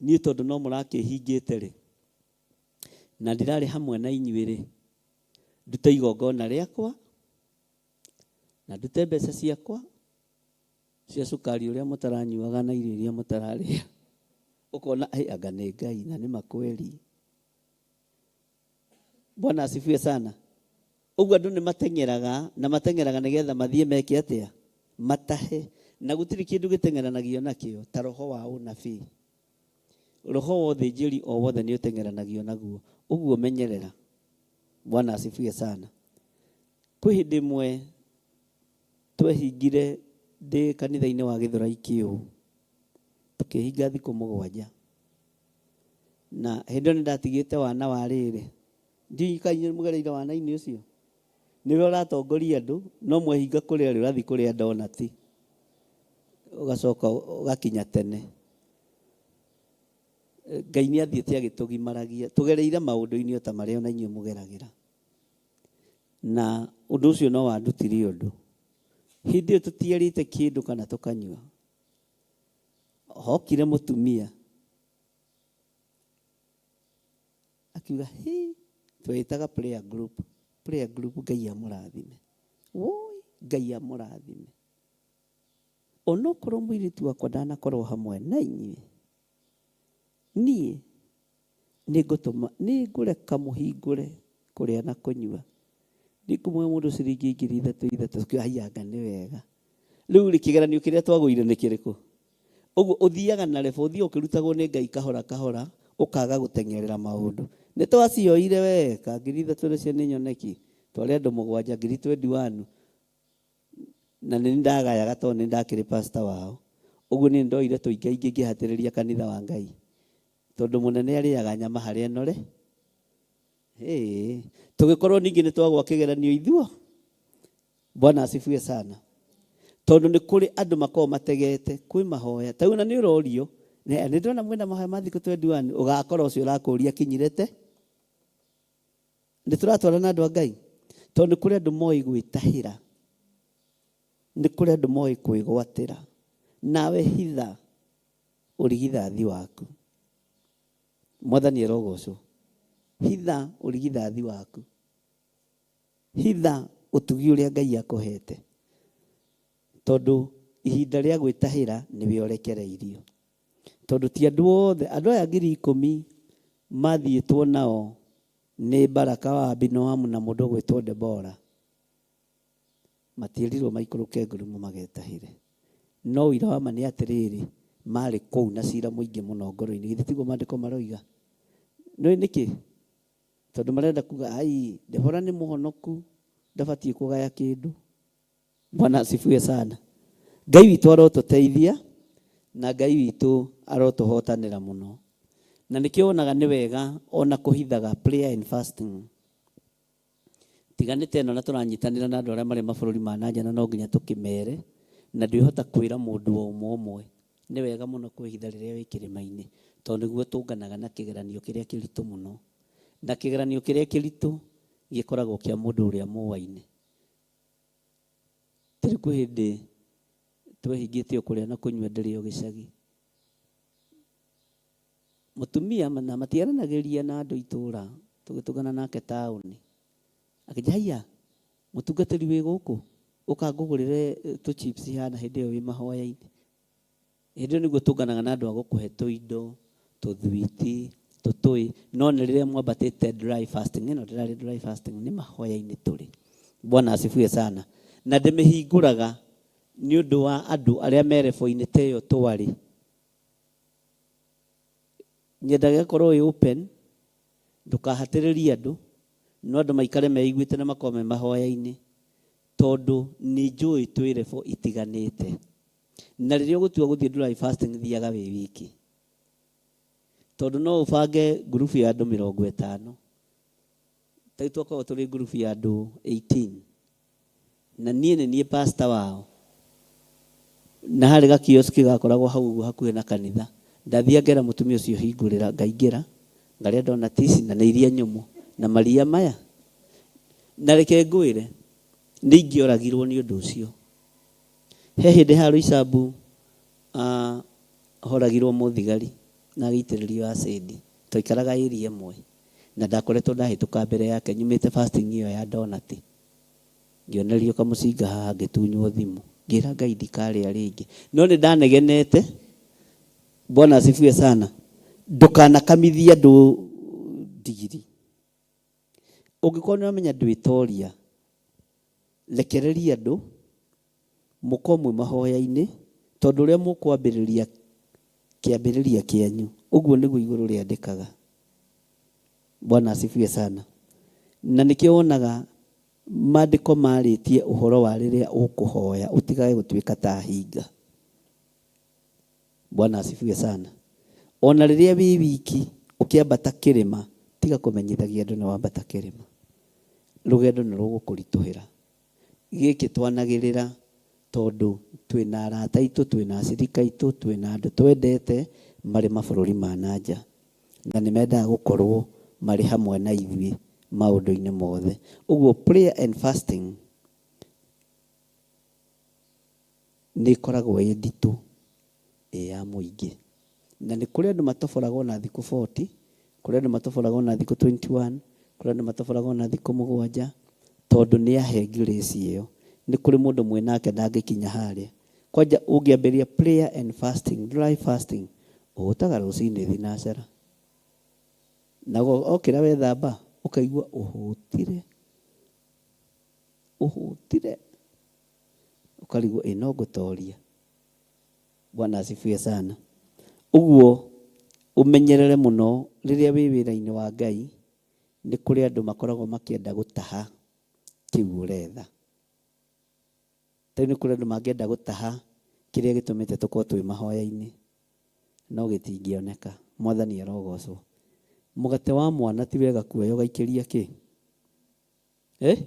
niĩ tondũ no mũrakĩhingĩte rĩ, na ndirarĩ hamwe na inyuĩ rĩ, ndute igongona rĩakwa, na ndute mbeca ciakwa, cia cukari ũrĩa mũtaranyuaga na irio iria mũtararĩa. Ũkona, hĩ, anga nĩ Ngai na nĩ ma kweli. Bwana asifiwe sana. Ũguo andũ nĩ mateng'eraga na mateng'eraga nĩgetha mathiĩ meke atĩa? Matahe. Na gũtirĩ kĩndũ gĩteng'eranagio nakĩo ta roho wa ũnabii. Roho wa ũthĩnjĩri o wothe nĩ ũteng'eranagio naguo. Ũguo menyerera. Bwana asifiwe sana. Kwĩ hĩndĩ ĩmwe twehingire ndĩ kanitha-inĩ wa Gĩthũrai kĩũ, tũkĩhinga thikũ mũgwanja. Na hĩndĩ ĩyo nĩ ndatigĩte wana wa rĩrĩ, ndiũĩ kana inyuĩ mũgereire wana-inĩ ũcio? Nĩwe ũratongoria andũ, no mwehinga kũrĩa rĩ, ũrathiĩ kũrĩa ndonati, ũgacoka ũgakinya tene. Ngai nĩ athiĩte agĩtũgimaragia, tũgereire maũndũ-inĩ o ta marĩa ona inyuĩ mũgeragĩra. Na ũndũ ũcio no wandutire ũndũ. Hĩndĩ ĩyo tũtiarĩte kĩndũ kana tũkanyua. Hokire mũtumia akiuga hĩ, tweĩtaga prayer group, prayer group Ngai amũrathime. Woi, Ngai amũrathime. Onokorwo mũirĩtu wakwa ndanakorwo hamwe na inyuĩ, niĩ nĩngũtũma, nĩngũreka mũhingũre kũrĩa na kũnyua. Nĩngũmũhe mũndũ ciringi 3000 ithatũ. Tũkiuga haiya anga nĩ wega. Rĩu rĩ, kĩgeranio kĩrĩa twagũire nĩ kĩrĩkũ? Ũguo ũthiaga na level, ũthiaga ũkĩrutagwo nĩ Ngai kahora kahora, ũkaga gũteng'erera maũndũ. Nĩ twacioire wee, ka 3000 nacio nĩ nyoneki. Twarĩ andũ mũgwanja, ngiri twendi wanu. Na nĩ ndagayaga tondũ nĩ ndakĩrĩ pastor wao. Ũguo niĩ nĩ ndoire tũingaingĩ ngĩhatĩrĩria kanitha wa Ngai. Tondũ mũnene arĩaga nyama harĩa nore. Hĩĩ. Tũgĩkorwo ningĩ nĩ twagwa kĩgeranio ithuo. Bwana asifiwe sana. Tondũ nĩ kũrĩ andũ makoragwo mategete kwĩ mahoya. Ta rĩu ona nĩ ũrorio, nĩ ndĩrona mwĩna mahoya ma thikũ 21, ũgakora ũcio ũrakũria akinyire te. Nĩ tũratwarana andũ a Ngai? Tondũ nĩ kũrĩ andũ moĩ gwĩtahĩra. Nĩ kũrĩ andũ moĩ kwĩgwatĩra. Nawe hitha ũrigithathi waku. Mwathani arogocwo. Hitha ũrigithathi waku. Hitha ũtugi ũrĩa Ngai akũhete. Tondũ ihinda rĩa gwĩtahĩra nĩwe ũrekereirio. Tondũ ti andũ othe, andũ aya 10,000 mathiĩtwo nao nĩ Baraka wa Abinoamu na mũndũ ũgwĩtwo Debora. Matiĩrirwo maikũrũke ngurumo magetahĩre. No ũira wa ma nĩ atĩrĩrĩ, marĩ kũu na cira mũingĩ mũno ngoro-inĩ. Githĩ tiguo maandĩko maroiga? Nĩũĩ nĩkĩ? Tondũ marenda kuga, ai, Debora nĩ mũhonoku, ndabatiĩ kũgaya kĩndũ. Bwana asifiwe sana. Ngai witũ arotũteithia na Ngai witũ arotũhotanĩra mũno. Na nĩkĩo wonaga nĩ wega ona kũhithaga prayer and fasting. Tiga nĩ ta ĩno na tũranyitanĩra na andũ arĩa marĩ mabũrũri ma na nja na no nginya tũkĩmere na ndwĩhota kwĩra mũndũ o ũmwe ũmwe. Nĩ wega mũno kwĩhitha rĩrĩa wĩ kĩrĩma-inĩ tondũ nĩguo ũtũnganaga na kĩgeranio kĩrĩa kĩritũ mũno. Na kĩgeranio kĩrĩa kĩritũ gĩkoragwo kĩa mũndũ ũrĩa mũwaine. Tĩrĩ kwĩ hĩndĩ twehingĩte o kũrĩa na kũnyua ndĩrĩ o gĩcagi. Mũtumia na matiaranagĩria na andũ itũra tũgĩtũngana nake taũni. Akĩnjĩra haiya mũtungatĩri wĩ gũkũ ũka ngũgũrĩre tũ chips haha hĩndĩ ĩyo wĩ mahoya-inĩ. Hĩndĩ ĩyo nĩguo tũnganaga na andũ a gũkũhe tũindo, tũthwiti, tũtũĩ, no nĩ rĩrĩa mwambatĩte dry fasting, ĩno ndĩrarĩ dry fasting, nĩ mahoya-inĩ tũrĩ. Bwana asifiwe sana. Na ndĩmĩhingũraga nĩ ũndũ wa andũ arĩa me level-inĩ ta ĩyo twarĩ. Nyendaga ĩkorwo ĩ open, ndũkahatĩrĩrie andũ, no andũ maikare meiguĩte na makorwo me mahoya-inĩ, tondũ nĩ njũĩ twĩ level itiganĩte. Na rĩrĩa ũgũtua gũthiĩ dry fasting thiaga wĩ wiki. Tondũ no ũbange ngurubu ya andũ 50. Ta rĩu twakoragwo tũrĩ ngurubu ya andũ 18. Na niĩ nĩ niĩ pastor wao. Na harĩ ga kiosk gakoragwo hau ũguo hakuhĩ na kanitha. Ndathiaga ngera mũtumia ũcio hingũrĩra, ngaingĩra, ngarĩa donut ici na nĩ iria nyũmũ na maria maya. Na reke ngwĩre, nĩ ingĩoragirwo nĩ ũndũ ũcio. He hĩndĩ haha Roysambu ahoragirwo mũthigari na agĩitĩrĩrio acid. Twaikaraga area ĩmwe na ndakoretwo ndahĩtũka mbere yake nyumĩte fasting ĩyo ya donut. Ngĩonererio kamũcinga haha ngĩtunywo thimũ. Ngĩra Ngai ndikarĩa rĩngĩ. No nĩ ndanegenete. Bwana asifiwe sana. Ndũkanakamithie andũ ndigiri. Ũngĩkorwo nĩ ũramenya ndwĩtoria, rekereria andũ, mũkorwo mwĩ mahoya-inĩ, tondũ ũrĩa mũkwambĩrĩria kĩambĩrĩria kĩanyu, ũguo nĩguo igũrũ rĩandĩkaga. Bwana asifiwe sana. Na nĩkĩo wonaga mandĩko marĩtie ũhoro wa rĩrĩa ũkũhoya ũtigage gũtuĩka ta hinga. Bwana asifiwe sana. Ona rĩrĩa wĩ wiki ũkĩambata kĩrĩma, tiga kũmenyithagia andũ nĩ wambata kĩrĩma. Rũgendo nĩ rũgũkũritũhĩra. Gĩkĩ twanagĩrĩra tondũ twĩna arata aitũ, twĩna acirika aitũ, twĩna andũ twendete marĩ mabũrũri ma na nja. Na nĩ mendaga gũkorwo marĩ hamwe na ithuĩ maũndũ-inĩ mothe. Ũguo prayer and fasting nĩ ĩkoragwo ĩ nditũ ĩ ya mũingĩ. Na nĩ kũrĩ andũ matoboragwo na thikũ 40, kũrĩ andũ matoboragwo na thikũ 21, kũrĩ andũ matoboragwo na thikũ 7, tondũ nĩ ahe grace ĩyo. Nĩ kũrĩ mũndũ mwĩ nake ndangĩkinya harĩa. Kwanja ũngĩambĩrĩria prayer and fasting, dry fasting, ũhũtaga rũcinĩ thinacara. Na okĩra wethamba, ũkaigua ũhũtire, ũhũtire. Ũkarigwo ĩ no ngũtoria. Bwana asifiwe sana. Ũguo ũmenyerere mũno rĩrĩa wĩ wĩra-inĩ wa Ngai, nĩ kũrĩ andũ makoragwo makĩenda gũtaha kĩu ũretha. Tarĩu nĩ kũrĩ andũ mangĩenda gũtaha kĩrĩa gĩtũmĩte tũkorwo twĩ mahoya-inĩ, no gĩtingĩoneka. Mwathani arogocwo. Mũgate wa mwana ti wega kuoya ũgaikĩria kĩ? Eh?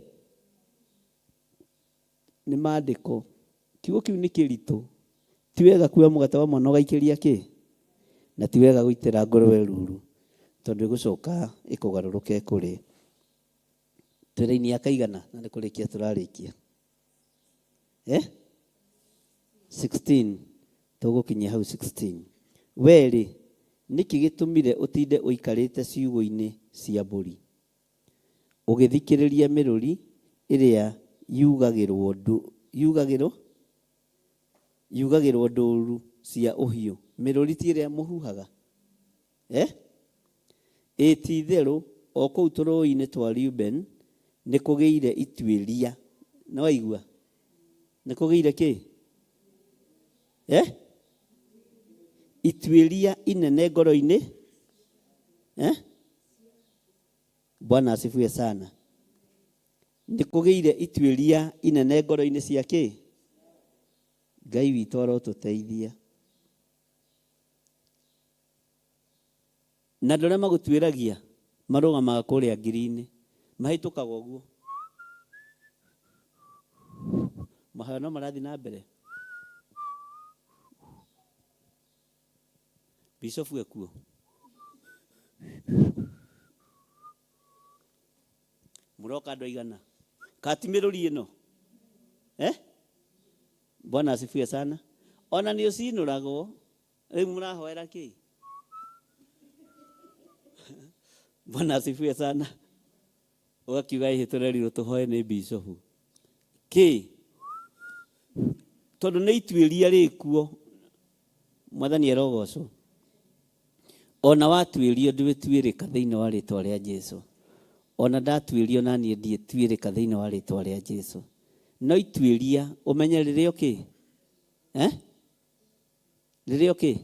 Nĩ maandĩko. Kiugo kĩu nĩ kĩritũ. Ti wega kuoya mũgate wa mwana ũgaikĩria kĩ? Na ti wega gũitĩra ngũrwe ruru, tondũ ĩgũcoka ĩkũgarũrũke ĩkũrĩe. Twĩ raini ya kaigana na nĩ kũrĩkia tũrarĩkia. Eh? 16. Tũgũkinyia hau 16. Wee-rĩ, nĩkĩ gĩtũmire ũtinde ũikarĩte ciugũ-inĩ cia mbũri? Ũgĩthikĩrĩria mĩrũri ĩrĩa yugagĩrwo yugagĩrwo yugagĩrwo ndũũru cia ũhiũ. Mĩrũri ti ĩrĩa mũhuhaga? Eh? Ĩ ti-itherũ, o kũu tũrũũĩ-inĩ twa Reuben nĩkũgĩire ituĩria. Nĩwaigua? Nĩ kũgĩire kĩ? Eh? Ituĩria inene ngoro-inĩ. Eh? Bwana asifiwe sana. Nĩ kũgĩire ituĩria inene ngoro-inĩ cia kĩ? Ngai witũ arotũteithia. Na andũ arĩa magũtuĩragia marũgamaga kũrĩa ngiri-inĩ, mahĩtũkaga ũguo. Mahoya no marathiĩ na mbere. Bishofu ekuo. Mũroka andũ aigana? Kati mĩrũri ĩno? Eh? Bwana asifiwe sana. Ona nĩ ũcinũragwo. Rĩu mũrahoera kĩ? Bwana asifiwe sana. Ũgakiuga ĩhĩ tũrerirwo tũhoe nĩ bishofu. Kĩ? Tondũ nĩ ituĩria rĩkuo. Mwathani arogocwo. Ona watuĩrio ndwĩtuĩrĩka thĩinĩ wa rĩtwa rĩa Jesu. Ona ndatuĩrio naniĩ ndiĩtuĩrĩka thĩinĩ wa rĩtwa rĩa Jesu. No ituĩria ũmenye rĩrĩ o kĩ? Eh? Rĩrĩ o kĩ?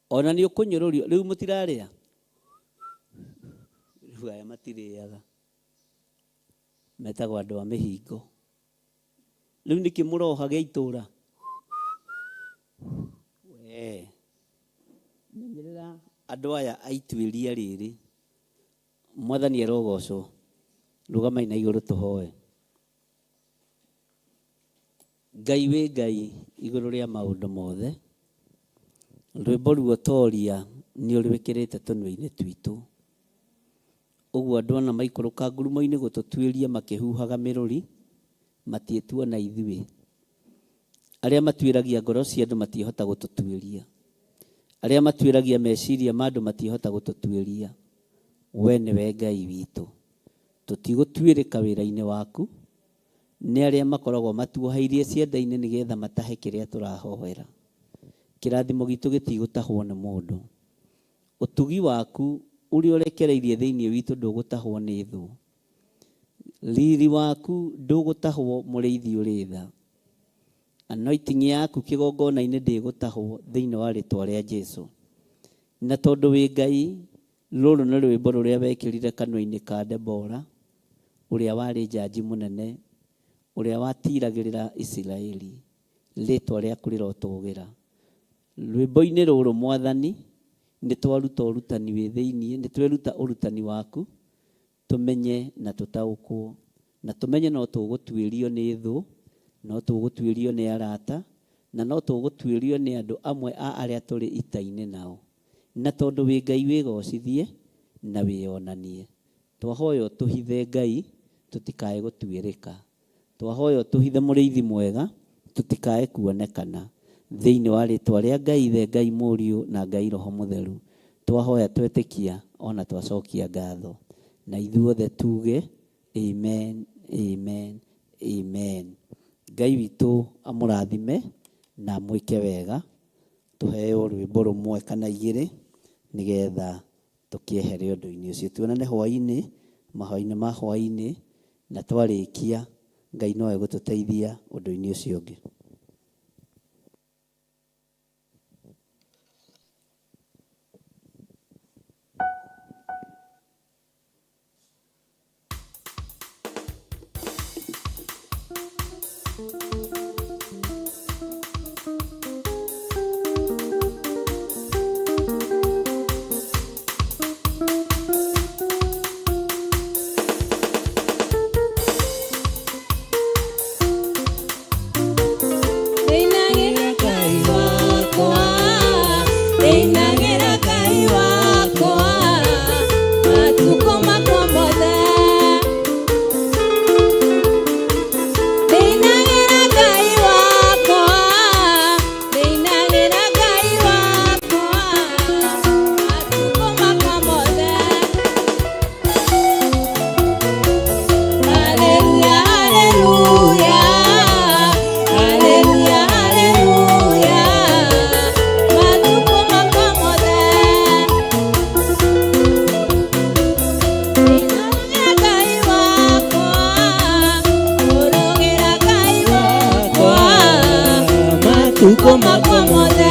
Ona nĩ ũkũnyũrũrio. Rĩu mũtirarĩa? Rĩu aya matirĩaga. Metagwo andũ a mĩhingo. Rĩu nĩkĩ mũroha gĩa itũra? Wee. Menyerera andũ aya a ituĩria rĩrĩ. Mwathani arogocwo. Rũgamai na igũrũ tũhoe. Ngai wĩ Ngai igũrũ rĩa maũndũ mothe. Rwĩmbo ruotoria nĩ ũrwĩkĩrĩte tũnua-inĩ twitũ. Ũguo andũ ana maikũrũka ngurumo-inĩ gũtũtuĩria makĩhuhaga mĩrũri, matiĩtuona ithuĩ. Arĩa matuĩragia ngoro cia andũ matiĩhota gũtũtuĩria. Arĩa matuĩragia meciria ma andũ matiĩhota gũtũtuĩria. We nĩwe Ngai witũ. Tũtigũtuĩrĩka wĩra-inĩ waku nĩ arĩa makoragwo matuoheirie cianda-inĩ nĩgetha matahe kĩrĩa tũrahoera. Kĩrathimo gitũ gĩtigũtahwo nĩ mũndũ. Ũtugi waku ũrĩa ũrekereirie thĩinĩ witũ ndũgũtahwo nĩ thũ. Riri waku ndũgũtahwo mũrĩithi ũrĩ tha. Anointing yaku kĩgongona-inĩ ndĩgũtahwo thĩinĩ wa rĩtwa rĩa Jesu. Na tondũ wĩ Ngai, rũrũ nĩ rwĩmbo rũrĩa wekĩrire kanua-inĩ ka Debora, ũrĩa warĩ njanji mũnene, ũrĩa watiragĩrĩra Isiraeli. Rĩtwa rĩaku rĩrotũgĩra. Rwĩmbo-inĩ rũrũ Mwathani, nĩ twaruta ũrutani wĩ thĩinĩ, nĩ tweruta ũrutani waku, tũmenye na tũtaũkwo, na tũmenye no tũgũtuĩrio nĩ thũ, no tũgũtuĩrio nĩ arata, na no tũgũtuĩrio nĩ andũ amwe a arĩa tũrĩ ita-inĩ nao. Na tondũ wĩ Ngai wĩgocithie na wĩonanie. Twahoya ũtũhithe Ngai tũtikae gũtuĩrĩka. Twahoya ũtũhithe mũrĩithi mwega tũtikae kuonekana. Thĩinĩ wa rĩtwa rĩa Ngai Ithe, Ngai Mũriũ na Ngai Roho Mũtheru twahoya twetĩkia ona twacokia ngatho. Na ithuothe tuge Amen, amen, amen. Ngai witũ amũrathime na amwĩke wega. Tũheo rwĩmbo rũmwe kana igĩrĩ nĩgetha tũkĩehere ũndũ-inĩ ũcio. Tuonane hwaĩ-inĩ, mahoya-inĩ ma hwaĩ-inĩ, na twarĩkia Ngai no egũtũteithia ũndũ-inĩ ũcio ũngĩ. Matukũ makwa mothe.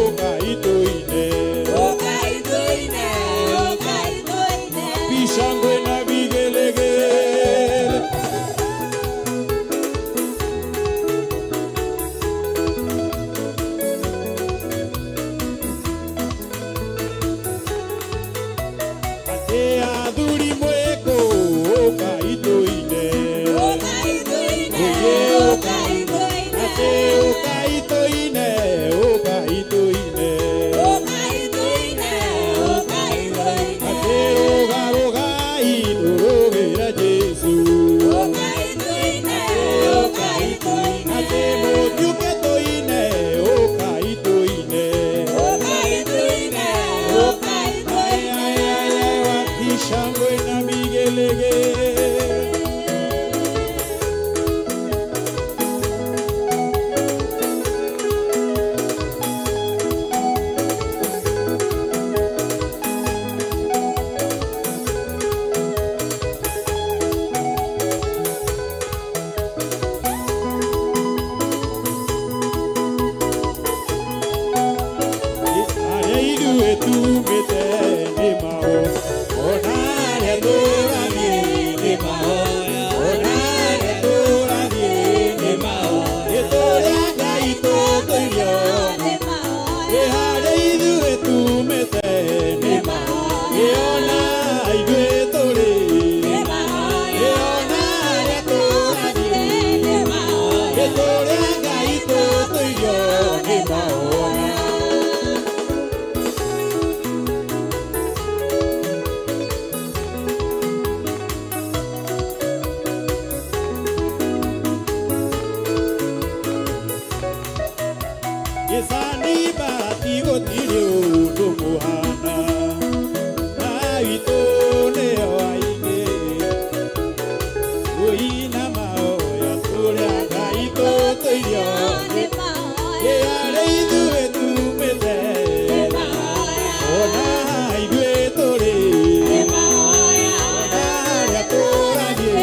Ukaitoine. ithuĩ tumĩte nĩ mahoya ona arĩa tũrathiĩ nĩ mahoya ona arĩa tũrathiĩ nĩ mahoya nĩ tũrĩa Ngai tũtũirio nĩ harĩa ithuĩ tumĩte nĩ mahoya ona ithuĩ tũrĩ ona arĩa tũrathiĩ nĩ tũrĩa Ngai tũtũirio nĩ mahoya. Gĩcani bahati gũtirĩ ũndũ mũhana na witũ nĩo aingĩ ũina mahoya tũrĩa Ngai tũtũirio nĩ harĩa ithuĩ tumĩte ona ithuĩ tũrĩ ona harĩa tũrathiĩ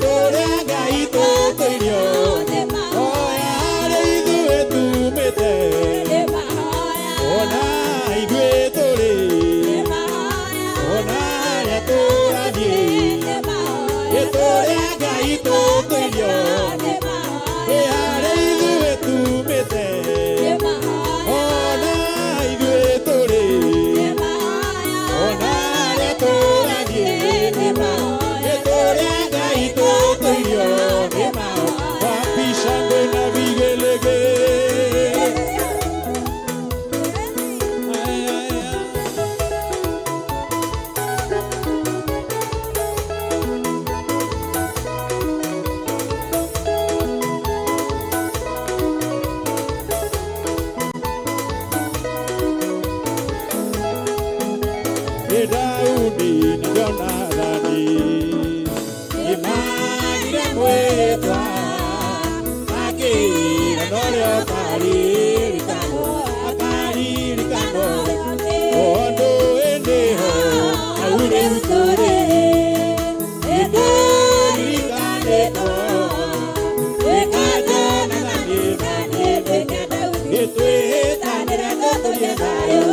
tũrĩa Ngai tũtũirio. Daudi na Jonathani nĩmagire mwĩtwa makĩra norĩo akaririkanwo akaririkanwo ũndũ ĩndĩho hau rĩu tũrĩ nĩtũririkanĩtwo twĩka Jonathani nĩtwĩtanĩre tũtũrie thayũ.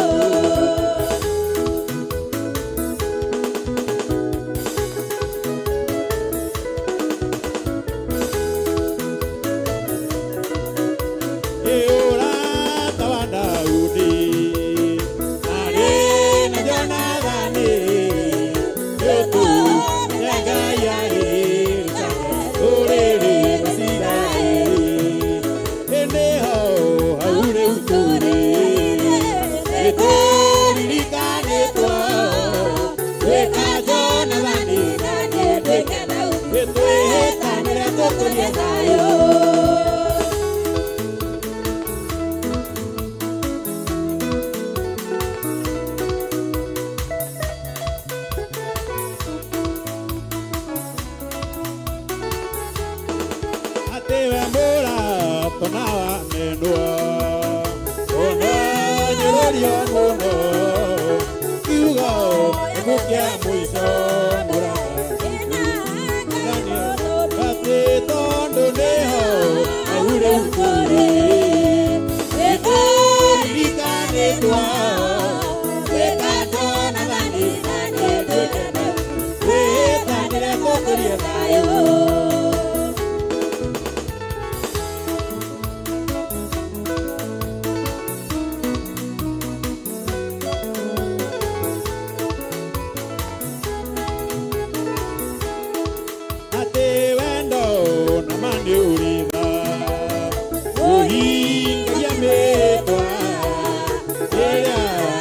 Yeah.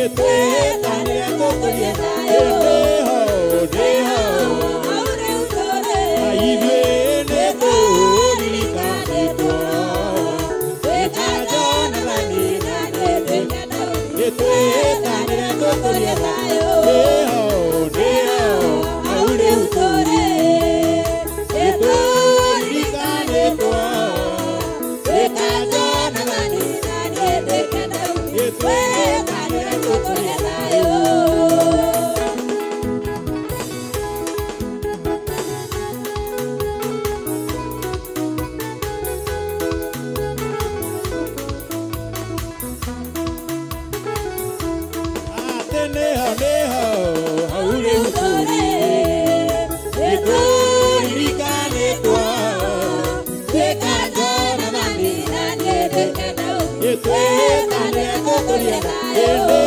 Nĩtwĩtanĩre tũkũrie thayũ. Nĩho, nĩho, ithuĩ nĩtũririkanĩtwo. Twĩta Jonathani, nĩtwĩtanĩre tũkũrie thayũ. Nĩho, nĩho, hau rĩu tũrĩ. Nĩtũririkanĩtwo. Twĩta Jonathani, nĩtwĩtanĩre tũkũrie thayũ. Atĩ nĩho, nĩho, hau rĩu tũrĩ. Nĩtũririkanĩtwo. Twĩta Jonathani, nĩtwĩtanĩre tũkũrie thayũ. Nĩho,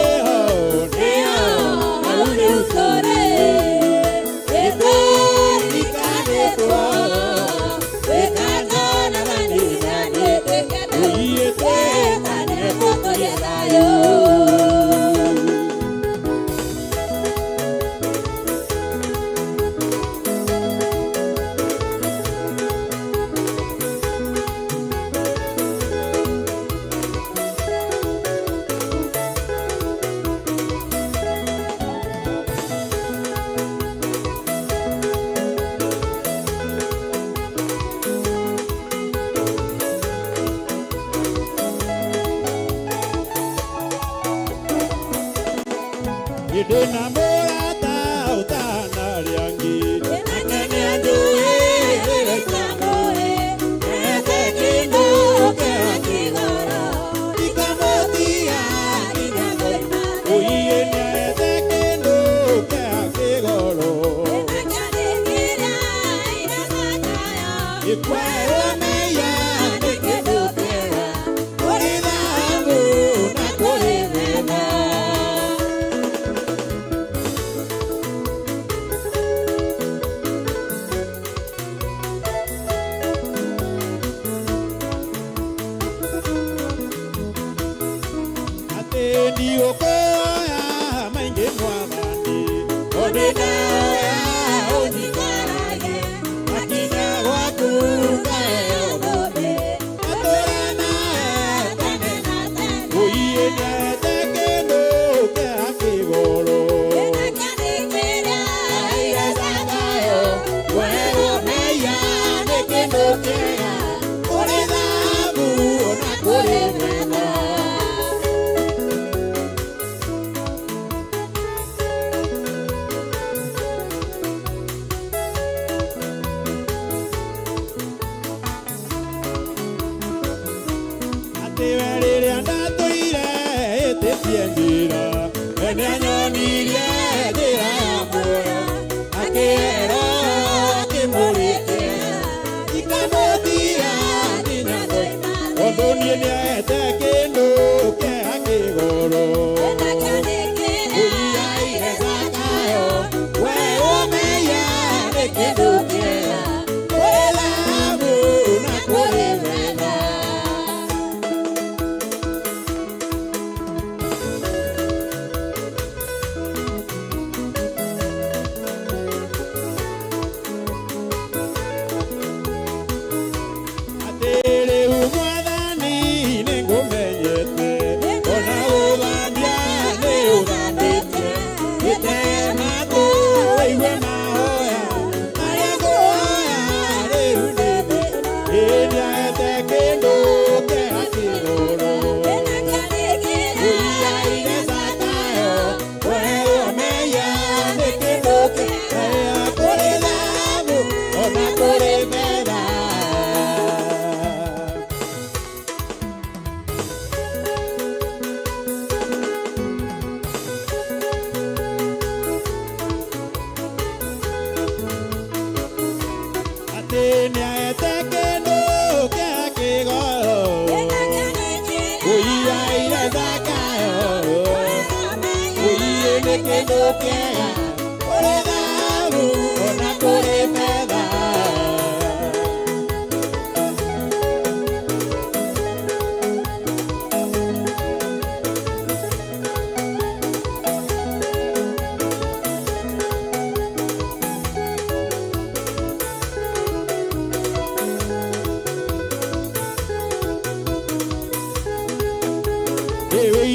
nĩho, hau rĩu tũrĩ. Nĩtũririkanĩtwo. Twĩta Jonathani, nĩtwĩtanĩre tũkũrie thayũ. Ndĩ na mũrata ũtanarĩa angĩ, nake nĩanjũĩ ete kĩndũ kĩa ikamũtia ũiĩ nĩaete kĩndũ kĩa kĩgoro ĩkwerwo meya nĩ kĩndũ kĩega kũrĩ thahabu na kũrĩ betha. Atĩ ndiũkũoya maingĩ mwathani, tondũ ndaoya ũnjikarage makinya gwaku ngaheo matũra nawe tene ũiĩ nĩaete kĩndũ kĩa kĩgoro aire Zakayo werwo meya nĩ kĩndũ kĩega kũrĩ thahabu ona kũrĩ betha. Atĩ we rĩrĩa ndatũire ĩtĩtie njĩra, we nĩanyonirie njĩra ya muoyo, akĩhera akĩmũrĩkĩra, ikamũtia nginya ngoima, tondũ niĩ nĩaete kĩndũ kĩa kĩgoro. Ũiyaire Zakayo, we ũmeya nĩ kĩndũ kĩega, kũrĩ thahabu na kũrĩ betha. Atĩ rĩu mwathani nĩngũmenyete, ona gũthambia nĩũthambĩtie, gĩtema kũigue mahoya marĩa ngũhoya rĩu nĩ ĩ nĩaete kĩndũ kĩa kĩgoro. Ũiyaire Zakayo, we ũmeya nĩ kĩndũ kĩega kũrĩ thahabu ona kũrĩ betha. Atĩ nĩaete kĩndũ kĩa kĩgoro, ũiyaire Zakayo, ũiĩ nĩ kĩndũ kĩega kũrĩ thahabu ona kũrĩ betha.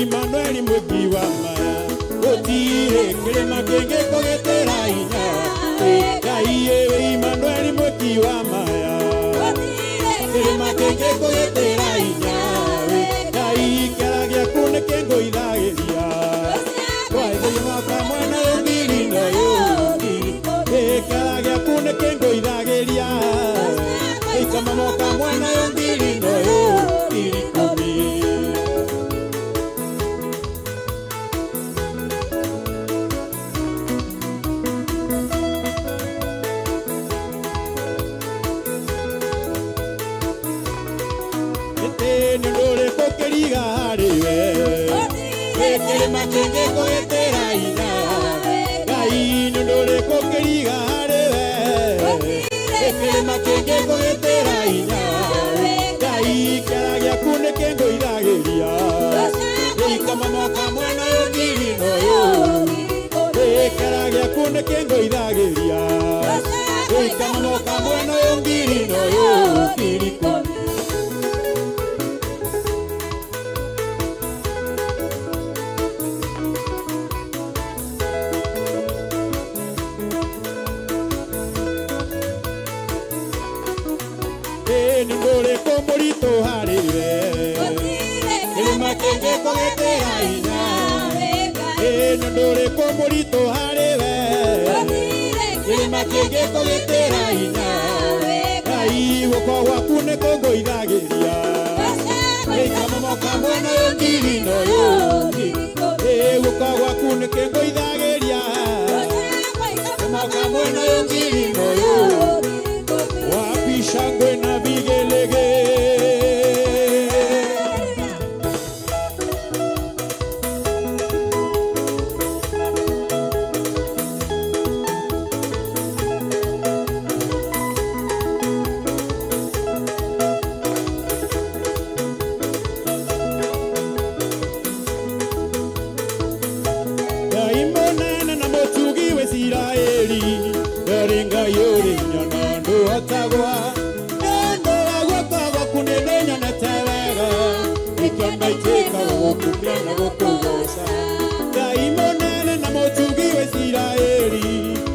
Imanueli mwĩki wa maya gũtirĩ kĩrĩma kĩngĩkũgitĩra hinya Ngai wĩ Imanueli mwĩki wa maya kĩrĩma kĩngĩkũgitĩra hinya Ngai kĩara gĩaku nĩkĩngũithagĩria twaithĩi mwaka mwena ũyũ ngiri na ũyũ kĩara gĩaku nĩkĩngũithagĩria ikama mwaka mwena ũyũ ngiri na ũyũ 10,000. Nĩ ũndũ ũrĩkũ kĩriga harĩ we kĩrĩma kĩngĩkũgitĩra hinya Ngai nĩ ũndũ ũrĩkũ kĩriga harĩ we kĩrĩma kĩngĩkũgitĩra hinya Ngai kĩara gĩaku nĩkĩngũithagĩria ikama mwaka mwena ũyũ ngiri na ũyũ kĩara gĩaku nĩkĩngũithagĩria ikama mwaka mwena ũyũ ngiri na ũyũ 10,000. Nĩ ũndũ ũrĩkũ mũritũ harĩ we kĩrĩma kĩngĩkũgitĩra hinya nĩ ũndũ ũrĩkũ mũritũ harĩ we kĩrĩma kĩngĩkũgitĩra hinya Ngai guoko gwaku nĩkũngũithagĩria ikama mwaka mwena ũyũ ngiri na ũyũ guoko gwaku nĩkĩngũithagĩria mwaka mwena ũyũ ngiri na ũyũ wapi shangwe na vigelege. Ngai mũnene na mũtugi wa Isiraeli ndarĩ Ngai ũrĩ nyona ndũhotagwa nĩ ũndũ wa guoko gwaku nĩndĩnyonete wega nĩkĩo ndaitĩkaga gũkumia na gũkũgooca Ngai mũnene na mũtugi wa Isiraeli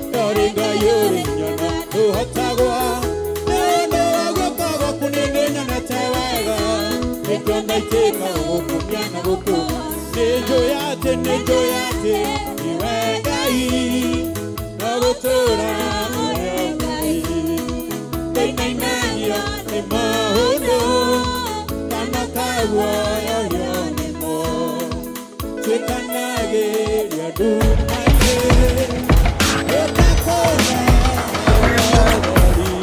ndarĩ Ngai ũrĩ nyona ndũhotagwa nĩ ũndũ wa guoko gwaku nĩndĩnyonete wega nĩkĩo ndaitĩkaga gũkumia na gũkũgooca nĩnjũĩ atĩ nĩnjũĩ atĩ nĩwe Ngai na gũtũũra ũrĩa Ngai ndainainagio nĩ maũndũ kana kaguoyohio nĩmo tuĩkanagĩria nduma-inĩ ũtakũna ũtheri.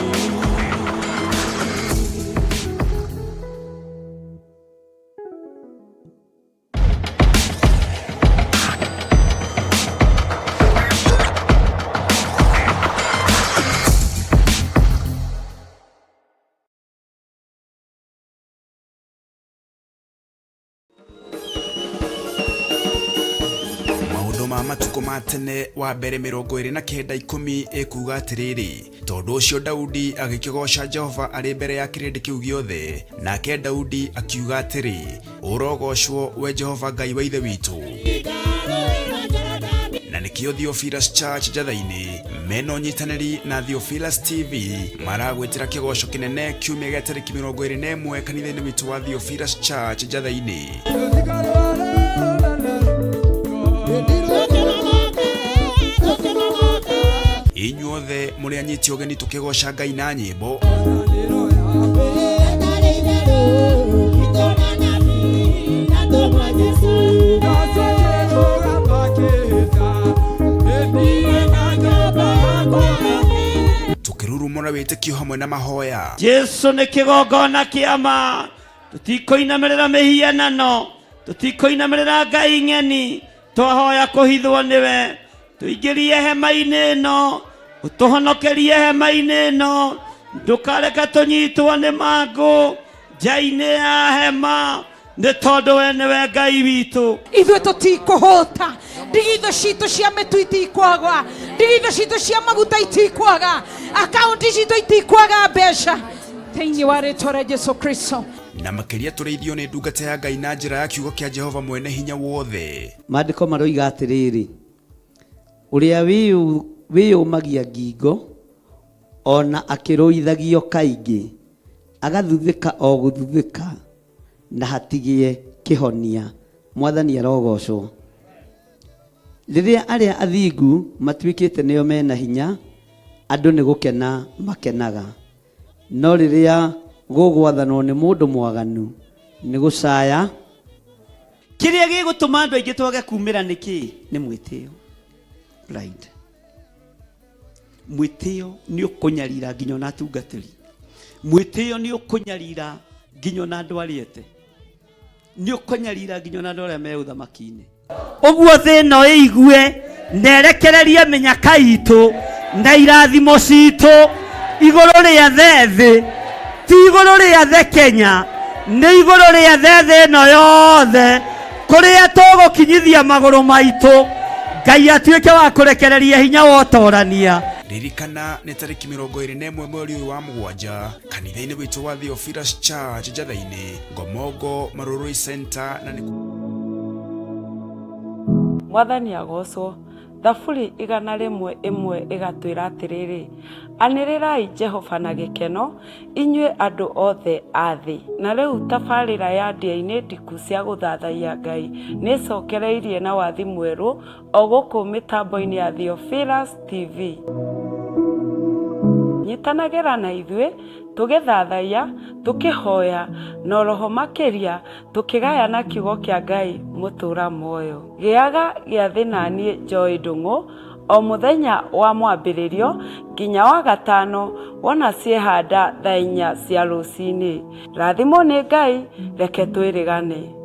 Maũndũ ma matukũ ma tene wa mbere 29 10 ĩkuuga atĩrĩrĩ tondũ ũcio Daudi agĩkĩgooca Jehova arĩ mbere ya kĩrĩndĩ kĩu gĩothe nake Daudi akiuga atĩrĩ ũrogocwo we Jehova Ngai wa ithe witũ na nĩkĩo Theophilus Church Njatha-inĩ mena ũnyitanĩri na Theophilus TV maragwĩtĩra kĩgoco kĩnene kiumia gĩa tarĩki 21 kanitha-inĩ witũ wa Theophilus Church Njatha-inĩ. Inyuothe mũrĩ anyiti ũgeni tũkĩgoca Ngai na nyĩmbo tũkĩrurumũra wĩtĩkio hamwe na mahoya. Jesu nĩ kĩgongona kĩa ma tũtikũinamĩrĩra mĩhianano tũtikũinamĩrĩra ngai ng'eni twahoya kũhithwo nĩwe tũingĩrie hema-inĩ ĩno ũtũhonokerie hema-inĩ ĩno ndũkareke tũnyitwo nĩ mangũ nja-inĩ ya hema nĩ tondũ we nĩwe Ngai witũ. Ithuĩ tũtikũhũta ndigithũ citũ cia mĩtu itikwaga ndigithũ citũ cia maguta itikwaga akaunti citũ itikwaga mbeca thĩinĩ wa rĩtwa rĩa Jesu Kristo. Na makĩria tũrĩithio nĩ ndungata ya Ngai na njĩra ya kiugo kĩa Jehova mwene hinya wothe. Maandĩko maroiga atĩrĩrĩ, ũrĩa wĩyũmagia ngingo o na akĩrũithagio kaingĩ, agathuthĩka o gũthuthĩka na hatigĩe kĩhonia. Mwathani arogocwo. Rĩrĩa arĩa athingu matuĩkĩte nĩo mena hinya, andũ nĩ gũkena makenaga. No rĩrĩa gũgwathanwo nĩ mũndũ mwaganu, nĩ gũcaya. Kĩrĩa gĩgũtũma andũ aingĩ twage kumĩra nĩ kĩĩ? Nĩ mwĩtĩo. Pride. Mwĩtĩo nĩ ũkũnyarira nginya ona atungatĩri. Mwĩtĩo nĩ ũkũnyarira nginya ona andũ arĩa ete. Nĩ ũkũnyarira nginya ona andũ arĩa me ũthamaki-inĩ. Ũguo thĩ ĩno ĩigue na ĩrekererie mĩnyaka itũ na irathimo citũ igũrũ rĩa the thĩ, ti igũrũ rĩa the Kenya, nĩ igũrũ rĩa the thĩ ĩno yothe, kũrĩa tũgũkinyithia magũrũ maitũ, Ngai atuĩke wa kũrekereria hinya wa ũtorania. Ririkana nĩ tarĩki 21 mweri ũyũ wa mũgwanja kanitha-inĩ witũ wa Theophilus Church Njatha-inĩ, Ngomongo, Marurui Center na nĩ Mwathani agocwo. Thaburi 101 ĩgatwĩra atĩrĩrĩ, anĩrĩrai Jehova na gĩkeno, inyuĩ andũ othe a thĩ. Na rĩu tabarĩra ya ndĩa-inĩ ndiku cia gũthathaiya Ngai nĩ ĩcokereirie na wathi mwerũ o gũkũ mĩtambo-inĩ ya Theophilus TV. Nyitanagĩra na ithuĩ tũgĩthathaiya, tũkĩhoya, na oroho makĩria tũkĩgayana kiugo kĩa Ngai mũtũra muoyo. Gĩaga gĩathĩ naniĩ Joy Ndung'u o mũthenya wa mwambĩrĩrio nginya wa gatano wona ciehanda thaa inya cia rũcinĩ. Rathimwo nĩ Ngai, reke twĩrĩgane.